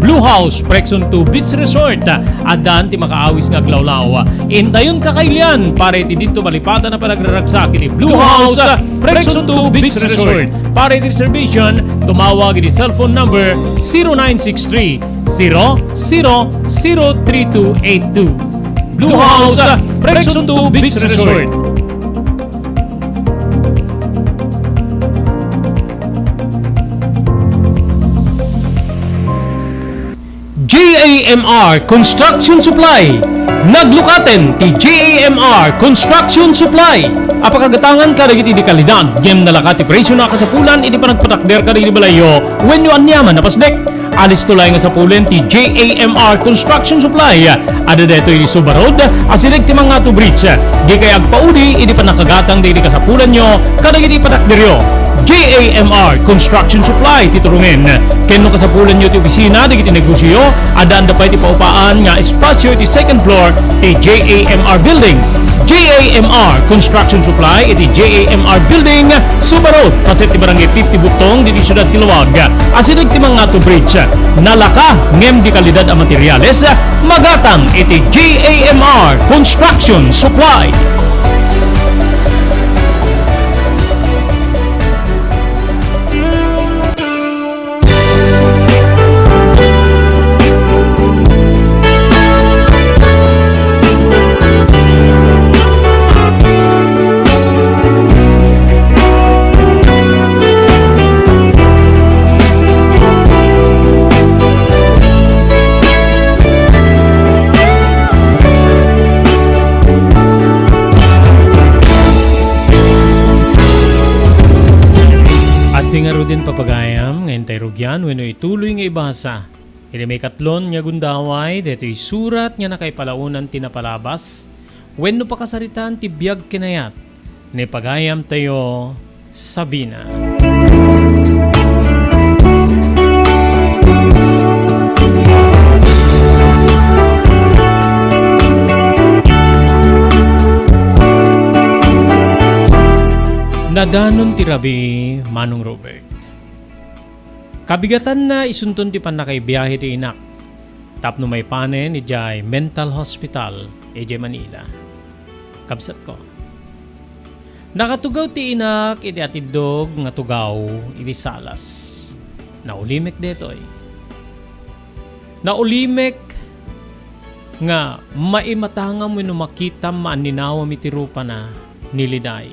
Blue House, Prekson two Beach Resort. Addan ti makaawis nga aglawlaw. Intayon kakailian para iti didto malipatan a panagraragsak iti Blue House, Prekson two Beach Resort. Para iti reservation, tumawag iti cellphone number zero nine six three, zero zero zero three two eight two. Blue House, Prekson two Beach Resort. J A M R Construction Supply. Naglukaten ti J A M R Construction Supply a pakagatangan kadagiti di kalidad ngem nalaka ti presio a kasapulan iti panagpatakder kadagiti balayyo wenno aniaman a pasdek. Alisto laeng nga sapulen ti J A M R Construction Supply. Adda daytoy iti Suba Road, asideg ti Mangatu Bridge. Dikay agpaudi iti pannakagatang dagiti kasapulanyo kadagiti panagderyo. J A M R Construction Supply ti turongen. Ken no kasapulanyo ti opisina dagiti negosioyo, addaanda pay ti paupaan nga espasio iti second floor ti J A M R Building. J A M R Construction Supply iti J A M R Building, Suba Road, paset ti Barangay fifty Butong, ditoy siudad ti Laoag, asideg ti Mangatu Bridge. Nalaka ngem di kalidad a materiales, magatang iti J A M R Construction Supply. Adtoy ngaruden, papagayam, nga intay rugian wenno ituloy nga ibasa iti maikatlon nga gundaway daytoy surat nga nakaipalaonan ti napalabas wenno pakasaritaan ti biag ken ayat ni pagayamtayo, Sabina. Nadanon ti rabii, Manong Robert. Kabigatanna isunton ti pannakaibiahe ti inak tapno maipanen idiay mental hospital idiay Manila. Kabsatko, nakatugaw ti inak iti atiddog nga tugaw iti salas. Naulimek daytoy. Naulimek nga maimatangam wenno makitam maanninawam iti rupana ni Liday.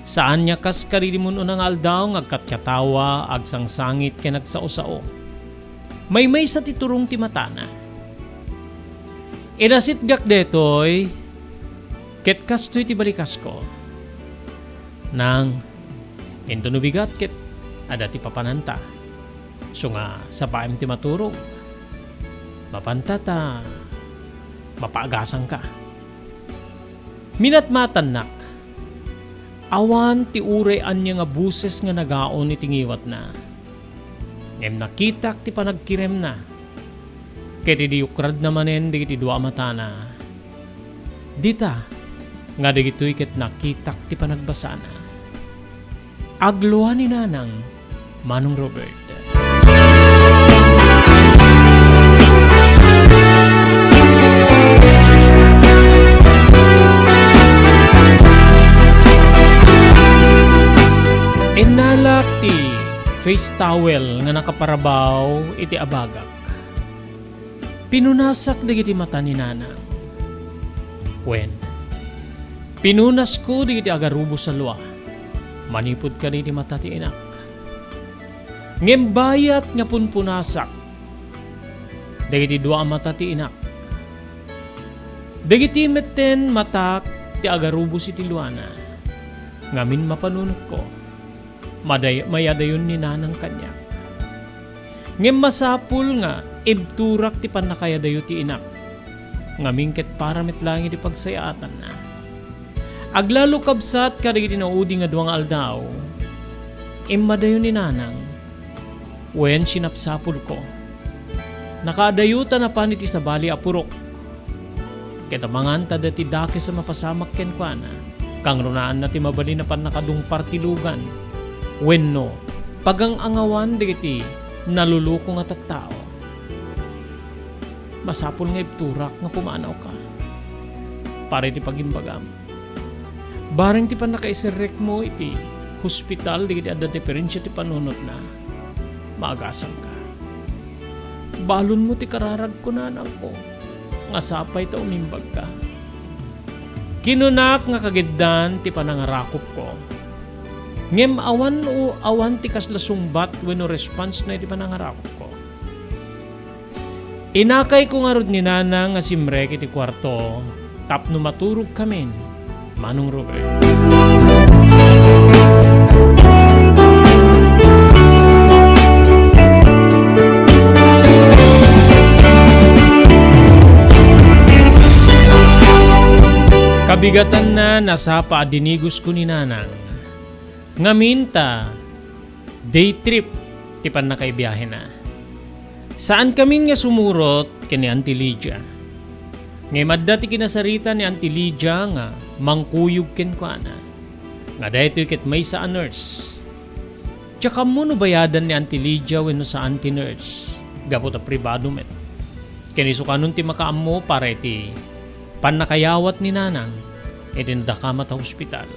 Saan nga kas kadagiti mun-una nga aldaw nga agkatkatawa, agsangsangit ken agsao-sao. Maymaysa ti turong ti matana. Inasitgak daytoy ket kastoy ti balikasko. Nang, inton no bigat ket adda ti papananta. Isu nga sapaem ti maturog, mapanta ta mapaagasanka. Minatmatannak. Awan ti uray ania nga boses nga nagaon iti ngiwatna. Ngem nakitak ti panagkiremna. Ket idi ukradna manen dagiti dua a matana, dita nga dagitoy ket nakitak ti panagbasana. Aglua ni Nanang, Manong Robert. Innalak ti face towel nga nakaparabaw iti abagak. Pinunasak dagiti mata ni Nanang. Wen, pinunasko dagiti agarubos a lua manipud kadagiti mata ti inak. Ngem bayat nga punpunasak dagiti dua a mata ti inak, dagiti metten matak ti agarubos iti luana, ngamin mapanunotko, maday-, mayadayon ni Nanang kaniak. Ngem masapul nga ibturak ti pannakayadayo ti inak, ngamin ket para met laeng iti pagsayaatanna. Aglalo kabsat kadagiti naudi nga dua nga aldaw, immadayo ni Nanang, wen sinapsapulko. Nakaadayo ta napan iti sabali a purok. Ket amangan ta adda ti dakes a mapasamak kenkuana, kangrunaanna ti mabalin a pannakadungpar ti lugan wenno pagang-angawan dagiti naluluko nga tattao. masapul nga ibturak nga pumanawka. Para iti pagimbagam, bareng ti pannakaiserrekmo iti hospital dagiti adda diferensia ti panunotna, maagasanka. Balonmo ti kararagko, nanangko, nga sapay ta umimbagka. Kinunak nga kagiddan ti panangarakupko. Ngem awan o awan ti kasla sungbat wenno response na iti panangarakupko. Inakayko ngarud ni Nanang nga simrek iti kuarto tapno maturogkamin, Manong Robert. Kabigatanna, nasapa a dinigosko ni Nanang. Ngamin ta, day trip ti pannakaibiahena. Saankamin nga sumurot ken ni Auntie Lydia. Ngem adda ti kinasarita ni Auntie Lydia nga mangkuyog kenkuana, nga daytoy ket maysa a nurse. Diak ammo no bayadan ni Auntie Lydia wenno saan ti nurse, gapu ta pribado met. Ken isu kanon ti makaammo para iti pannakayawat ni Nanang iti nadakamat a hospital.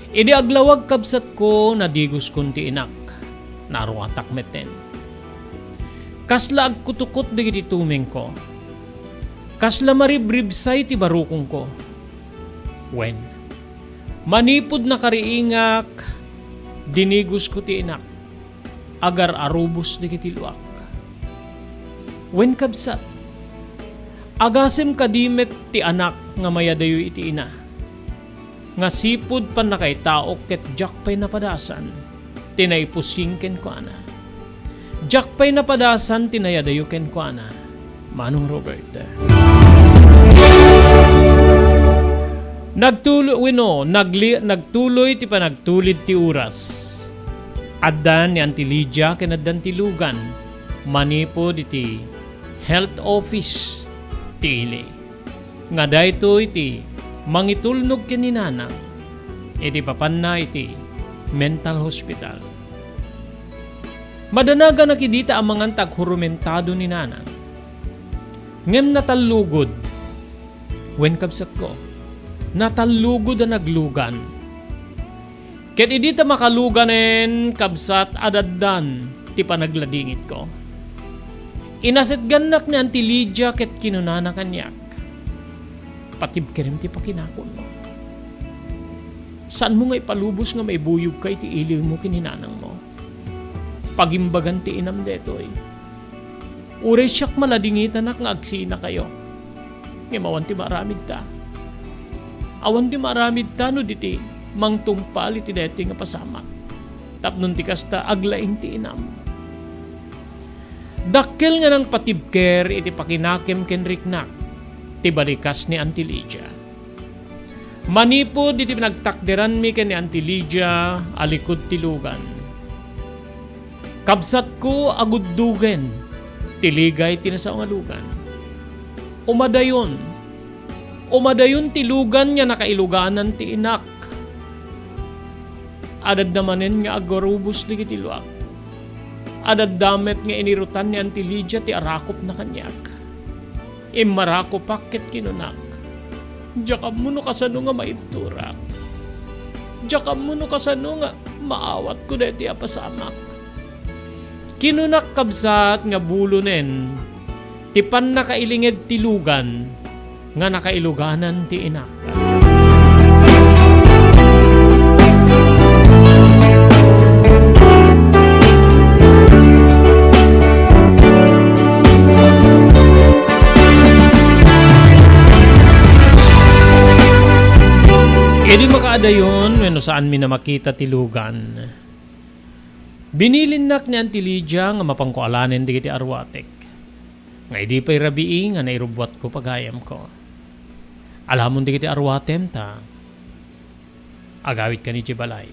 Idi aglawag, kabsatko, nadigoskon ti inak. Naruatak metten. Kasla agkutukot dagiti tumengko. Kasla maribribsay ti barukongko. Wen, manipud nakariingak, dinigosko ti inak. Agar-arubos dagiti luak. Wen, kabsat, agasem kadi met ti anak nga mayadayo iti ina, nga sipud pannakaitaok ket diak pay napadasan ti naipusing kenkuana. Diak pay napadasan ti nayadayo kenkuana, Manong Robert. Nagtulo-, wenno, nagli-, nagtuloy ti panagtulid ti oras. Addan ni Auntie Lydia ken addan ti lugan manipud iti health office ti ili, nga daytoy ti mangitulnog ken ni Nanang iti papanna iti mental hospital. Madanaganak idi ta amangan ta aghurumentado ni Nanang. Ngem natallugod. Wen, kabsatko, natallugod a naglugan. Ket idi ta makaluganen, kabsat, adaddan ti panagladingitko. Inasetgannak ni Auntie Lydia ket kinunana kaniak, "Patibkerem ti pakinakonmo. Saanmo nga ipalubos nga maibuyogka iti iliwmo ken ni nanangmo. Pagimbagan ti inam daytoy." Uray siak maladingitanak nga agsinakayo. Ngem awan ti maaramidta. Awan ti maaramidta no di ti mangtungpal iti daytoy nga pasamak. Tapno ti kasta, aglaing ti inam. Dakkel nga nangpatibker iti pakinakem ken riknak ti balikas ni Auntie Lydia. Manipud iti pinagtakderanmi ken ni Auntie Lydia a likud ti lugan, kabsatko, aguddogen ti ligay ti nasao nga lugan. Umadayon, umadayon ti lugan nga nakailuganan ti inak. Adadda manen nga agarubos dagiti luak. Adadda met nga inirutan ni Auntie Lydia ti arakupna kaniak. Immarakupak ket kinunak, "Diak ammo no kasano nga maibturak. Diak ammo no kasano nga maawatko daytoy a pasamak." Kinunak, kabsat, nga bulonen ti pannakailinged ti lugan nga nakailuganan ti inak. Idi makaadayon wenno saanmi a makita ti lugan, binilinnak ni Auntie Lydia nga mapanko alanen dagiti arwatek, nga idi pay rabii nga nairubbuatko pagayamko. Alamon dagiti arwatem ta agawidkan idiay balay.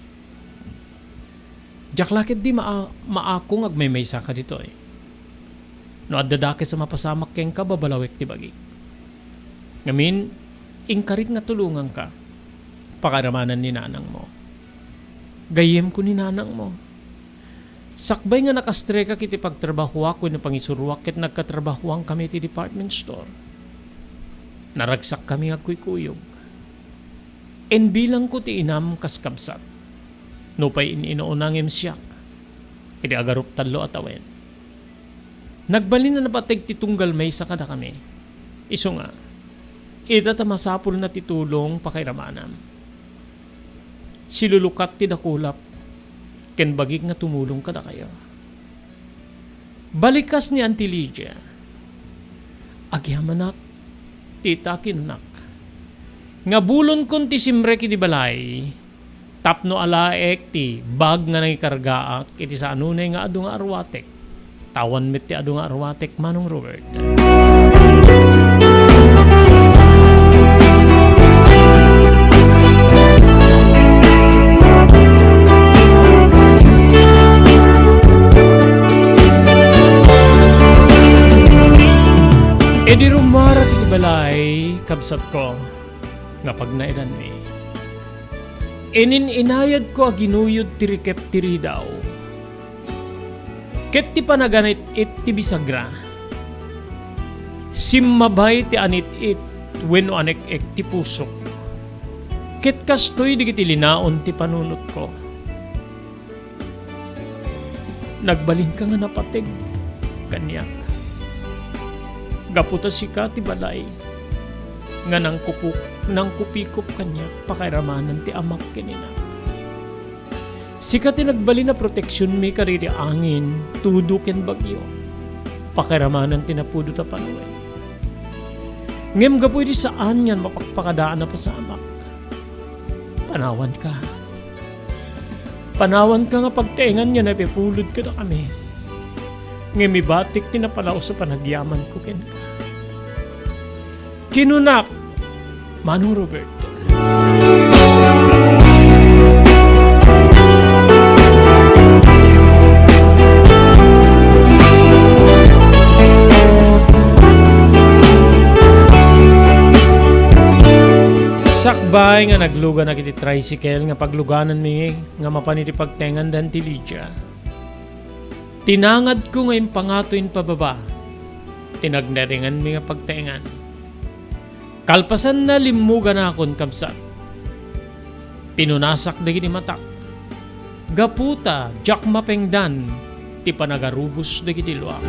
Diak la ketdi maa-, maako nga agmaymaysaka ditoy. No adda dakes a mapasamak kenka, babalawek ti bagik. Ngamin, inkarik nga tulonganka. Pakairamanan ni nanangmo. Gayyemko ni nanangmo. Sakbay nga nakastreka iti pagtrabahoak wenno pangisuroak ket nagkatrabahoankami iti department store. Naragsakkami nga agkuykuyog. Imbilangko ti inam kas kabsat. Nupay in-inuuna ngem siak, iti agarup tallo a tawen. Nagbalin a napateg ti tunggal maysa kadakami. Isu nga, ita ta masapulna ti tulong pakairamana. Silulukat ti dakulap ken bagik nga tumulong kadakayo. Balikas ni Auntie Lydia. Agyamanak, ti ita kinunak, nga bulonkon ti simrek iti balay tapno alaek ti bag nga nangikargaak iti saanunay nga adu nga arwatek. Tawan met ti adu nga arwatek, Manong Robert. Idi rummuar iti balay, kabsatko, nga pagnaedanmi, inin-inayadko a ginuyod ti rikep ti ridaw ket ti panaganit-it ti bisagra. Simmabay ti anit-it wenno anek-ek ti pusok, ket kastoy dagiti linaon ti panunotko. Nagbalinka nga napateg kaniak. Gapu ta sika ti balay nga nangkupu-, nangkupikop kaniak pakairamanan ti amak ken inak. Sika ti nagbalin a proteksionmi kadagiti angin, tudo ken bagyo, pakairamanan ti napudot a panawen. Ngem gapu idi saan nga mapakpakadaan a pasamak, panawanka. Panawanka nga pagtaengan nga naipipulod kadakami. Ngem ibatik ti napalaus a panagyamanko kenka. Kinunak, Manong Roberto. Sakbay nga nagluganak iti tricycle nga paglugananmi nga mapan iti pagtaengan da Auntie Lydia, tinangadko nga impangatoy pababa ti nagnaringanmi nga pagtaengan. Kalpasanna, limmuganakon, kabsat. Pinunasak dagiti matak. Gapu ta diak mapengdan ti panagarubos dagiti luak.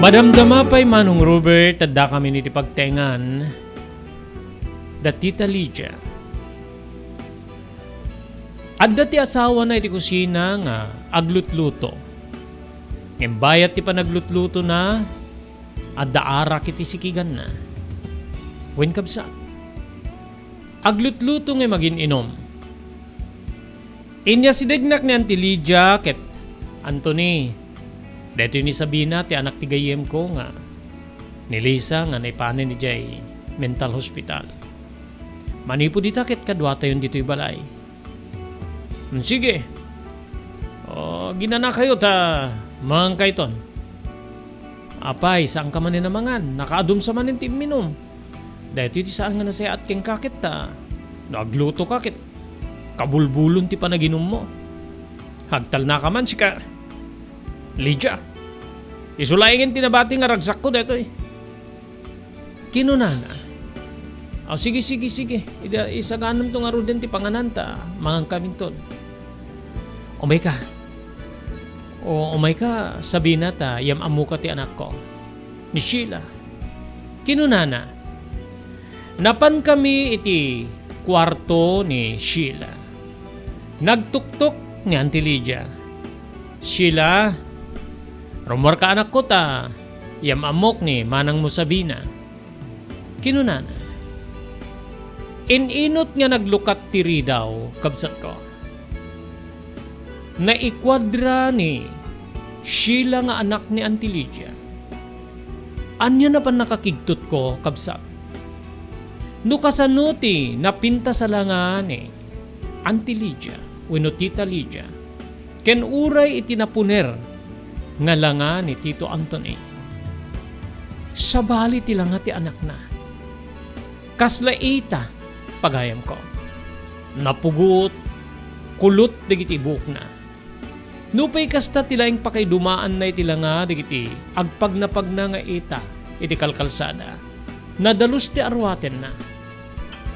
Madamdama pay, Manong Robert, addakami iti pagtaengan da Tita Lydia. Adda ti asawana iti kusina nga aglutluto. Ngem bayat ti panaglutlutona, adda arak iti sikiganna. Wen, kabsat, aglutluto ngem agin-inom. Inyasidegnak ni Auntie Lydia ket, "Anthony, daytoy ni Sabina ti anak ti gayyemko nga ni Lisa nga naipanen idiay mental hospital. Manipud ita ket kaduatayon ditoy balay." "Hmm, sige. O, ginanakayo ta mangankayton." "Apay, saanka manen a mangan? Nakaadumsa manen ti imminum. Daytoy ti saan nga nasayaat kenka ket ta no aglutoka ket kabulbulon ti panaginummo. Agtalnaka man, sika, Lydia. Isu laengen ti nabati nga ragsakko daytoy." Kinunana, "O, sige, sige, sige. Ida, isaganamto ngaruden ti panganan ta mangankaminton. Umayka. O, umayka, Sabina, ta yam-ammoka ti anakko, ni Sheila." Kinunana, napankami iti kuarto ni Sheila. Nagtuktok ni Auntie Lydia. "Sheila, rummuarka, anakko, ta yam-ammok ni manangmo, Sabina." Kinunana. In-inut nga naglukat ti ridaw, kabsatko. Naikuadra ni Sheila nga anak ni Auntie Lydia. Ania a pannakakigtotko, kabsat? No kasano ti napintas a langa ni Auntie Lydia? wenno Tita Lydia, ken uray iti napuner nga langa ni Tito Anthony. Sabali ti langa ti anakna. Kasla ita, pagayamko. Napugot, kulot dagiti buokna. Nupay kasta ti laeng pakaidumaanna iti langa dagiti agpagnapagna nga ita iti kalkalsada, nadalus ti arwatenna,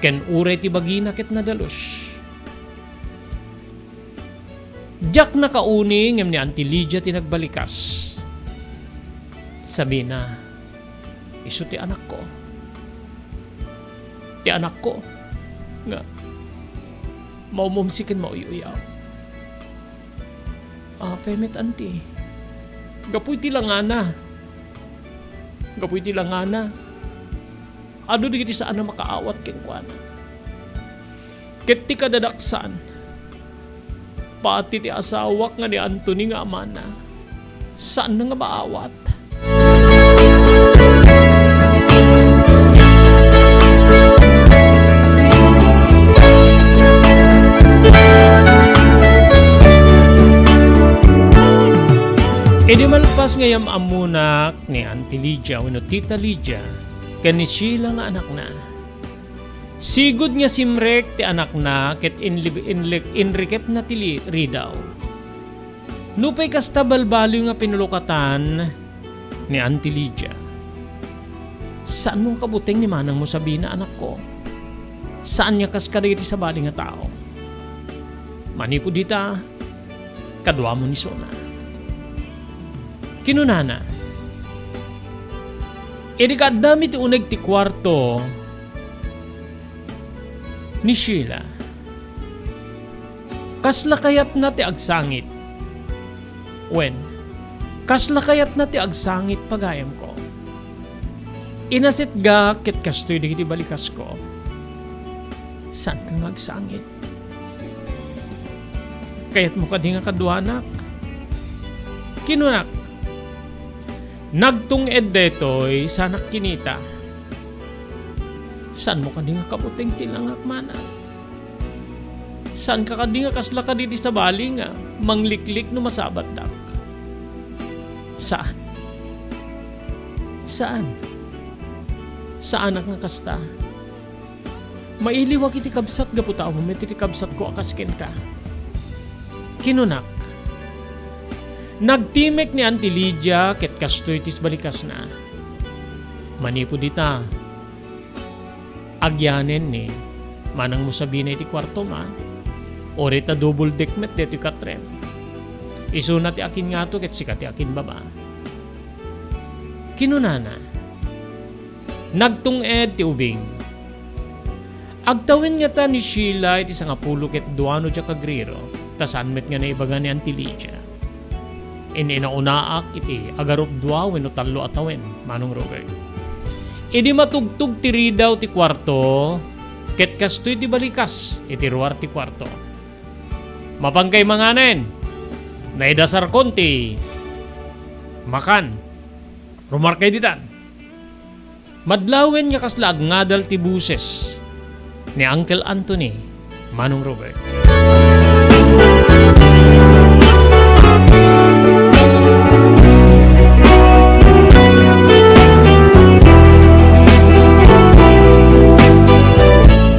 ken uray ti bagina ket nadalus. Diak nakauni ngem ni Auntie Lydia ti nagbalikas. Sabina, "Isu ti anakko. Ti anakko nga maumumsi ken mauy-uyaw." Apay met, Auntie. Gapu iti langana. Gapu iti langana. Adu dagiti saan a makaawat kenkuana. Ket ti kadadaksan, pati ti asawak nga ni Anthony nga amana, saanna nga maawat. Idi malpas nga yam-ammonak ni Auntie Lydia wenno Tita Lydia ken ni Sheila nga anakna, sigud nga simrek ti anakna ket inlib-, inlik-, inrikepna ti li-, ridaw. Nupay kasta balbaliw nga pinulukatan ni Auntie Lydia, saanmo nga kabuteng ni manangmo Sabina, anakko. Saan nga kas kadagiti sabali nga tao. Manipud ita, kaduamon isuna. Kinunana, idi kaaddami ti uneg ti kuarto ni Sheila, kasla kayatna ti agsangit. Wen, kasla kayatna ti agsangit, pagayamko. Inasetgak ket kastoy dagiti balikasko. Saanka nga agsangit? Kayatmo kadi nga kaduanak? Kinunak, "Nagtung-ed daytoy, saanak kinita." Saanmo kadi nga kabuteng ti langak, manang? Saanka kadi nga kasla kaditi sabali nga mangliklik no masabatdak? Saan. Saan. Saanak nga kasta. Mailiwak iti kabsat gapu ta awan met iti kabsatko a kas kenka. Kinunak, nagtimek ni Auntie Lydia ket kastoy ti balikasna. Manipud ita, agyanen ni manangmo Sabina iti kuartom, a? Uray ta double deck met daytoy katrem. Isuna ti akin ngato ket sika ti akin baba. Kinunana, nagtung-ed ti ubing. Agtawen ngata ni Sheila iti sangapulo ket dua no diak agriro, ta saan met nga naibaga ni Auntie Lydia. In-inaunaak iti agarupdua wenno tallo a tawen, Manong Robert. Idi matugtog ti ridaw ti kuarto, ket kastoy ti balikas iti ruar ti kuarto. Mapankay manganen. Naidasarkon ti makan. Rumarkay ditan. Madlawen nga kasla agngadal ti boses ni Uncle Anthony, Manong Robert.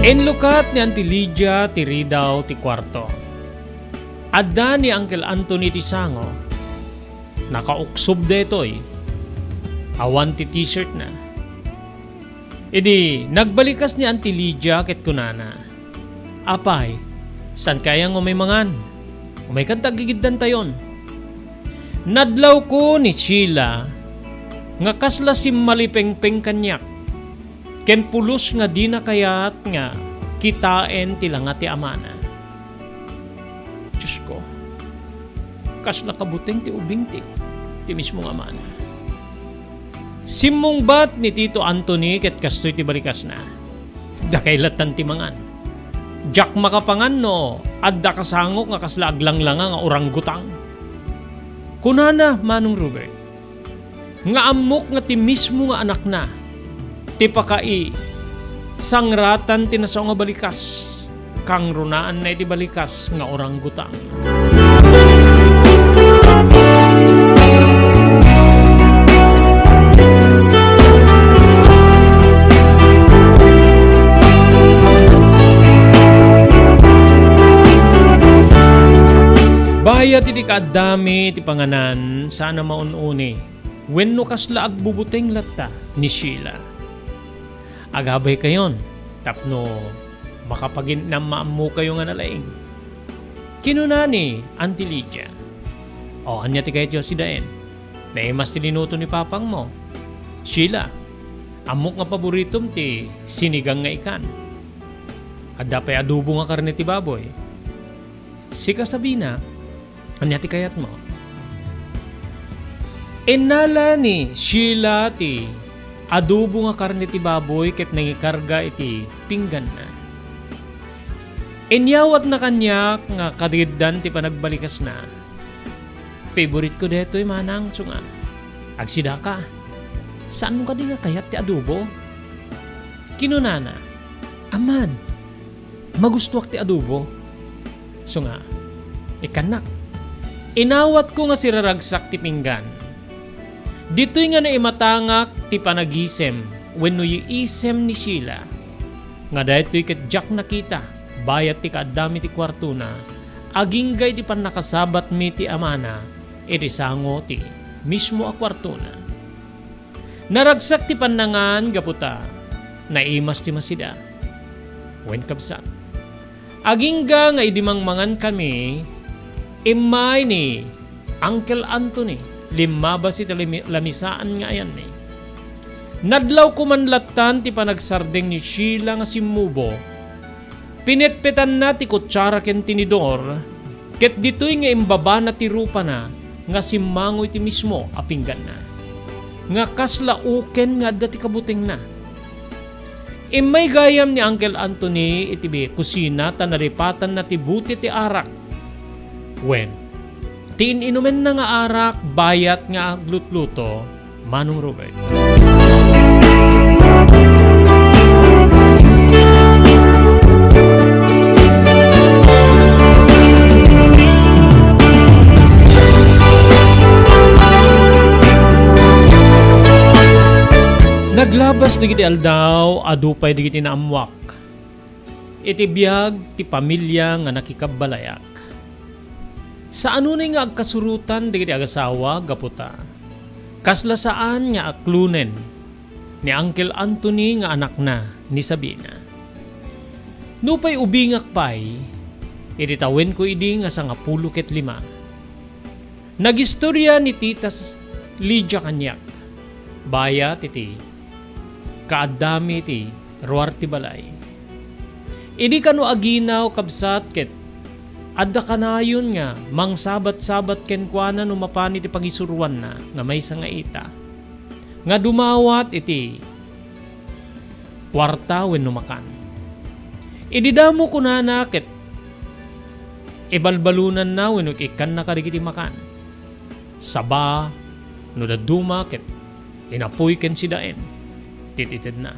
Inlukat ni Auntie Lydia ti ridaw ti kuarto. Adda ni Uncle Anthony ti sango. Nakauksob daytoy. Awan ti t-shirtna. Idi nagbalikas ni Auntie Lydia ket kunana, "Apay, saanka aya nga umay mangan? Umaykan ta aggigiddantayon." Nadlawko ni Sheila nga kasla simmalipengpeng kaniak. Ken pulos nga dina kayat nga kitaen ti langa ti amana. Diosko, kasla kabuteng ti ubing ti, ti mismo nga amana. Simmungbat ni Tito Anthony ket kastoy ti balikasna, "Dakay lattan ti mangan. Diak makapangan no adda kasangok nga kasla aglanglanga nga orangutang." Kunana, Manong Robert, nga ammok nga ti mismo nga anakna ti pakaisangratan ti nasao nga balikas. kangrunaanna iti balikas nga orangutan. Bayat iti kaaddami iti panganan, saan a maun-uni wenno kasla agbubuteng latta ni Sheila. Agabaykayon tapno makapaginnam maammokayo nga nalaing. Kinuna ni Auntie Lydia, "O, ania ti kayatyo a sidaen? Naimas ti linuto ni papangmo. Sheila, ammok nga paboritom ti sinigang nga ikan. Adda pay adobo nga karne ti baboy." "Sika, Sabina, ania ti kayatmo?" Innala ni Sheila ti adobo nga karne ti baboy ket nangikarga iti pingganna. Inyawatna kaniak nga kadagiddan ti panagbalikasna. "Favorite ko daytoy, manang," sunga. "Agsidaka. Saan kadi nga kayat ti adobo?" Kinunana, "Aman, magustoak ti adobo." Sunga, "Ikkannak." Inawatko nga siraragsak ti pinggan. Ditoy nga naimatangak ti panagisem wenno isem ni Sheila, nga daytoy ket diak nakita bayat ti kaaddami ti kuartona, agingga iti pannakasabatmi ti amana iti sango ti mismo a kuartona. Naragsak ti pannangan gapu ta naimas ti masida. Wen, kabsat, agingga nga idi mangmangankami, immay ni Uncle Anthony limmabas iti lami-, lamisaan nga ayanmi. Nadlawko man lattan ti panagsardeng ni Sheila nga simmubo. Pinetpetanna ti kutsara ken tinidor, ket ditoy nga imbabana ti rupana nga simmango iti mismo a pingganna, nga kasla uken nga adda ti kabutengna. Immay gayam ni Uncle Anthony iti bi-, kusina ta naripatanna ti bote ti arak. Wen, ti in-inumenna nga arak bayat nga aglutluto, Manong Robert. Naglabas dagiti aldaw, adu pay dagiti naammuak iti biag ti pamilia nga nakikabbalayak. Saanunay nga agkasurotan dagiti agasawa gapu ta kasla saan nga aklonen ni Uncle Anthony nga anakna ni Sabina. Nupay ubingak pay, idi tawenko idi nga sangapulo ket lima, nagistoria ni Tita Lydia kaniak, bayat iti kaaddami ti ruar ti balay. Idi kano aginaw, kabsat, ket adda kanayon nga mangsabat-sabat kenkuana no mapan iti pangisuroanna nga maysa nga ita nga dumawat iti kuarta wenno makan. Idi damo, kunana, ket ibalbalonanna wenno ikkanna kadagiti makan. Saba, no dadduma, ket inapuy ken sidaen ti itedna.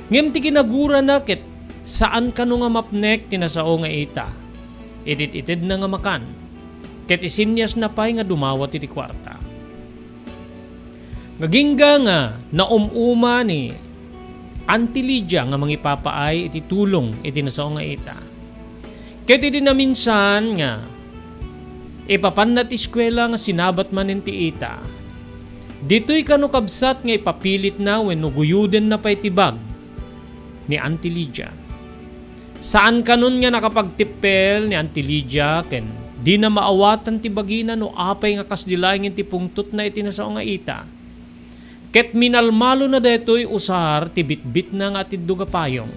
Ngem ti kinagurana ket saan kano nga mapnek ti nasao nga ita iti itedna nga makan, ket isinniasna pay nga dumawat iti kuarta. Agingga nga naum-uma ni Auntie Lydia nga mangipapaay iti tulong iti nasao nga ita. Ket idi naminsan nga ipapanna ti eskuela nga sinabat manen ti ita, ditoy kano, kabsat, nga ipapilitna wenno guyodenna pay ti bag ni Auntie Lydia. Saan kanon nga nakapagtippel ni Auntie Lydia ken dina maawatan ti bagina no apay nga kasdi laengen ti pungtotna iti nasao nga ita. Ket minalmalona daytoy usar ti bitbitna nga atiddog a payong.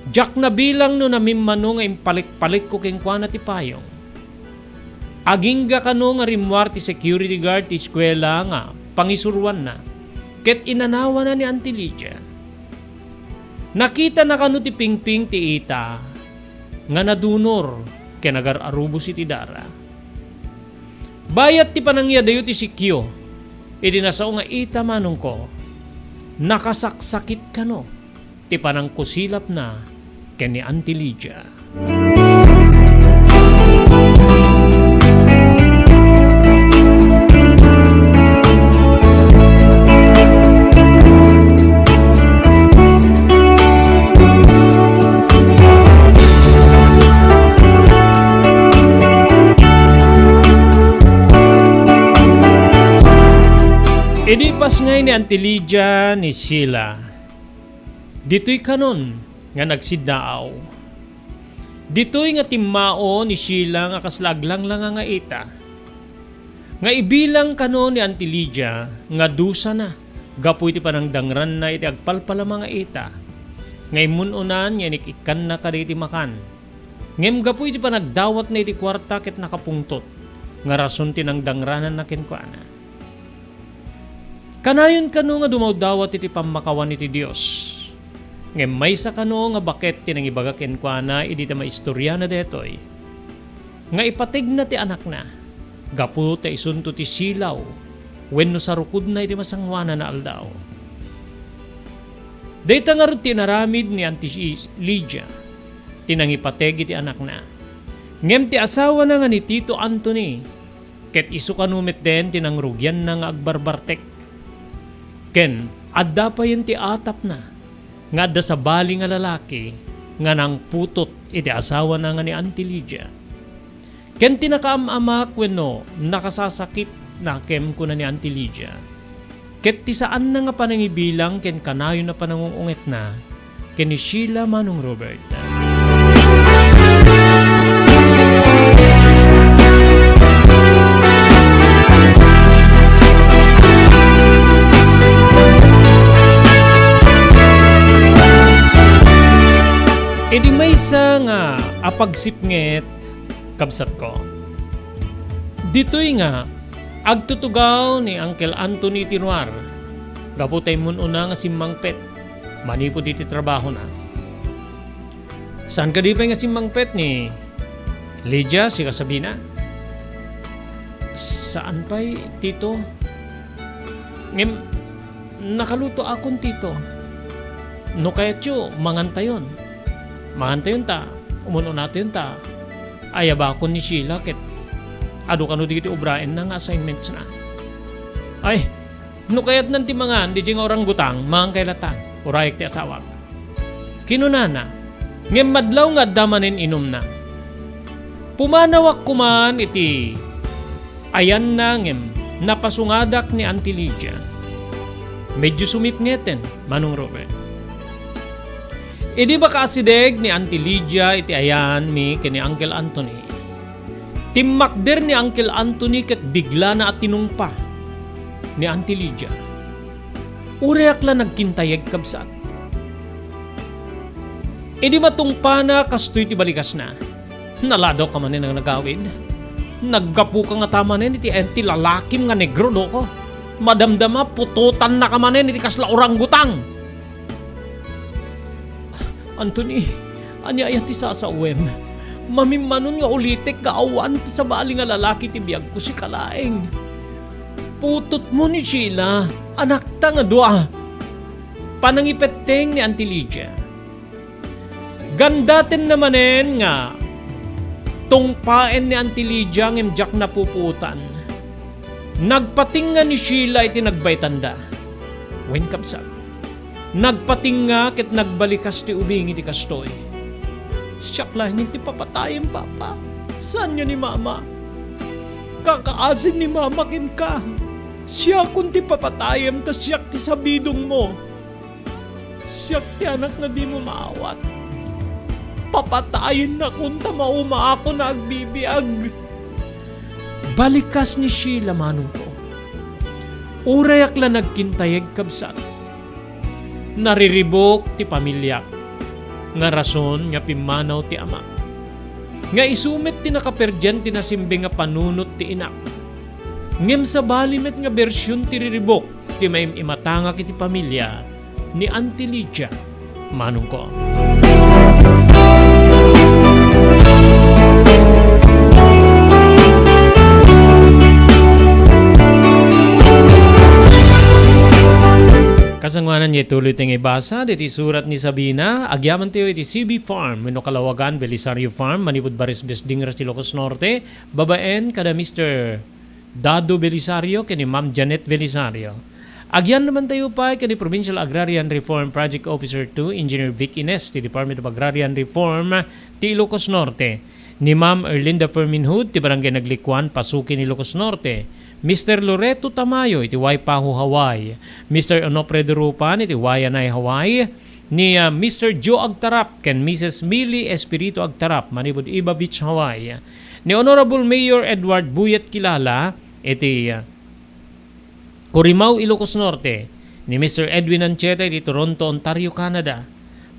Diak nabilang no namimmano nga impalikpalikko kenkuana ti payong. Agingga kano nga rimmuar ti security guard ti eskuela nga pangisuroanna, ket inanawana ni Auntie Lydia. Nakitana kano ti pingping ti ita nga nadunor ken agar-arubos iti dara. Bayat ti panangyadayo ti sikyo iti nasao nga ita, manongko, nakasaksakit kano ti panangkusilapna ken ni Auntie Lydia. Idi pasngay ni Auntie Lydia ni Sheila, ditoy kanon nga nagsiddaaw. Ditoy nga timmao ni Sheila nga kasla aglanglanga nga ita. Nga ibilang kano ni Auntie Lydia nga dusana gapu iti panangdangranna iti agpalpalama nga ita, nga immun-unan nga inik-ikkanna kadagiti makan. Ngem gapu iti panagdawatna iti kuarta ket nakapungtot nga rason ti nangdangrananna kenkuana. Kanayon kano nga dumawdawat iti pammakawan iti Dios. Ngem maysa kano nga baket ti nangibaga kenkuana idi ta maistoriana daytoy, nga ipategna ti anakna gapu ta isunto ti silaw wenno sarukodna iti masangoanan a aldaw. Dayta ngarud ti inaramid ni Auntie Lydia, ti nangipateg iti anakna. Ngem ti asawana nga ni Tito Anthony, ket isu kano met den ti nangrugianna nga agbarbartek. Ken adda payen ti atapna nga adda sabali nga lalaki nga nangputot iti asawana nga ni Auntie Lydia. Ken ti nakaam-amak wenno nakasasakit nakem, kuna ni Auntie Lydia. Ket ti saanna nga panangibilang ken kanayon a panangung-ungetna ken ni Sheila, Manong Robert. Idi maysa nga apagsipnget, kabsatko. Ditoy nga, agtutugaw ni Uncle Anthony ti ruar, gapu ta immun-una nga simmangpet manipud iti trabahona. Saan kadi pay nga simmangpet ni Lydia, sika Sabina? Saan pay, Tito. Ngem, nakalutoakon, Tito. No kayatyo, mangantayon. Mangantayon ta, umun-unatayon ta, ayabakon ni Sheila ket adu kano dagiti obraenna nga assignmentsna. Ay, no kayatnan ti mangan, diay nga orangutang, mangankay latta, urayek ti asawak. Kinunana, ngem madlaw nga adda manen inumna. Pumanawak koman iti ayanna ngem napasungadak ni Auntie Lydia. Medyo sumipngeten, Manong Robert. Idi makaasideg ni Auntie Lydia iti ayanmi ken ni Uncle Anthony, timmakder ni Uncle Anthony ket biglana a tinungpa ni Auntie Lydia. Urayak la nagkintayeg, kabsat. Idi matungpana, kastoy ti balikasna. Naladaw ka manen a nagawid. Naggapu ka ngata manen iti ayan ti lalakim nga negro, loko. Madamdama, putotanna ka manen iti kasla orangutang. Anthony, ania aya ti sasawem? Mamimmanon nga ulitek nga awan ti sabali nga lalaki ti biagko, sika laeng. Putotmo ni Sheila, anakta nga dua. Panangipetteng ni Auntie Lydia. Gandatenna manen nga tungpaen ni Auntie Lydia ngem diak napupuotan. Nagpatinga ni Sheila iti nagbaetanda. Wen, kabsat, nagpatinga ket nagbalikas ti ubing iti kastoy. Siak laengen ti papatayem, Papa. Saanyo ni Mama. Kakaasin ni Mama kenka. Siakon ti papatayem ta siak ti sabidongmo. Siak ti anak nga dimo maawat. Papatayennakon ta maumaakon a agbibiag. Balikas ni Sheila, manongko. Urayak la nagkintayeg, kabsat. Nariribuk ti pamiliak nga rason nga pimmanaw ti amak. Nga isu met ti nakaperdian ti nasimbe nga panunot ti inak. Ngem sabali met nga bersion ti riribuk ti maim-imatangak iti pamilia ni Auntie Lydia, manongko. Kasangoanan nga ituloy ti nga ibasa, ditoy surat ni Sabina, agyamanen tayo iti C B Farm, wenno Kalawagan Belisario Farm, manipud Baris Building, Ilocos Norte, babaen kada Mister Dado Belisario ken ni Ma'am Janet Belisario. Agyamanen tayo pay ken ni Provincial Agrarian Reform Project Officer two, Engineer Vic Ines, ti Department of Agrarian Reform, ti Ilocos Norte. Ni Ma'am Erlinda Ferminhud ti Barangay Naglikuan, Pasukin, Ilocos Norte, Mister Loreto Tamayo iti Waipahu, Hawaii, Mister Onofre Durupan iti Waianae, Hawaii, ni, ah, Mister Joe Agtarap ken Missus Millie Espiritu Agtarap manipud Iba Beach, Hawaii, ni Honorable Mayor Edward Buyet Kilala iti, ah, Corimao, Ilocos Norte, ni Mister Edwin Ancheta iti Toronto, Ontario, Canada,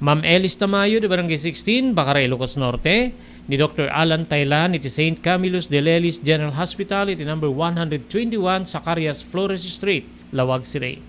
Ma'am Elis Tamayo iti Barangay sixteen, Bacara, Ilocos Norte, ni Doctor Alan Taylan iti Saint Camillus de Lelis General Hospital iti number one hundred twenty-one Zacarias Flores Street, Laoag City,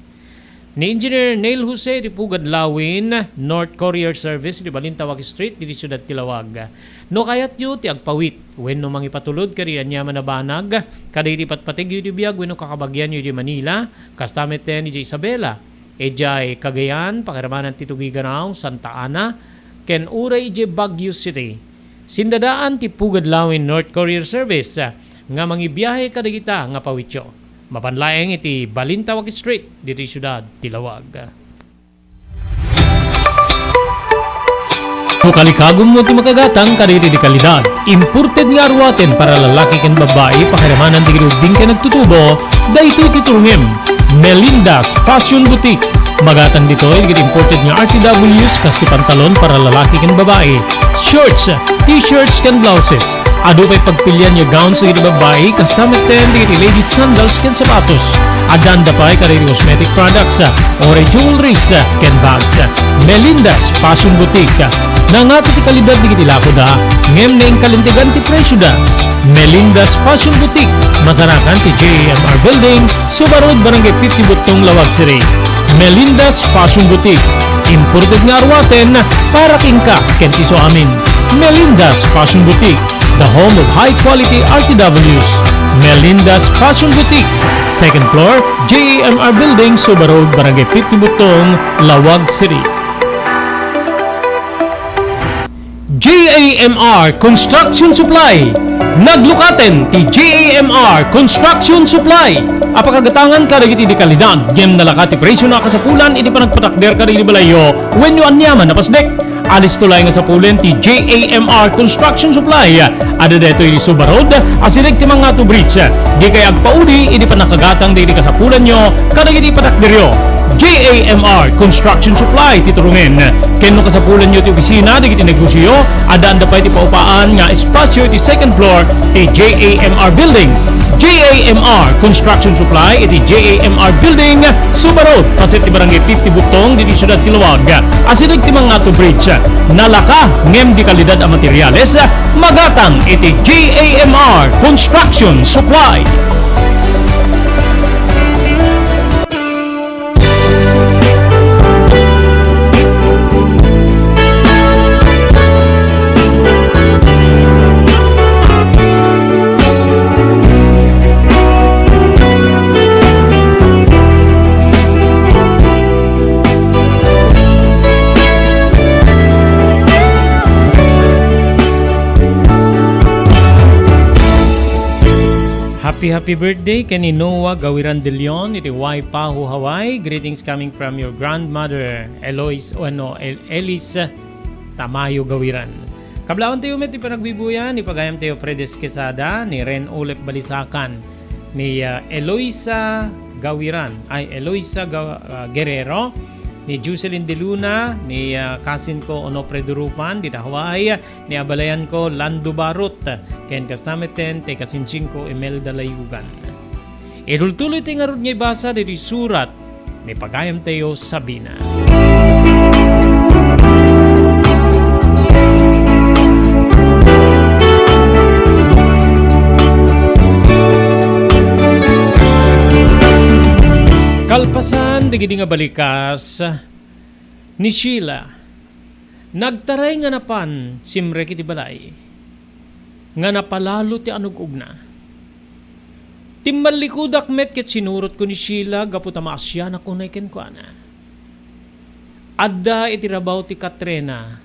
ni Engineer Neil Jose iti Pugad Lawin, North Courier Service iti Balintawak Street, iti Siudad ti Laoag. No kayatyo ti agpawit wenno mangipatulod kadagiti aniaman a banag kadagiti patpategyo iti biag wenno kakabagianyo idiay Manila, kasta met idiay Isabela, idiay Cagayan, pakiramanan ti Tugigaraw, Santa Ana, ken uray idiay Baguio City, sindadaan ti Pugad Lawin North Courier Service nga mangibiahe kadagita nga pawityo. Mapan laeng iti Balintawak Street, ditoy siudad ti Laoag. No kalikagummo ti makagatang kadagiti kalidad, imported nga aruaten para lalaki ken babbai, pakiramanan dagiti ubbing ken agtutubo, daytoy ti turongem. Melinda's Fashion Boutique. Magatang ditoy dagiti imported nga R T Ws kas ti pantalon para lalaki ken babbai, shorts, t-shirts ken blouses. Adu pay pagpilian nga gowns dagiti babbai, kasta metten dagiti ladies sandals ken sapatos. Addaanda pay kadagiti cosmetic products, uray jewelries, ken bags. Melinda's Fashion Boutique. Nangato ti kalidad dagiti lakoda, ngem naingkalintegan ti presioda. Melinda's Fashion Boutique, masarakan ti J A M R Building, Suba Road, Barangay fifty Buttong, Laoag City. Melinda's Fashion Boutique, imported nga aruaten para kenka ken ti isuamin. Melinda's Fashion Boutique, the home of high quality R T Ws. Melinda's Fashion Boutique, second floor, J A M R Building, Suba Road, Barangay fifty Buttong, Laoag City. J A M R Construction Supply. Naglukaten ti J A M R Construction Supply. Apakagatangan kadagiti di kalidad, ngem nalaka ti presio a kasapulan iti panagpatakder kadagiti balayyo wenno aniaman a pasdek. Alisto laeng nga sapulen ti J A M R Construction Supply. Adda daytoy iti Suba Road, asideg ti Mangato Bridge. Dikay agpaudi iti pannakagatang dagiti kasapulanyo kadagiti patakderyo. J A M R Construction Supply ti turongen. Ken no kasapulanyo ti opisina dagiti negosioyo, addaanda pay ti paupaan nga espasio iti second floor ti J A M R Building. J A M R Construction Supply iti J A M R Building, Suba Road, paset ti Barangay fifty Buttong, ditoy siudad ti Laoag. Asideg ti Mangato Bridge. Nalaka, ngem di kalidad a materials, magatang iti J A M R Construction Supply. Happy, happy birthday ken ni Noah Gawiran de Leon iti Waipahu, Hawaii. Greetings coming from your grandmother, Eloise, o ano, El-, Elis Tamayo Gawiran. Kablawan tayo met ti panagbibuyan ni pagayam tayo Fredes Quesada, ni Ren Ulep Balisacan, ni, ah, Eloisa Gawiran, ay, Eloisa Ga-, ah, Guerrero, ni Jocelyn De Luna, ni, ah, cousin ko Onofre Durupan, dita Hawaii, ni abalayan ko Lando Barot, ken kasta metten ti kasinsin ko Imelda Layugan. Itultuloy ti ngarud nga ibasa ditoy surat ni pagayam tayo Sabina. Kalpasan dagidi nga balikas ni Sheila, nagtaray nga napan simrek iti balay, nga napalalo ti anug-ogna. Timmallikudak met ket sinurotko ni Sheila gapu ta maasianak unay kenkuana. Adda iti rabaw ti Katrina,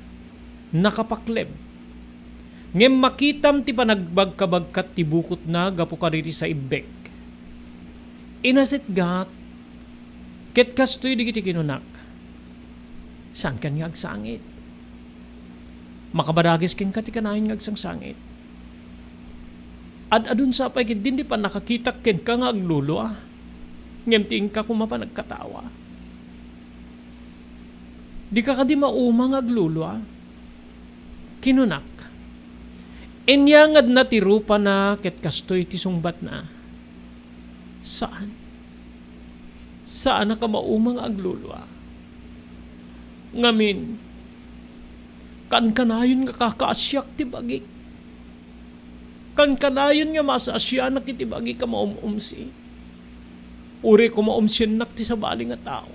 nakapakleb. Ngem makitam ti panagbagkabagkat ti bukotna gapu kaditi saibbek. Inasitgak, ket kastoy dagiti kinunak, "Saankan nga agsangit? Makapadagis kenka ti kanayon nga agsangsangit. Ad-adun sa pay ketdin ti pannakakitak kenka nga aglulua, ngem ti inka koma panagkatawa." "Dika kadi mauma nga aglulua?" kinunak. Inyangadna ti rupana ket kastoy ti sungbatna, "Saan. Saanak a mauma nga aglulua. Ngamin, kankanayon nga kakaasiak ti bagik. Kankanayon nga maasiasianak iti bagik a maum-umsi. Uray ko maumsiennak ti sabali nga tao.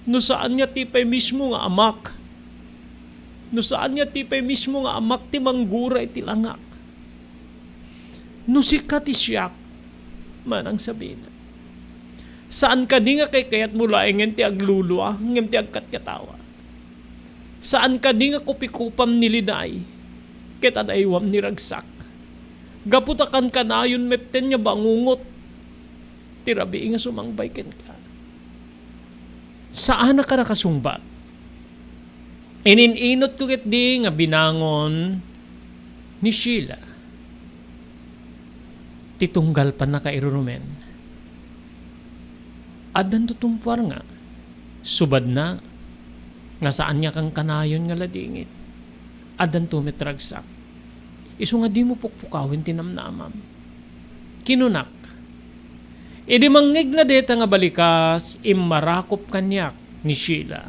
No saan nga ti pay mismo nga amak, no saan nga ti pay mismo nga amak ti manggura iti langak. No sika ti siak," manang sabina. "Saan kadi nga kaykayatmo laengen ti aglulua ngem ti agkatkatawa? Saan kadi nga kupikupam ni Liday ket adaywam ni Ragsak? Gapu ta kankanayon metten nga bangungot ti rabii nga sumangbay kenka. Saanak a nakasungbat. Inin-inotko ketdi nga binangon ni Sheila ti tunggal pannakairurumen. Addanto tumpuar nga, subadna nga saan nga kankanayon nga ladingit. Addanto met ragsak. Isu nga dimo pukpukawen ti namnamam," kinunak. Idi mangngegna dayta nga balikas, immarakop kaniak ni Sheila.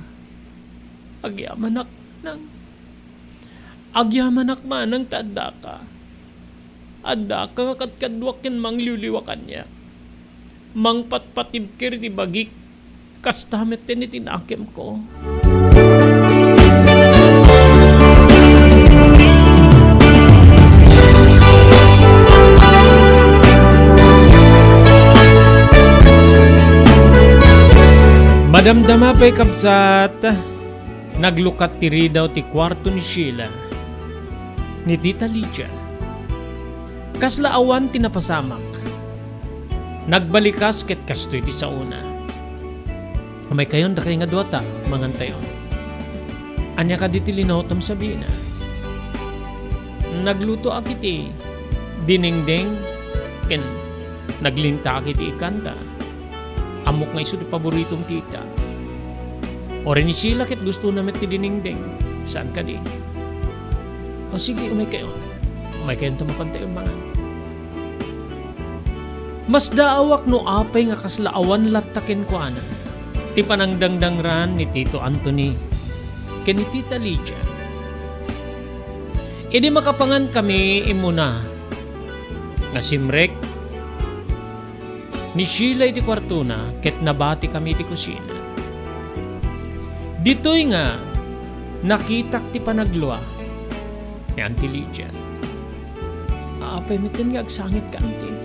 "Agyamanak manang. Agyamanak manang ta addaka. Addaka nga kadkaduak ken mangliwliwa kaniak. Mangpatpatibker iti bagik. Kasta met ken iti nakemko." Madamdama pay, kabsat, naglukat ti ridaw ti kuarto ni Sheila, ni Tita Lydia. Kasla awan ti napasamak. Nagbalikas ket kastoy ti saona. "Umaykayon dakay nga dua ta mangantayon. Ania kadi ti linawtam?" sabina. "Naglutoak iti dinengdeng ken naglintaak iti ikanta. Ammok nga isu ti paboritom, tita." "Uray ni Sheila ket gustona met ti dinengdeng. Saan kadi?" "O sige, umaykayon. Umaykayonto mapantayon mangan." Masdaawak no apay nga kasla awan latta kenkuana ti panangdangdangran ni Tito Anthony ken ni Tita Lydia. Idi makapangan kami, immuna nga simrek ni Sheila iti kuartona ket nabati kami iti kusina. Ditoy nga nakitak ti panaglua ni Auntie Lydia. "Apay metten nga agsangitka, Auntie?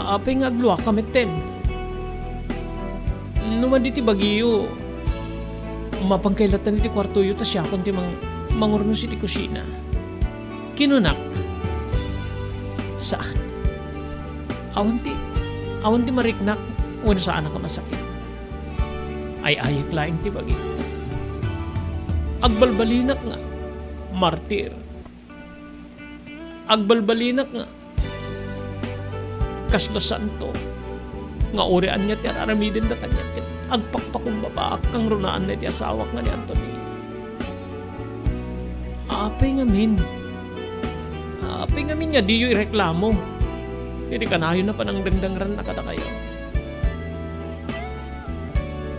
Apay nga agluaka metten? No madi ti bagiyo, mapan kay latta iti kuartoyo ta siakon ti mang-, mangurnos iti kusina," kinunak. "Saan. Awan ti, awan ti mariknak wenno saanak a masakit. Ay-ayek laeng ti bagik. Agbalbalinak nga martir. Agbalbalinak nga kasla santo nga uray ania ti ar-aramidenda kaniak ket agpakpakumbabaak kangrunaanna iti asawak nga ni Anthony. Apay ngamin, apay ngamin nga diyo ireklamo iti kanayon a panangdangdangranna kadakayo?"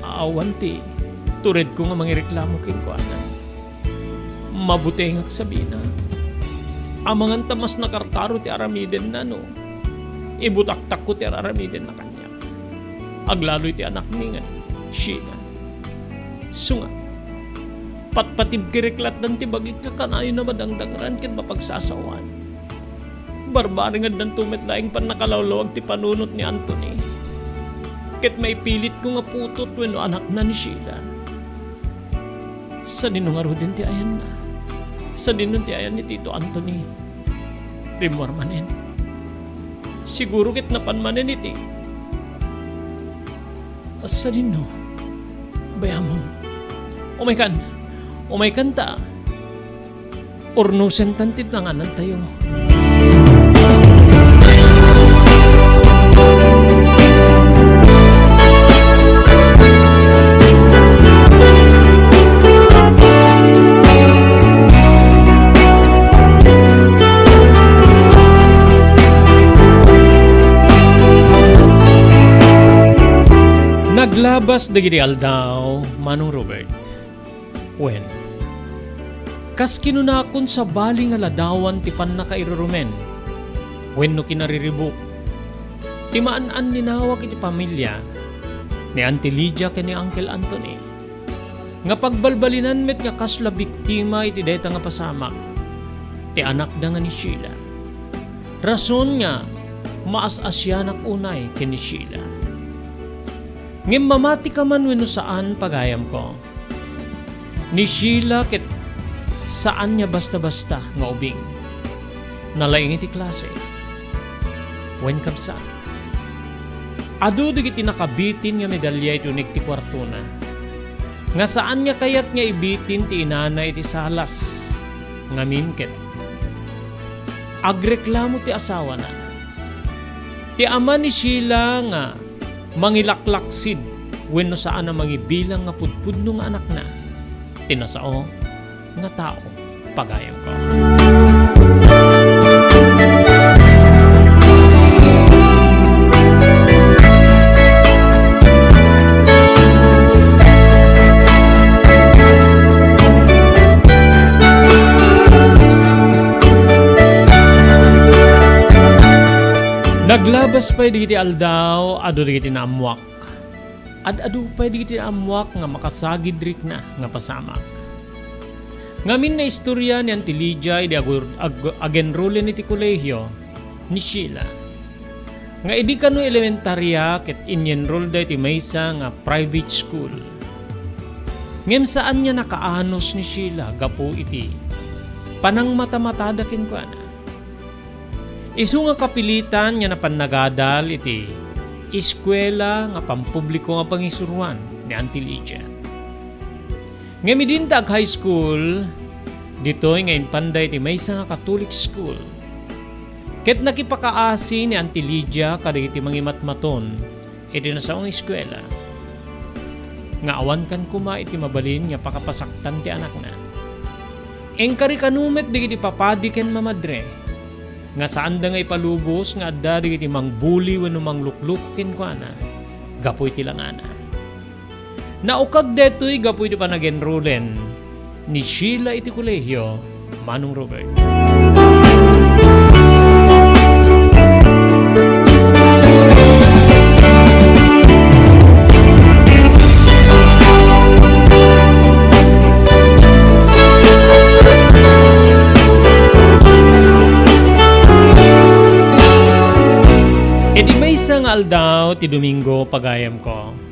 "Awan ti turedko nga mangireklamo kenkuana. Mabutengak," sabina. "Amangan ta mas nakarkaro ti aramidenna no ibutaktakko ti ar-aramidenna kaniak. Aglalo iti anakmi nga ni Sheila. Isu nga, patpatibkerek lattan ti bagik nga kanayon a madangdangran ken mapagsasaoan. Barbaringaddanto met laeng pannakalawlawag ti panunot ni Anthony. Ket maipilitko nga putot wenno anakna ni Sheila. Sadino ngaruden ti ayanna? Sadino ti ayan ni Tito Anthony? Rimmuar manen. Siguro ket napan manen iti. Sadino? Bayamon. Umaykan. Umaykan ta. Urnosentan ti nanganantayo. Naglabas dagiti aldaw, Manong Robert. Wen, kas kinunakon, sabali nga ladawan ti pannakairurumen wenno kinariribuk ti maan-anninawak iti pamilia ni Auntie Lydia ken ni Uncle Anthony, nga pagbalbalinan met nga kasla biktima iti dayta nga pasamak ti anakda nga ni Sheila. Rason nga maas-asianak unay ken ni Sheila. Ngem mamati ka man wenno saan, pagayamko, ni Sheila ket saan nga basta-basta nga ubing. Nalaing iti klase. Wen, kabsat, adu dagiti nakabitin nga medalya iti uneg ti kuartona, nga saan nga kayat nga ibitin ti inana iti salas. Ngamin ket agreklamo ti asawana. Ti ama ni Sheila nga mangilaklaksid wenno saan a mangibilang nga pudpudno nga anakna, ti nasao nga tao, pagayamko. Naglabas pay dagiti aldaw, adu dagiti naammuak. Ad-adu pay dagiti naammuak nga makasagid rikna nga pasamak. Ngamin, naistorya ni Auntie Lydia idi agur-, ag-, agenrolen iti kolehio ni Sheila, nga idi kano elementaria ket inyenrolda iti maysa nga private school. Ngem saan nga nakaanus ni Sheila gapu iti panangmatamatada kenkuana. Isu nga kapilitan nga napan nagadal iti eskuela nga pampubliko nga pangisuroan ni Auntie Lydia. Ngem idi inta ag-high school, ditoy nga impanda iti maysa nga Catholic school. Ket nakipakaasi ni Auntie Lydia kadagiti mangimatmaton iti nasao nga eskuela, nga awan kan koma iti mabalin nga pakapasaktan ti anakna. Inkari kano met dagiti papadi ken mamadre nga saanda nga ipalubos nga adda dagiti mangbuli wenno mangluklok kenkuana gapu iti langana. Naukag daytoy gapu iti panagenrolen ni Sheila iti kolehio, Manong Robert. Idi maysa nga aldaw ti Domingo, pagayamko,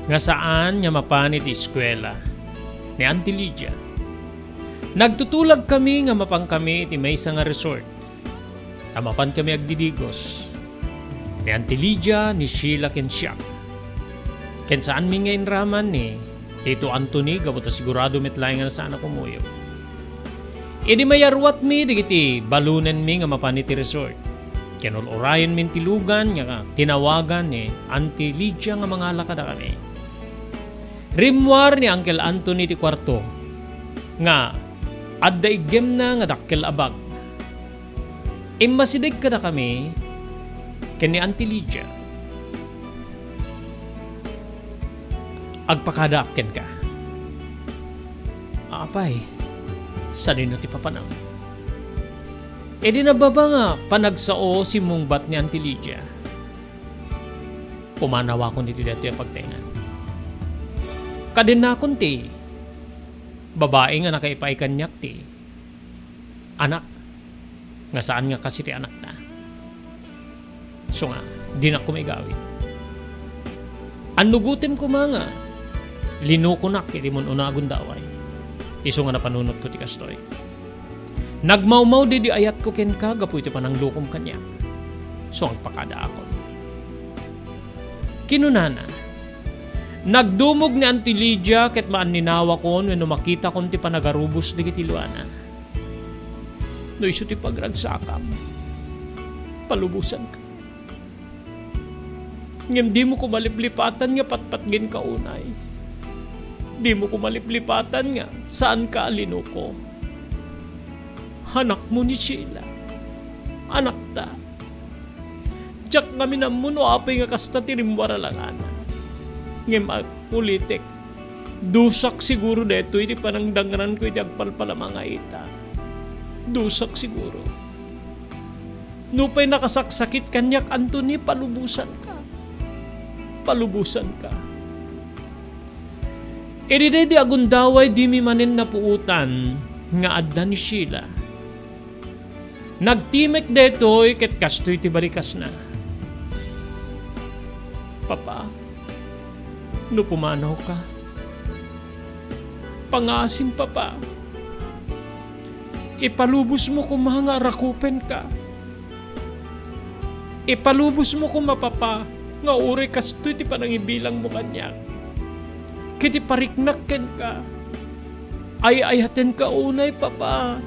nga saan nga mapan iti eskuela ni Auntie Lydia, nagtutulagkami nga mapankami iti maysa nga resort. Ta mapankami agdidigos ni Auntie Lydia, ni Sheila ken siak. Ken saanmi nga inraman ni Tito Anthony gapu ta sigurado met laeng nga saan a kumuyo. Idi mayaruatmi dagiti balonenmi nga mapan iti resort, kinul-urayenmi ti lugan nga tinawagan ni Auntie Lydia nga mangala kadakami. Rimmuar ni Uncle Anthony ti kuarto nga adda iggemna nga dakkel a bag. Immasideg kadakami ken ni Auntie Lydia. Agpakadaak kenka. Apay, sadino ti papanam? Idi nababa nga panagsao, simmungbat ni Auntie Lydia. Pumanawakon iti daytoy a pagtaengan. Kadennakon ti babai nga nakaipaay kaniak ti anak nga saan nga kas iti anakna. Isu nga, dinak koma igawid. Annugotem koma nga linukonak iti mun-una a gundaway. Isu nga napanunotko ti kastoy. Nagmawmawdi di ayatko kenka gapu iti pananglukom kaniak. So, agpakadaakon. Kinunana, "Nagdumog ni Auntie Lydia ket maaninawakon wenno makitakon ti panagarubos dagiti luana. No isu ti pagragsakam, palubosanka." Ngem dimo koma liplipatan nga patpatgenka unay. Dimo koma liplipatan nga saanka a linuko. Anakmo ni Sheila. Anakta. Diak ngamin ammo no apay nga kasta ti rimmuar a langana. Ngem a-, ulitek, dusak siguro daytoy ti panangdangranko iti agpalpalamang a ita. Dusak siguro. Nupay nakasaksakit kaniak, Anthony, palubosanka. Palubosanka. Idi daydi a gundaway, dimi manen napuotan nga adda ni Sheila. Nagtimek daytoy ket kastoy ti barikasna. Papa, no pumanawka, pangaasim, Papa. Ipalubosmo koma nga arakupenka. Ipalubosmo koma, Papa, nga uray kastoy ti panangibilangmo kaniak. Ket ipariknak kenka. Ay-ayatenka unay, Papa.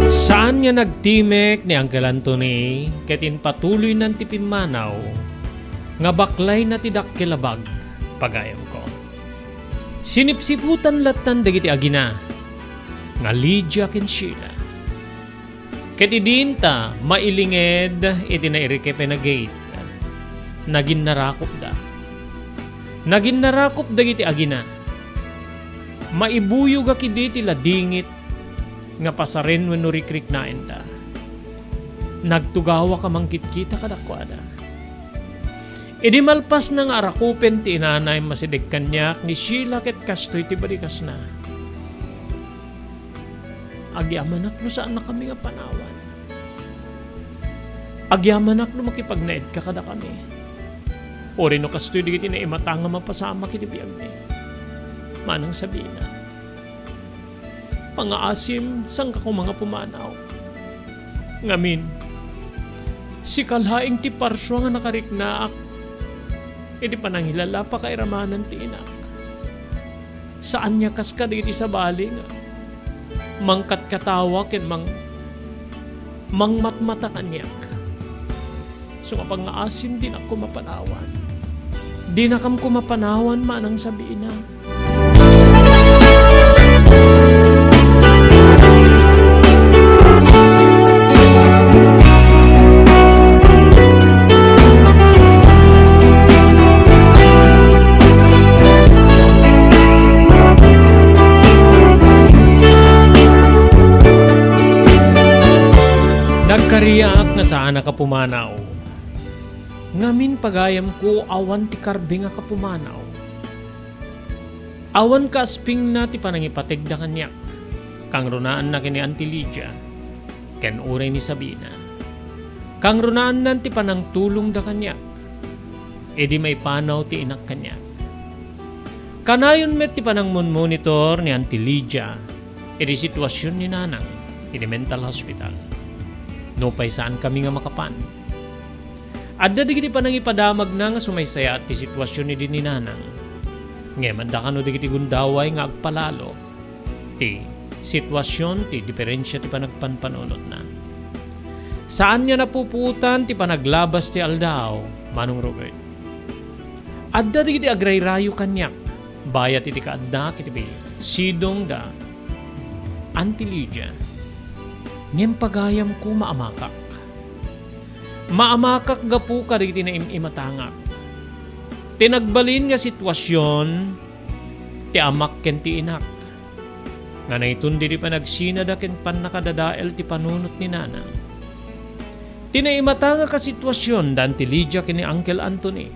Saan nga nagtimek ni Uncle Anthony ket impatuloynan ti pimmanaw nga baklayna ti dakkel a bag, pagayamko. Sinipsiputan lattan dagiti agina nga Lydia ken Sheila. Ket idinta mailinged iti nairikep a gate, naginnarakup da. Naginnarakup dagiti agina. Maibuyogak idi ti ladingit nga pasaren wenno rikriknaenda. Nagtugawak a mangkitkita kadakuada. Idi malpasna nga arakupen ti inana, immasideg kaniak ni Sheila ket kastoy ti barikasna. Agyamanak no saannakami nga panawan. Agyamanak no makipagnaedka kadakami. Uray no kastoy dagiti naimata nga mapasamak iti biagmi. Manang sabiina, "Pangaasim, saanka koma nga pumanaw. Ngamin, sika laeng ti parsua nga nakariknaak iti panangilala pakairamanan ti inak. Saan nga kas kadagiti sabali nga mangkatkatawa ken mang-, mangmatmata kaniak. So nga pangaasim, dinak koma panawan. Dinakam koma panawan, manang sabiina." Nagkariak nga saanak a pumanaw. Ngamin, pagayamko, awan ti karbengak a pumanaw. Awan kaaspingna ti panangipategda kaniak. Kangrunaanna ken ni Auntie Lydia ken uray ni Sabina. Kangrunaannan ti panangtulongda kaniak idi maipanaw ti inak kaniak. Kanayon met ti panangmonmonitor ni Auntie Lydia iti situasion ni Nanang iti mental hospital. Nupay saankami nga makapan, adda dagiti panangipadamagna nga sumaysayaat ti situasion idi ni Nanang. Ngem adda kano dagiti gundaway nga agpalalo ti situasion ti diferensia ti panagpanpanunotna. Saan nga napupuotan ti panaglabas ti aldaw, Manong Robert. Adda dagiti agrayrayo kaniak, bayat iti kaaddak iti sidongda, Auntie Lydia. Ngem pagayamko, maamakak. Maamakak gapu kadagiti naim-imatangak. Ti nagbalin nga situasion ti amak ken ti inak. nga naitun didi panagsinada ken pannakadadael ti panunot ni nanang. Ti naimatangak a situasion da Auntie Lydia ken ni Uncle Anthony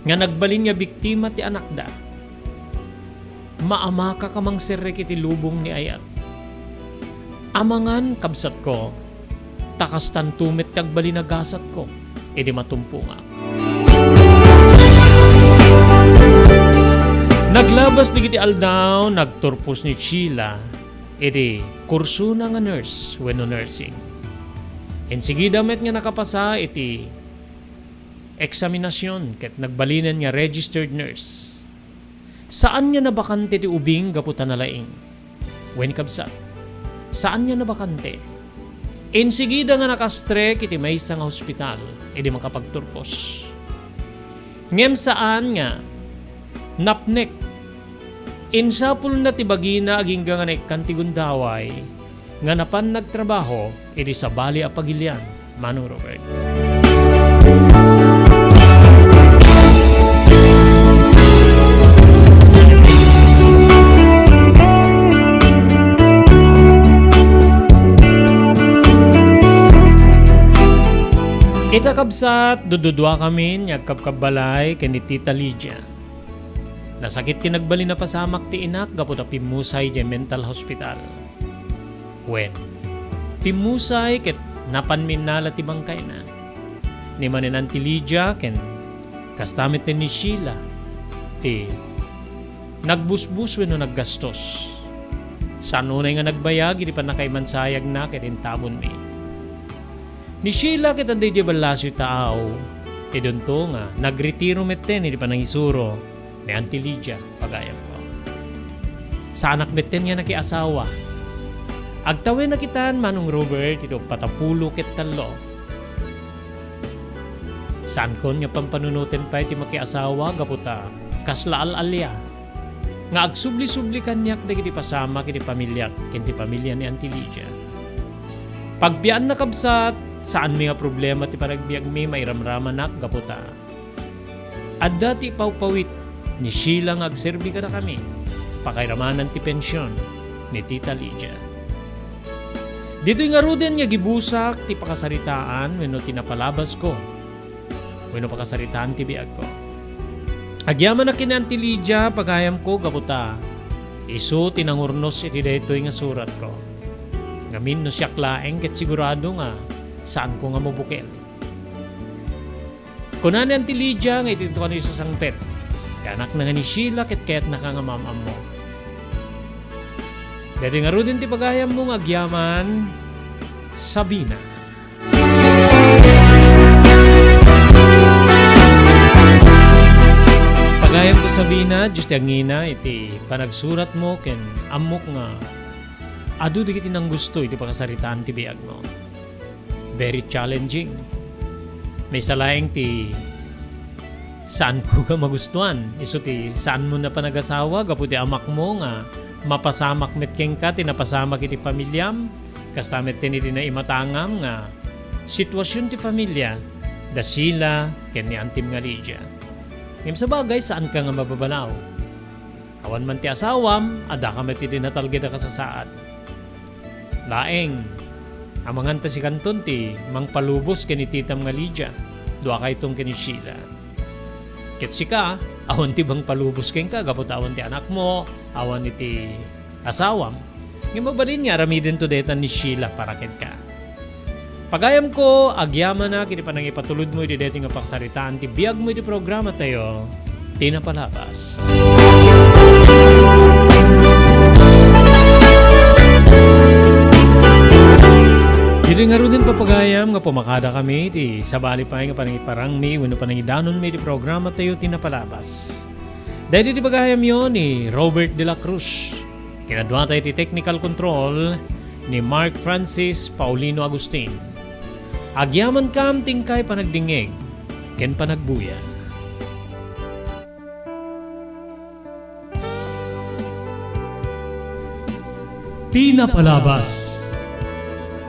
nga nagbalin nga biktima ti anakda. Maamakak a mangserrek iti lubong ni ayat. Amangan, kabsatko, ta kastanto met ti agbalin a gasatko idi matumpongak. Naglabas dagiti aldaw, nagturpos ni Sheila iti kursona nga nurse wenno nursing. Insigida met nga nakapasa iti eksaminasion ket nagbalinen nga registered nurse. Saan nga nabakante ti ubing gapu ta nalaing. Wen, kabsat, saan nga nabakante. Insigida nga nakastrek iti maysa nga hospital idi makapagturpos. Ngem saan nga napnek. Insapulna ti bagina agingga nga naikkan ti gundaway nga napan nagtrabaho idi sabali a pagilian, Manong Robert. Ita, kabsat, dududuakamin nga agkabkabbalay ken ni Tita Lydia. Nasakit ti nagbalin a pasamak ti inak gapu ta pimmusay idiay mental hospital. Wen, pimmusay ket napan minnala ti bangkayna. Ni manen Auntie Lydia ken kasta met ni Sheila ti nagbusbus wenno naggastos. Saan unay nga nagbayag iti pannakaimansayagna ket intabonmi. Ni Sheila ket adda idiay ballasiw taaw, idunto nga nagretiro metten iti panangisuro ni Auntie Lydia, pagayamko. Saanak metten nga nakiasawa. Agtawen a kitan, Manong Robert, iti uppat a pulo ket tallo. Saankon nga pampanunoten pay ti makiasawa gapu ta kasla al-alia nga agsubli-subli kaniak dagiti pasamak iti pamiliak ken ti pamilia ni Auntie Lydia. Pagbianna, kabsat, saanmi nga problema ti panagbiagmi, mairamramanak gapu ta adda ti ipawpawit ni Sheila nga agserbi kadakami, pakairamanan ti pension ni Tita Lydia. Ditoy ngaruden nga gibusak ti pakasaritaan wenno ti napalabasko wenno pakasaritaan ti biagko. Agyamanak ken ni Auntie Lydia, pagayamko, gapu ta isu ti nangurnos iti daytoy nga suratko. Ngamin no siak laeng ket sigurado nga saanko nga mabukel. Kuna ni Auntie Lydia nga iti kano isasangpet ti anakna nga ni Sheila ket kayatnaka nga maam-ammo. Daytoy ngaruden ti pagayammo nga agyaman, Sabina. Pagayamko, Sabina, Dios ti angina iti panagsuratmo ken ammok nga adu dagiti nanggusto iti pakasaritaan ti biagmo. Very challenging. Maysa laeng ti saanko nga magustuan. Isu ti saanmo nga panagasawa gapu ti amakmo nga mapasamak met kenka ti napasamak iti familiam. Kasta met ken iti naimatangam nga situasion ti familia da Sheila ken ni Antim nga Lydia. Ngem sabagay, saanka nga mababalaw. Awan man ti asawam, addaka met iti natalged a kasasaad. Laeng, amangan ta sikanton ti mangpalubos ken ni titam nga Lydia, duakayton ken ni Sheila. Ket sika, awan ti mangpalubos kenka gapu ta awan ti anakmo, awan iti asawam. Ngem mabalin nga aramidento dayta ni Sheila para kenka. Pagayamko, agyamanak iti panangipatulodmo iti daytoy nga paksaritaan ti biagmo iti programatayo, Ti Napalabas. Ditoy ngaruden, papagayam, nga pumakada kami iti sabali pay nga panangiparangmi wenno panangidanonmi iti programatayo, Ti Napalabas. Daytoy ti pagayamyo ni Robert de la Cruz. Kinaduata iti technical control ni Mark Francis Paulino Agustin. Agyamankam ti inkay panagdingngeg ken panagbuya. Ti Napalabas.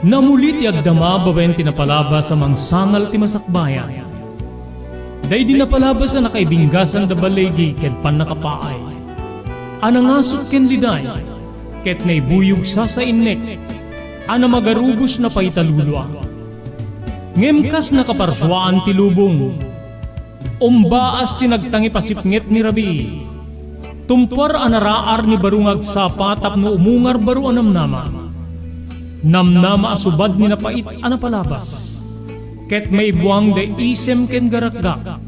Namuli ti agdama babaen ti napalabas a mangsangal ti masakbayan. Daydi napalabas a nakaibinggasan da baligi ken pannakapaay a nangasut ken liday. ket naibuyog sasainnek a namagarubos na pay talulua. Ngem kas nakaparsuaan ti lubong, umbaas ti nagtangip a sipnget ni rabii. Tumpuar a naraar ni baro nga agsapa tapno umungar baro a namnama. Namnama a subad ni napait a napalabas. Ket maibuang da isem ken garakgak.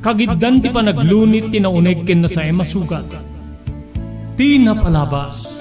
Kagiddan ti panaglunit ti nauneg ken nasaem a sugat. Ti napalabas.